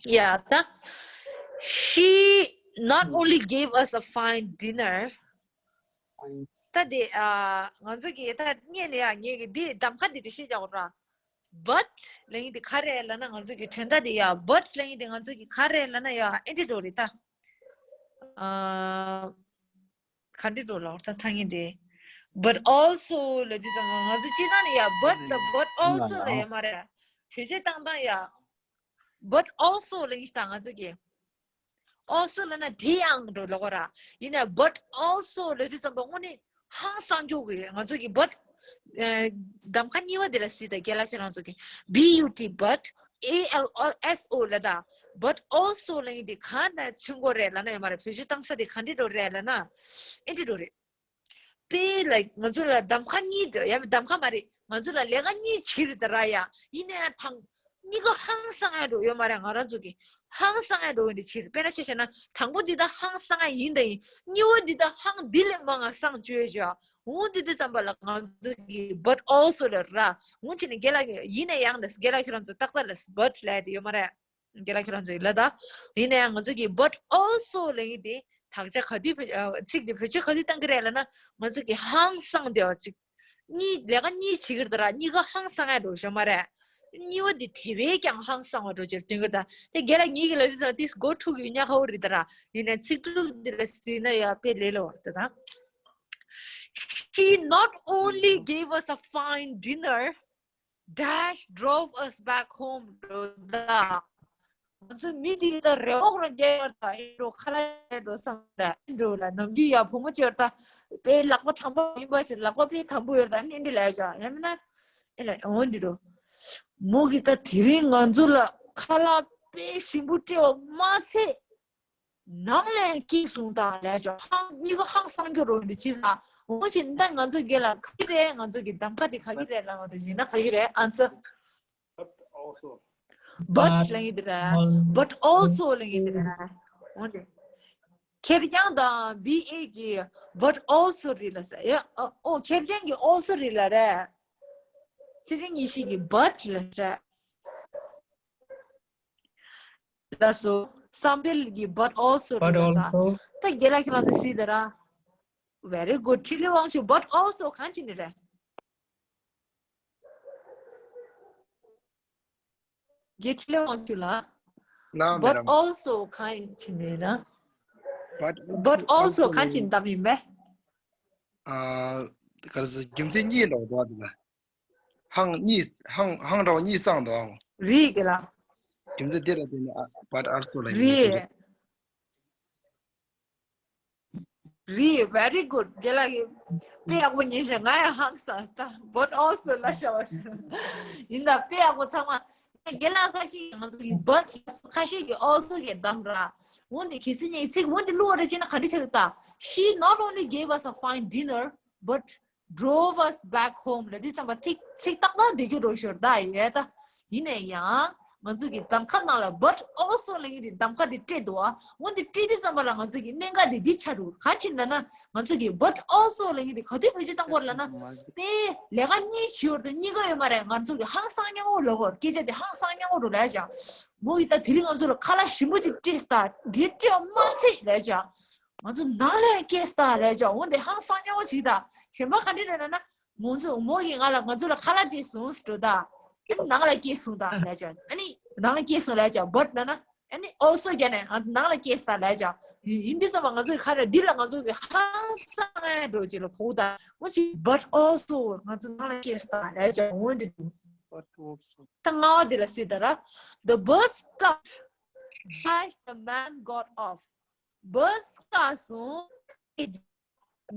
ཡ་ད། She not only gave us a fine dinner. ད་དེ་ཨ་ང་ཚོ་གི་ད་ངས་ནི་ཡ་ངས་གི་འདི་གདམ་ཁ་འདི་འདྲ་ཞིག་རྒྱག་ར། But ལབ་ཡིན་དེ་ག་རེ་ལབ་ན་ང་ཚོ་གི་དོན་དག་དེ་ཡ་but ལབ་ཡིན་དེ་ང་ཚོ་གི་ག་རེ་ལབ་ན་ཡ་ཨེ་འདྲ་འགྲོ་རེད་ད། ཨ་ག་འདྲ་འགྲོ་ལབ་ད་ཐང་ཡིན་དེ། But also ལབ་དུས་ཙམ་ང་ཚོ་སྤྱིར་བཏང་ནི་ཡ་but ད་but also ལབ་ཡོད་མ་རེད། བེད་སྤྱོད་བཏང་སྟངས་ཡ། But also ལབ་ཡིན་ད་ང་ཚོ་གི also ལབ་ན་དེ་ཡང་འགྲོ་ལབ་དགོས་ར། ཡིན་ནའི་but also ལབ་དུས་ཙམ་པ་དངོས་གནས་ཧང་སང་རྒྱུ་གི་ང་ཚོ་གི་but ཨ་གདམ་ཁ་གཉིས་པ་དེ་ལ་གཟིགས་དང་རྒན་ལགས་ཁྱེད་རང་ཚོ་གི་B U T but A L S O ལབ་ད། But also ལབ་ཡིན་དེ་ག་ནས་མཚོན་དགོས་རེད་ལབ་ན་ཡོད་མ་རེད། བེད་སྤྱོད་བཏང་ས་དེ་ག་འདྲ་འགྲོ་རེད་ལབ་ན་ཨེ་འདྲ་འགྲོ་རེད། དཔེ་like ང་ཚོ་ལ་གདམ་ཁ་གཉིས་འདྲ་ཡ་མི་གདམ་ཁ་མ་རེད། ང་ཚོ་ལ་ལས་ཀ་གཉིས་བྱེད་རེད་ད་ར་ཡ། ཡིན་ནའི་ཐང་གཉིས་ཀ་ཧང་སང་ཡ་འགྲོ་ཡོད་མ་རེད། ང་རང་ཚོ་གི་ཧང་སང་ཡ་འགྲོ་འདི་བྱེད་རེད། དཔེར་ན་ཆ་བཞག་ན་དང་པོ་འདི་ད་ཧང་སང་ཡ་ཡིན་ད་ཡིན། གཉིས་པ་འདི་ད་ཧང་འདི་ལས་མང་ང་སང་བཅོས་བྱ། འོ་འདི་དུས་ཙམ་པ་ལ་ང་ཚོ་གི་but also ལ་ར་འོ་བྱས་ནས་རྒན་ལགས་ཀྱི་ཡིན་ནའི་ཡང་ལ་རྒན་ལགས་ཁྱེད་རང་ཚོ་ཏག་ཏག་ལ་but ལབ་ཡ་དེ་ཡོད་མ་རེད། རྒན་ལགས་ཁྱེད་རང་ཚོ་ཡིན་ལ་ད། ཡིན་ན་ཡང་ང་ཚོ་གི་but also ལབ་ཡིན་དེ་དག་ཆ་ག་དུས་བེད་ཨ་ཚིག་དེ་བེད་སྤྱོད་ག་དུས་བཏང་གི་རེད་ལབ་ན་ང་ཚོ་གི་ཧང་སང་དེ་བ་ཅིག་གཉིས་ལས་ཀ་གཉིས་བྱེད་ཀྱི་རེད་ད་ར། གཉིས་ཀ་ཧང་སང་ཡ་འགྲོ་ཤོ་མ་རེད། གཉིས་པ་དེ་དེ་བས་ཀྱང་ཧང་སང་བ་འགྲོ་ཅེར་སྟོན་གི་ད། དེ་རྒན་ལགས་ངེད་ཀྱི་ལབ་དུས་ཙང་this go to གི་ཉག་ཁ་བོ་རེད་ད་ར། ཡིན་ན་ཚིག་གྲུབ་འདི་ལ་གཟིགས་ན་ཡ་དཔེ་ལས་སླ་བ་རེད་ད། He not only gave us a fine dinner, dash drove us back home འགྲོ་ད། ང་ཚོ་མི་དེ་ད་རེ་འོག་རང་རྒྱལ་བར་ད་ཨེ་འགྲོ་ཁ་ལག་ཡ་འགྲོ་བསམ་རེད། ཨེ་འགྲོ་ལ་ནམ་རྒྱུན་ཡ་བུ་མོ་ཅེར་ད་དཔེ་ལག་པ་དྲང་པོ་ཡིན་པ་ཞིག་ལག་པ་དཔེ་དམ་པོ་ཡོད་ད་ནི་འདི་ལས་ཀྱང་ཡང་མིན་ན་ཨེ་ལ་འོ་འདི་འགྲོ། མོ་གི་ད་དེ་རིང་ང་ཚོ་ལ་ཁ་ལག་དཔེ་ཞིམ་པོ་སྤྲད་པ་མ་ཚད། ནང་ལས་སྐྱེས་སོང་དང་ལས་ཅོ་ཧང་གཉིས་ཀ་ཧང་སང་རྒྱུ་རོ་འདི་ཅི་ས། འོ་ཞིག་ད་ང་ཚོ་རྒན་ལགས་ག་གི་རེད། ང་ཚོ་གི་གདམ་ཁ་དེ་ག་གི་རེད་ལབ་པ་དེ་ཡིན་ན་ག་གི་རེད། answer but ལབ་ཡིན་དེ་རེད། But also ལབ་ཡིན་དེ་རེད། འོ་དེ་ཁེར་རྐྱང་དང་B A གི་but also རེད་ལ་ས་ཡ། ཨོ་ཁེར་རྐྱང་གི་also རེད་ལ་རེད། ཚེ་རིང་ཉི་ཤེས་ཀྱི་but ལ་རེད། ལགས་སོ། བསམ་འཕེལ་གྱི་but also རེད་ལ་ས། ད་རྒན་ལགས་ཁྱེད་རང་ཚོ་གཟིགས་དང་ར། Very good. འཕྲིན་ལས་དབང་ཕྱུག་but also གང་བྱེད་ནི་རེད། རྒན་འཕྲིན་ལས་དབང་ཕྱུག་ལགས། ལགས་but madam. Also གང་བྱེད་ནི་རེད། But but also གང་བྱེད་ནི་གདམ་ཡིན་པས། ཨ་ག་རེ་ཟེར་རྒྱུ་མཚན་གཉིས་འདྲ་བོ་འདུག་ཨ་དེ་ལ། ཧང་གཉིས་ཧང་ཧང་འདྲ་བོ་གཉིས་སང་འདུག་ཨང་། རེད་རྒན་ལགས། རྒྱུ་མཚན་དེ་ལ་བརྟེན་ནས་ཨ་but also ལ་ཡིན་རེད། རེད། Very good. རྒན་ལགས་ཀྱིས་དཔེ་ཡག་པོ་ཉན་ཤག་ང་ཡང་ཧང་སངས་ད། But also ལབ་ཤག་པ་ཡིན་ད་དཔེ་ཡག་པོ་ཚང་མ། རྒན་ལགས་ཁ་ཤས་ང་ཚོ་གི་but ཁ་ཤས་ཀྱི་also གི་གདམ་ར། འོན་ཏེ་གལ་སྲིད་ངས་ཚིག་འོན་ཏེ་བླུ་བ་རེ་བྱས་ན་ག་འདྲ་ཆགས་ཀྱི་ད། She not only gave us a fine dinner, but drove us back home ལབ་དུས་ཙམ་པ་ཚིག་ཚིག་ཏག་ཏག་འདི་རྒྱུ་རོ་ཤོར་ད་ཡོད་ད། ཡིན་ན་ཡང་ང་ཚོ་གི་གདམ་ཁ་ནང་ལ་but also ལབ་ཡིན་དེ་གདམ་ཁ་དེ་སྤྲད་འདུག་ཨ། འོན་ཏེ་སྤྲད་དུས་ཙམ་པ་ལ་ང་ཚོ་གི་གནད་འགག་དེ་འདི་ཆགས་འདུག་ག་ཅི་ལབ་ན་ང་ཚོ་གི་but also ལབ་ཡིན་དེ་ག་དུས་བེད་སྤྱོད་བཏང་དགོས་ལབ་ན། དཔེ་ལས་ཀ་གཉིས་བྱེད་ཡོད་དེ་གཉིས་ཀ་ཡོད་མ་རེད། ང་ཚོ་གི་ཧང་སང་ཉག་འོ་ལབ་དགོས་སྐད་ཆ་དེ་ཧང་སང་ཉག་འོ་རུ་ལབ་ཅག་མོ་གི་ད་དེ་རིང་ང་ཚོ་ལ་ཁ་ལག་ཞིམ་པོ་ཅིག་སྤྲད་ད་དེ་སྤྲད་པ་མ་ཚད་ལབ་ཅག་ང་ཚོ་ནང་ལ་སྐྱེས་ས་རེད་ཅག་འོ་འདི་ཧང་སང་ཉག་འོ་ཅིག་ད་གཞན་པ་ག་འདྲ་རེད་ལབ་ན། ང་ཚོ་མོ་གིས་ང་ལ་ང་ཚོ་ལ་ཁ་ལག་སྤྲད་སོང་ཟེར་འགྲོ་ད། ཨ་ནི་ནང་ལ་སྐྱེས་སོང་ད་ལབ་ཅག་ཨ་ནི་ནང་ལ་སྐྱེས་སོང་ལབ་ཅག but ལབ་ན། ཨ་ནི་also རྒྱག་ནས་ང་ནང་ལ་སྐྱེས་སོང་ད་ལབ་ཅག་ཡིན་དུས་ཙམ་པ་ང་ཚོ་གི་ཁ་ར་འདི་ལ་ང་ཚོ་གི་ཧང་སང་ཡ་འགྲོ་ཅིག་ལ་གོ་ད། ང་ཚོ་but also ང་ཚོ་ནང་ལ་སྐྱེས་སོང་ད་ལབ་ཅག་འོ་འདི་འདུག but also ད་ལྔ་བ་འདི་ལ་གཟིགས་དང་ར། The bus stopped as the man got off. Bus བཀག་སོང་།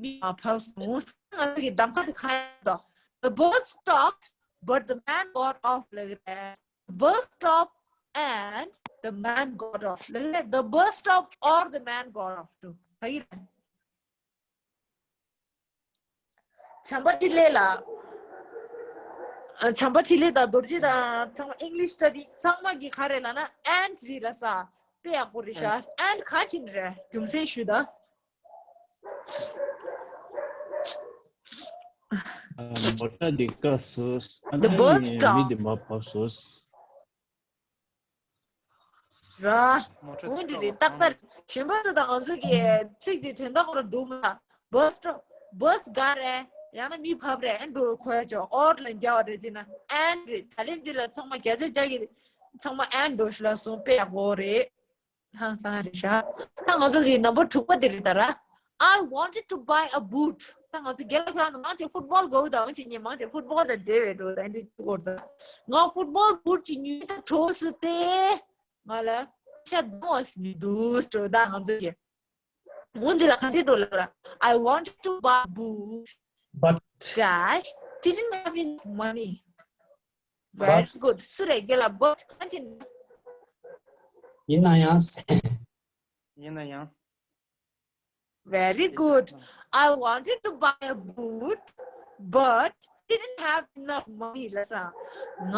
མི་མ་བབས་སོང་། ང་ཚོ་གི་གདམ་ཁ་དེ་ག་རེ་འདུག The bus stopped, but the man got off ལབ་ཀྱི་རེད། The bus stopped and the man got off ལབ་ཀྱི་རེད། The bus stopped or the man got off འདུག་ག་གི་རེད། བྱམས་པ་འཕྲིན་ལས་ལགས། ཨ། བྱམས་པ་འཕྲིན་ལས་དང་རྡོ་རྗེ་དང་ཚང་མ་English study ཚང་མ་གི་ག་རེ་ལབ་ན་and རེད་ལ་ས། དཔེ་ཡག་པོ་རེད་ཤག and ག་ཅི་རེད། རྒྱུ་མཚན་ཞུ་དང་། ཨ། མོ་ཊ་འདི་བཀག་སོང་། ཨ། The bus stopped. མི་འདི་མ་བབས་སོང་། ར། མོ་ཊ་འོན་ཏེ་རེད། ཏག་ཏག་རེད། གཞན་པ་ཚོ་དང་ང་ཚོ་གི་ཚིག་དེ་དོན་དག་ལ་འགྲོ་མ། bus stop, bus ག་རེད། ཡང་ན་མི་བབས་རེད། ཨེ་འགྲོ་ཁོ་ཡ་ཅོ། or ལ་རྒྱག་པ་རེད་ཟེར་ན་and རེད། ད་ལན་འདི་ལ་ཚང་མ་བརྒྱ་ཆ་བརྒྱ་གི་ཚང་མ་and འགྲོ་ཤི་ལ་སོང་དཔེ་ཡག་པོ་རེད། ཧང་སང་རེད་ཤག་ད་ང་ཚོ་གི་ནམ་བར་དྲུག་པ་དེ་རེད་ད་ར། I wanted to buy a boot. ད་ང་ཚོ་རྒན་ལགས་ཁྱེད་རང་ཚོ་མང་ཆེ་ཕུཊ་བོལ་དགོས་འདུག་མང་ཆེ་ངས་མང་ཆེ་ཕུཊ་བོལ་དང་འབྲེལ་བའི་འགྲོ་ད་འདི་སྐོར་ད། ང་ཕུཊ་བོལ་བུཊ་ཅིག་ཉོས་ད་གྲོགས་སུ་དེ། ང་ལ་ཤ་དང་བ་སི་མི་འདུག་སྤྲོ་ད་ང་ཚོ་གི། འོ་འདི་ལ་ག་འདྲས་འགྲོ་ལབ་ར། I wanted to buy boot, but dash, didn't have enough money. Very good. སུ་རེད་རྒན་ལགས། but གང་ཅི། ཡིན་ན་ཡང་། ཡིན་ན་ཡང་། Very good. I wanted to buy a boot, but didn't have enough money. ལ་ས། ང་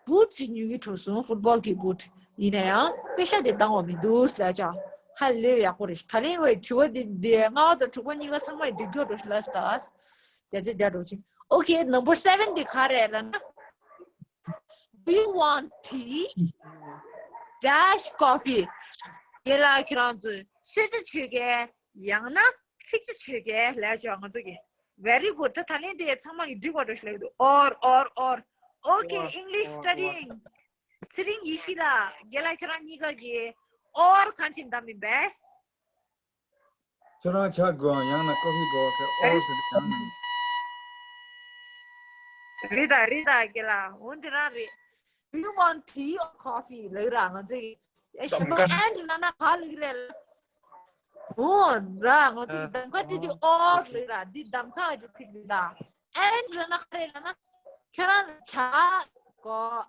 བུཊ་ཅིག་ཉོ་གི་འགྲོ་སོང་། ཕུཊ་བོལ་གི་བུཊ། ཡིན་ན་ཡང་པེ་ཤ་དེ་འདང་བ་མི་འདུག་ལ་ཅག་ཧ་ལས་ཡག་པོ་རེད། ད་ལན་བའི་དྲི་བ་འདི་འདི་ལྔ་བ་དང་དྲུག་པ་གཉིས་ཀ་ཚང་མ་འགྲིག་གི་འགྲོ་ལ་ས། བརྒྱ་ཆ་བརྒྱ་འགྲོ་ཅིག Okay, number seven དེ་ག་རེད་ལབ་ན། Do you want tea? Dash coffee. རྒན་ལགས་ཁྱེད་རང་ཚོས་གསོལ་ཇ་མཆོད་གས། ཡང་ན་ཚིག་ཇ་མཆོད་གས་ལབ་ཤོག་ང་ཚོ་གི། Very good. ད་ད་ལན་དེ་ཚང་མ་གི་འགྲིག་པ་འགྲོ་ཤི་ལབ་འདུག or, or, or. Okay, English studying. ཚེ་རིང་ཡེ་ཤེས་ལགས། རྒན་ལགས་ཁྱེད་རང་གཉིས་ཀ་གི་or གང་ཅི་འདམ་མིན་པས། ཁྱོད་རང་ཇ་དགོས་ཡང་ན་ཀོ་ཧྥི་དགོས་ཟེར། or ཟེར་ཡང་ན། རེད་ད་རེད་ད་རྒན་ལགས། འོ་འདི་རང་རེད། Do you want tea or coffee? ལབ་ར་ང་ཚོ་གི། ཨེ་གཞན་པ་གདམ་ཀ and ལབ་ན་ག་ལབ་ཀྱི་རེད་ལ། འོ་ར་ང་ཚོ་གི་གདམ་ཀ་དེ་དེ་or ལབ་ར། འདི་གདམ་ཀ་གི་ཚིག་རེད་ད། and ལབ་ན་ག་རེད་ལབ་ན། ཁྱོད་རང་ཇ་དགོས།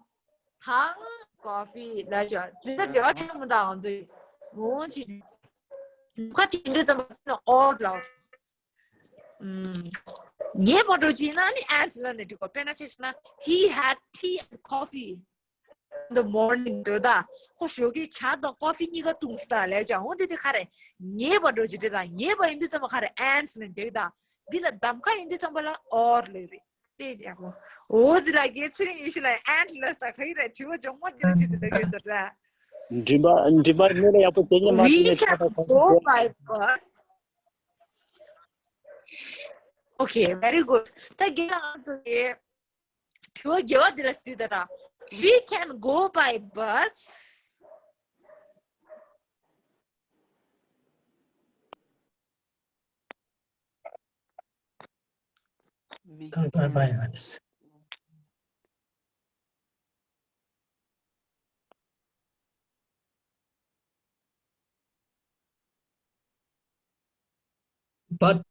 དང་ཀོ་ཧྥི་ལ་ཅོ། འདི་ལ་འབྲེལ་བ་ཆེན་མོ་དང་ང་ཚོའི་ངོ་ཅི། ཁ་ཅིག་འདི་ཙམ་པ་ནི་or ལ། ངེས་པར་འགྲོ་ཅི་ན་ནི་and ལ་ནི་འགྲིག་གོ་དཔེར་ན་ཆེ་ཤོས་ན། He had tea and coffee in the morning འགྲོ་ད། ཁོ་ཞོགས་ཀའི་ཇ་དང་ཀོ་ཧྥི་གཉིས་ཀ་བཏུངས་ས་ལ་ཅོ། འོ་འདི་དེ་ག་རེ། ངེས་པར་འགྲོ་ཅི་འདྲི་ད། ངེས་པར་ཡིན་དུས་ཙམ་པ་ག་རེ། and ལ་འགྲིག་ད། འདི་ལ་གདམ་ཀ་ཡིན་དུས་ཙམ་པ་ལ་or ལ་རེད། དཔེ་ཡག་པོ། འོ་ཙི་ལ་རྒན་ཚེ་རིང་ཡེ་ཤེས་ལགས་and ལ་ས་ག་ཡི་ར་དྲི་བ་ཇོ་མོ་འདི་ལ་བྱེད་དུ་ལ་ཡོད་ཟེར་ར། མགྲིན་པ་མགྲིན་པ་ཉེ་ལ་ཡག་པོ་དེ་ཉེ་མ་དེ་We ཉེ་ཆ་can ད་གོང་go དུ་by bus. Okay, very good. ད་རྒན་ལགས་ང་ཚོ་གི་དྲི་བ་རྒྱལ་བ་འདི་ལ་ཟེར་ད་ར། We can go by bus. Come by bus. But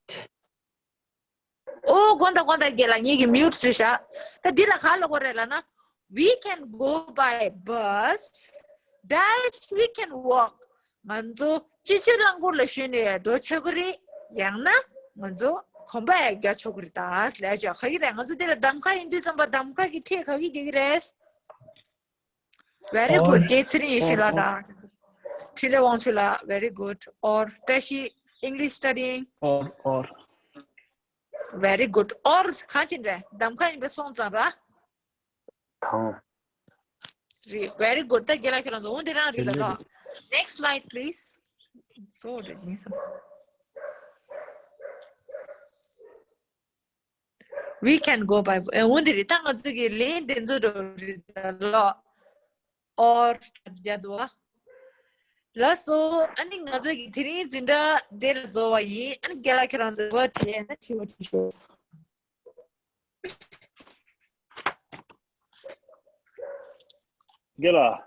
ཨོ་དགོངས་དག་དགོངས་དག་རྒན་ལགས་ངེད་ཀྱི་mute བྱས་ཤག་ད་འདི་ལ་ག་ལབ་དགོས་རེད་ལབ་ན། We can go by bus, dash, we can walk. ང་ཚོ་སྤྱི་སྤྱོད་རླངས་འཁོར་ལ་ཞོན་ནས་འགྲོ་ཆོག་གི་རེད། ཡང་ན་ང་ཚོ་གོམ་པ་ཡང་རྒྱག་ཆོག་གི་རེད། ད་ལས་ཅག་ག་གི་རེད། ང་ཚོ་འདི་ལ་གདམ་ཀ་ཡིན་དུས་ཙམ་པ་གདམ་ཀ་གི་ཁྲིད་ག་གི་རྒྱག་གི་རེད། Very good. རྒན་ཚེ་རིང་ཡེ་ཤེས་ལགས་དང་འཕྲིན་ལས་དབང་ཕྱུག་ལགས། Very good. Or བཀྲ་ཤིས། English studying. Or, or. Very good. Or གང་ཅི་རེད། གདམ་ཀ་ཡིན་པའི་སོང་ཙང་ར། དང་། རེད། Very good. ད་རྒན་ལགས་ཁྱེད་རང་ཚོ་འོ་འདི་རང་རེད་ལ་ལོ། Next slide, please. So རེད་ཡིན་བསམ། We can go by འོ་འདི་རེད། ད་ང་ཚོ་གི་ལན་དེ་ཚོ་རེད་ལོ། Or རྒྱག་འདུག་བ། ལགས་སོ། ཨ་ནི་ང་ཚོ་གི་དེ་རིང་འཛིན་གྲྭ་དེ་ལ་འཛོལ་བ་ཡིན། ཨ་ནི་རྒན་ལགས་ཁྱེད་རང་ཚོ་དྲི་བ་དྲིས་ན་དྲི་བ་དྲིས་ཤོག་རྒན་ལགས།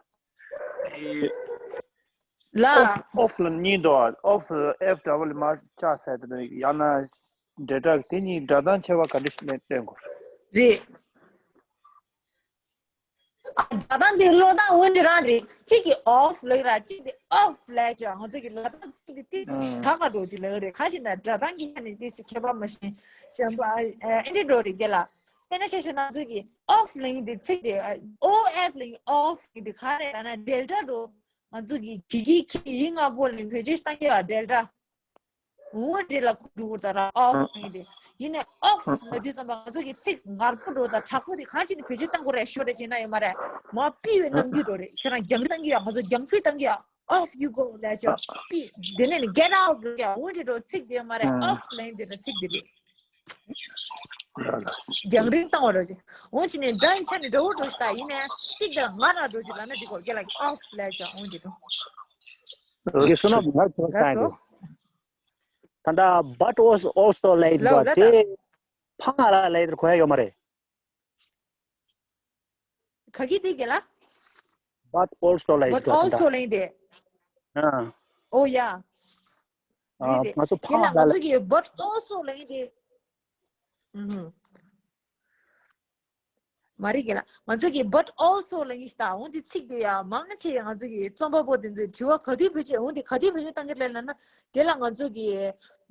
ལ། ཨོཕ་ལ་གཉིས་འདུག་ཨོཕ་F W མ་བཅག་ཟེར་དེ་ཡང་ན་data དེ་གཉིས་སྒྲ་གདངས་ཁྱད་པར་ག་འདྲ་ཞིག་ནས་བསྟན་དགོས། རེད། ཨ་སྒྲ་གདངས་དེ་ཀློག་སྟངས་འོ་འདི་རང་རེད། གཅིག་གིས་ཨོཕ་ལབ་ར་གཅིག་དེ་ཨོཕ་ལབ་ཅོ། ང་ཚོ་གི་ལ་དྭགས་ཚིག་དེ་ཏིས་ག་ག་འགྲོ་ཅིག་ལབ་རེད། ཁ་ཅིག་ན་སྒྲ་གདངས་ཀྱི་ཆ་ནས་ཏིས་ཁྱད་པར་མ་ཤེས་གཞན་པ་ཨ་འདྲ་འགྲོ་རེད་རྒན་ལགས། དཔེར་ན་ཆ་བཞག་ང་ཚོ་གི་ཨོཕ་ལབ་ཡིན་དེ་ཚིག་དེ་ཨོ་ཨེཕ་ལབ་ཡིན་ཨོཕ་ཡིན་དེ་ག་རེད་ལབ་ན་ཌེལ་ཊ་འགྲོ། ང་ཚོ་གི་གི་གི་གི་ཡིག་ལྔ་པོ་ལ་བེད་སྤྱོད་བཏང་གི་ཡོད་ཌེལ་ཊ། འོ་དེ་ལ་གོ་འགྲོ་གི་རེད་ད་ར། ཨོཕ་ཡིན་དེ། ཡིན་ནའི་ཨོཕ་ལབ་དུས་ཙམ་པ་ང་ཚོ་གི་ཚིག་ངར་པོ་འགྲོ་དང་དྲག་པོ་དེ་གང་ཅི་ནས་བེད་སྤྱོད་བཏང་དགོས་རེད་ཤོད་རེད་ཅེ་ན་ཡོད་མ་རེད། མ་པི་བའི་རྣམ་འགྱུར་འགྲོ་རེད། ཁྱེད་རང་རྒྱང་རིང་བཏང་གི་ཡ། ང་ཚོ་རྒྱང་འཕུད་བཏང་གི་ཡ། Off you go ལབ་ཅོག་པི་དེ་ནས་ནི་get out ལབ་ཡ། འོ་འདྲ་འགྲོ་ཚིག་དེ་མ་རེད། Off ལབ་ཡ་དེ་ཚིག་དེ་རེད། རྒྱང་རིང་བཏང་བ་རོ་ཅིག་འོ་ཅི་ནས་འདྲ་ཡི་ཆ་ནས་འདྲ་བོ་འགྲོ་ཞིག་ད་ཡིན་ནས་གཅིག་དང་ང་རང་འགྲོ་ཅིག་ལབ་ན་འགྲིག་གོ། རྒྱ་ལ་off ལབ་ཅོག་འོ་འདྲ་འགྲོ། དགེ་བསོད་ནམས། ང་ཁྱོད་ལ་ལགས་སོ། ད་ལྟ་but also also ལབ་ཡི་ལབ་འདུག་ལབ་དེ་ད། ཕ་ང་ལ་ལབ་ཡི་དེར་གོ་ཡ་ཡོད་མ་རེད། ག་གི་དེ་གི་ལ། But also ལབ་ཡི་But ཞིག་འདུག་ད་also ལབ་ཡི་དེ། ཨ། Oh yeah། ཨ། རེད་དེ། ང་ཚོ་ཕ་དེ་ལ་ང་ང་ལ་ཚོ་གི་but also ལབ་ཡི་དེ། ཨུ་ཧུ། མ་རེད་གི་ལ། ང་ཚོ་གི་but also ལབ་ཡི་ཞིག་ད། འོ་དེ་ཚིག་དེ་ཡ་མང་ཆེ་ང་ཚོ་གི་རྩོམ་པ་པོ་དེ་ཚོས་དྲི་བ་ག་དུས་བེད་སྤྱོད། འོ་དེ་ག་དུས་བེད་སྤྱོད་བཏང་གི་རེད་ལབ་ན། དེ་ལ་ང་ཚོ་གི་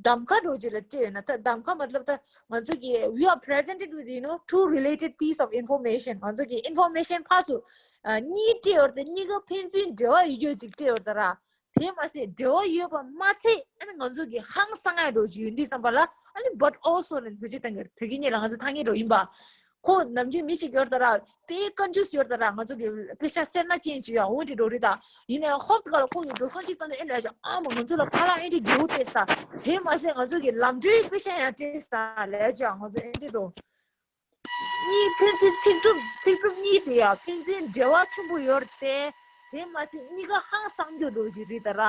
གདམ་ཁ་འདྲ་བོ་ཅིག་ལ་སྤྲད་ཡོད་ན། ད་གདམ་ཁ་མ་ལབ་ད། ང་ཚོ་གི་we are presented with, you know, two related piece of information. ང་ཚོ་གི་information ཕར་ཚུར་གཉིས་སྤྲད་ཡོད་རེད་དེ། གཉིས་ཀ་ཕན་ཚུན་འབྲེལ་བ་ཡོད་རྒྱུ་ཅིག་སྤྲད་ཡོད་རེད་ད་ར། དེ་མ་ཟད་འབྲེལ་བ་ཡོད་པ་མ་ཚད་ཨ་ནི་ང་ཚོ་གི་ཧང་སང་ཡ་འདྲ་བོ་ཅིག་ཡོད་དུས་ཙམ་པ་ལ་ཨ་ནི་but also ལབ་བེད་སྤྱོད་བཏང་གི་རེད། དེ་གི་ཉིད་ལ་ང་ཚོ་ཐང་ངེ་འགྲོ་ཡིན་པ། ཁོ་ནམ་རྒྱུན་མི་ཞིག་ཡོད་རེད་ད་ར། དཔེ་ཀན་ཇུས་ཡོད་རེད་ད་ར། ང་ཚོ་གི་པེ་ཤ་སེར་སྣ་ཅན་ཅིག་ཡོད། འོ་འདྲ་འགྲོ་རེད་ད། ཡིན་ནའི་ཧོབ་ཏེ་ག་ལ་ཁོ་གི་འགྲོ་སོང་གཅིག་བཏང་ནས་ཨེ་ལབ་ཅོག་ཨ་མ་ང་ཚོ་ལ་ཁ་ལག་ཨེ་འདྲ་རྒྱུ་སྤྲད་ས། དེ་མ་ཟད་ང་ཚོ་གི་ལམ་འགྲོའི་པེ་ཤ་ཡང་སྤྲད་ས་ལབ་ཅོག་ང་ཚོ་ཨེ་འདྲ་འགྲོ། གཉིས་ཕན་ཚུན་ཚིག་གྲུབ་ཚིག་གྲུབ་གཉིས་དེ་ཡང་ཕན་ཚུན་འབྲེལ་བ་ཆེན་པོ་ཡོད་རེད་དེ། དེ་མ་ཟད་གཉིས་ཀ་ཧང་སང་རྒྱུ་འདྲ་བོ་ཅིག་རེད་ད་ར།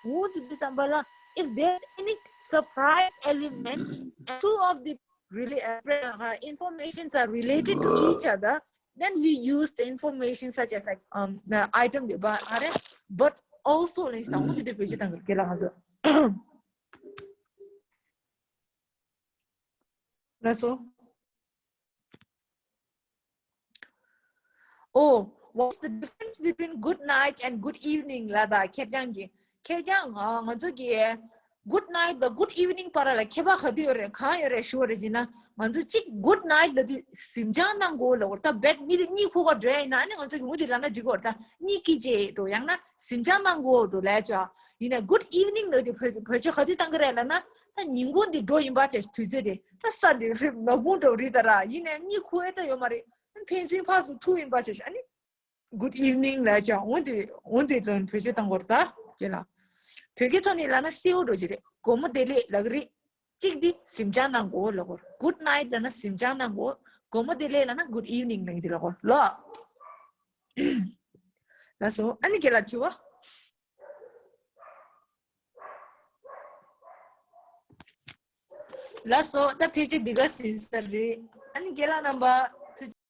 འོ་དེ་དུས་ཙམ་པ་ལ་if there's any surprise element and two of the really uh, pre- uh, informations are related to each other, then we use the information such as like um the item the but but also ལབ་ཡི་ཞིག་ད། འོ་དེ་དུས་བེད་སྤྱོད་བཏང་གི་རེད་ལ་ང་ཚོ། ལགས་སོ། Oh, what's the difference between good night and good evening ལབ་ད། ཁེར་རྐྱང་གི་ཁེར་རྐྱང་ང་ང་ཚོ་གི་good night དང་good evening བར་ལ་ཁྱད་པར་ག་དུས་ཡོད་རེད། གང་ཡོད་རེད་ཞུ་བ་རེད་ཅེ་ན། ང་ཚོ་གཅིག་good night ལབ་དུས་གཟིམ་འཇག་གནང་དགོས་ལབ་ཀྱི་ཡོད་རེད་ད། བེད་མི་རེ་གཉིད་ཁུག་ག་འགྲོ་ཡ་ཡིན་ན་ཨ་ནི་ང་ཚོ་གི་འོ་དེ་ལབ་ན་འགྲིག་གི་ཡོད་རེད་ད། གཉིད་སྐྱིད་ཅེས་འགྲོ། ཡང་ན་གཟིམ་འཇག་གནང་དགོས་འགྲོ་ལབ་ཅོག་ཡིན་ན་good evening ལབ་དུས་བེད་བེད་སྤྱོད་ག་དུས་བཏང་གི་རེད་ལབ་ན། ད་ཉིན་གུང་འདི་འགྲོ་ཡིན་པ་བྱས། དུས་ཚོད་དེ་ད་ས་འདི་རི་ནག་ཁུང་འདྲ་བོ་རེད་ད་ར། ཡིན་ནའི་གཉིད་ཁུག་ཡ་ད་ཡོད་མ་རེད། ཕན་ཚུན་ཕར་ཚུར་ཐུག་ཡིན་པ་བྱས། ཨ་ནི་good evening ལབ་ཅོག་འོ་དེ་འོ་དེ་ལོན་བེད་སྤྱོད་བཏང་གི་ཡོད་རེད་ད། ཁྱེད་ལ་བོད་སྐད་ཐོག་ནས་ལབ་ན་གསལ་བོ་འདྲ་བོ་ཅིག་རེད། དགོང་མོ་བདེ་ལེགས་ལབ་ཀྱི་རེད། གཅིག་འདི་གཟིམ་འཇག་གནང་དགོས་ལབ་ཀྱི་ཡོད་རེད། good night ལབ་ན་གཟིམ་འཇག་གནང་དགོས། དགོང་མོ་བདེ་ལེགས་ལབ་ན་good evening ལབ་ཀྱི་འདུག་ལབ་ཀྱི་ཡོད་རེད་ལ། ལགས་སོ། ཨ་ནི་ཁྱེད་ལ་དྲི་བ། ལགས་སོ། ད་ཕལ་ཆེར་འདི་ག་ཟིན་ས་རེད། ཨ་ནི་རྒན་ལགས་རྣམ་པ།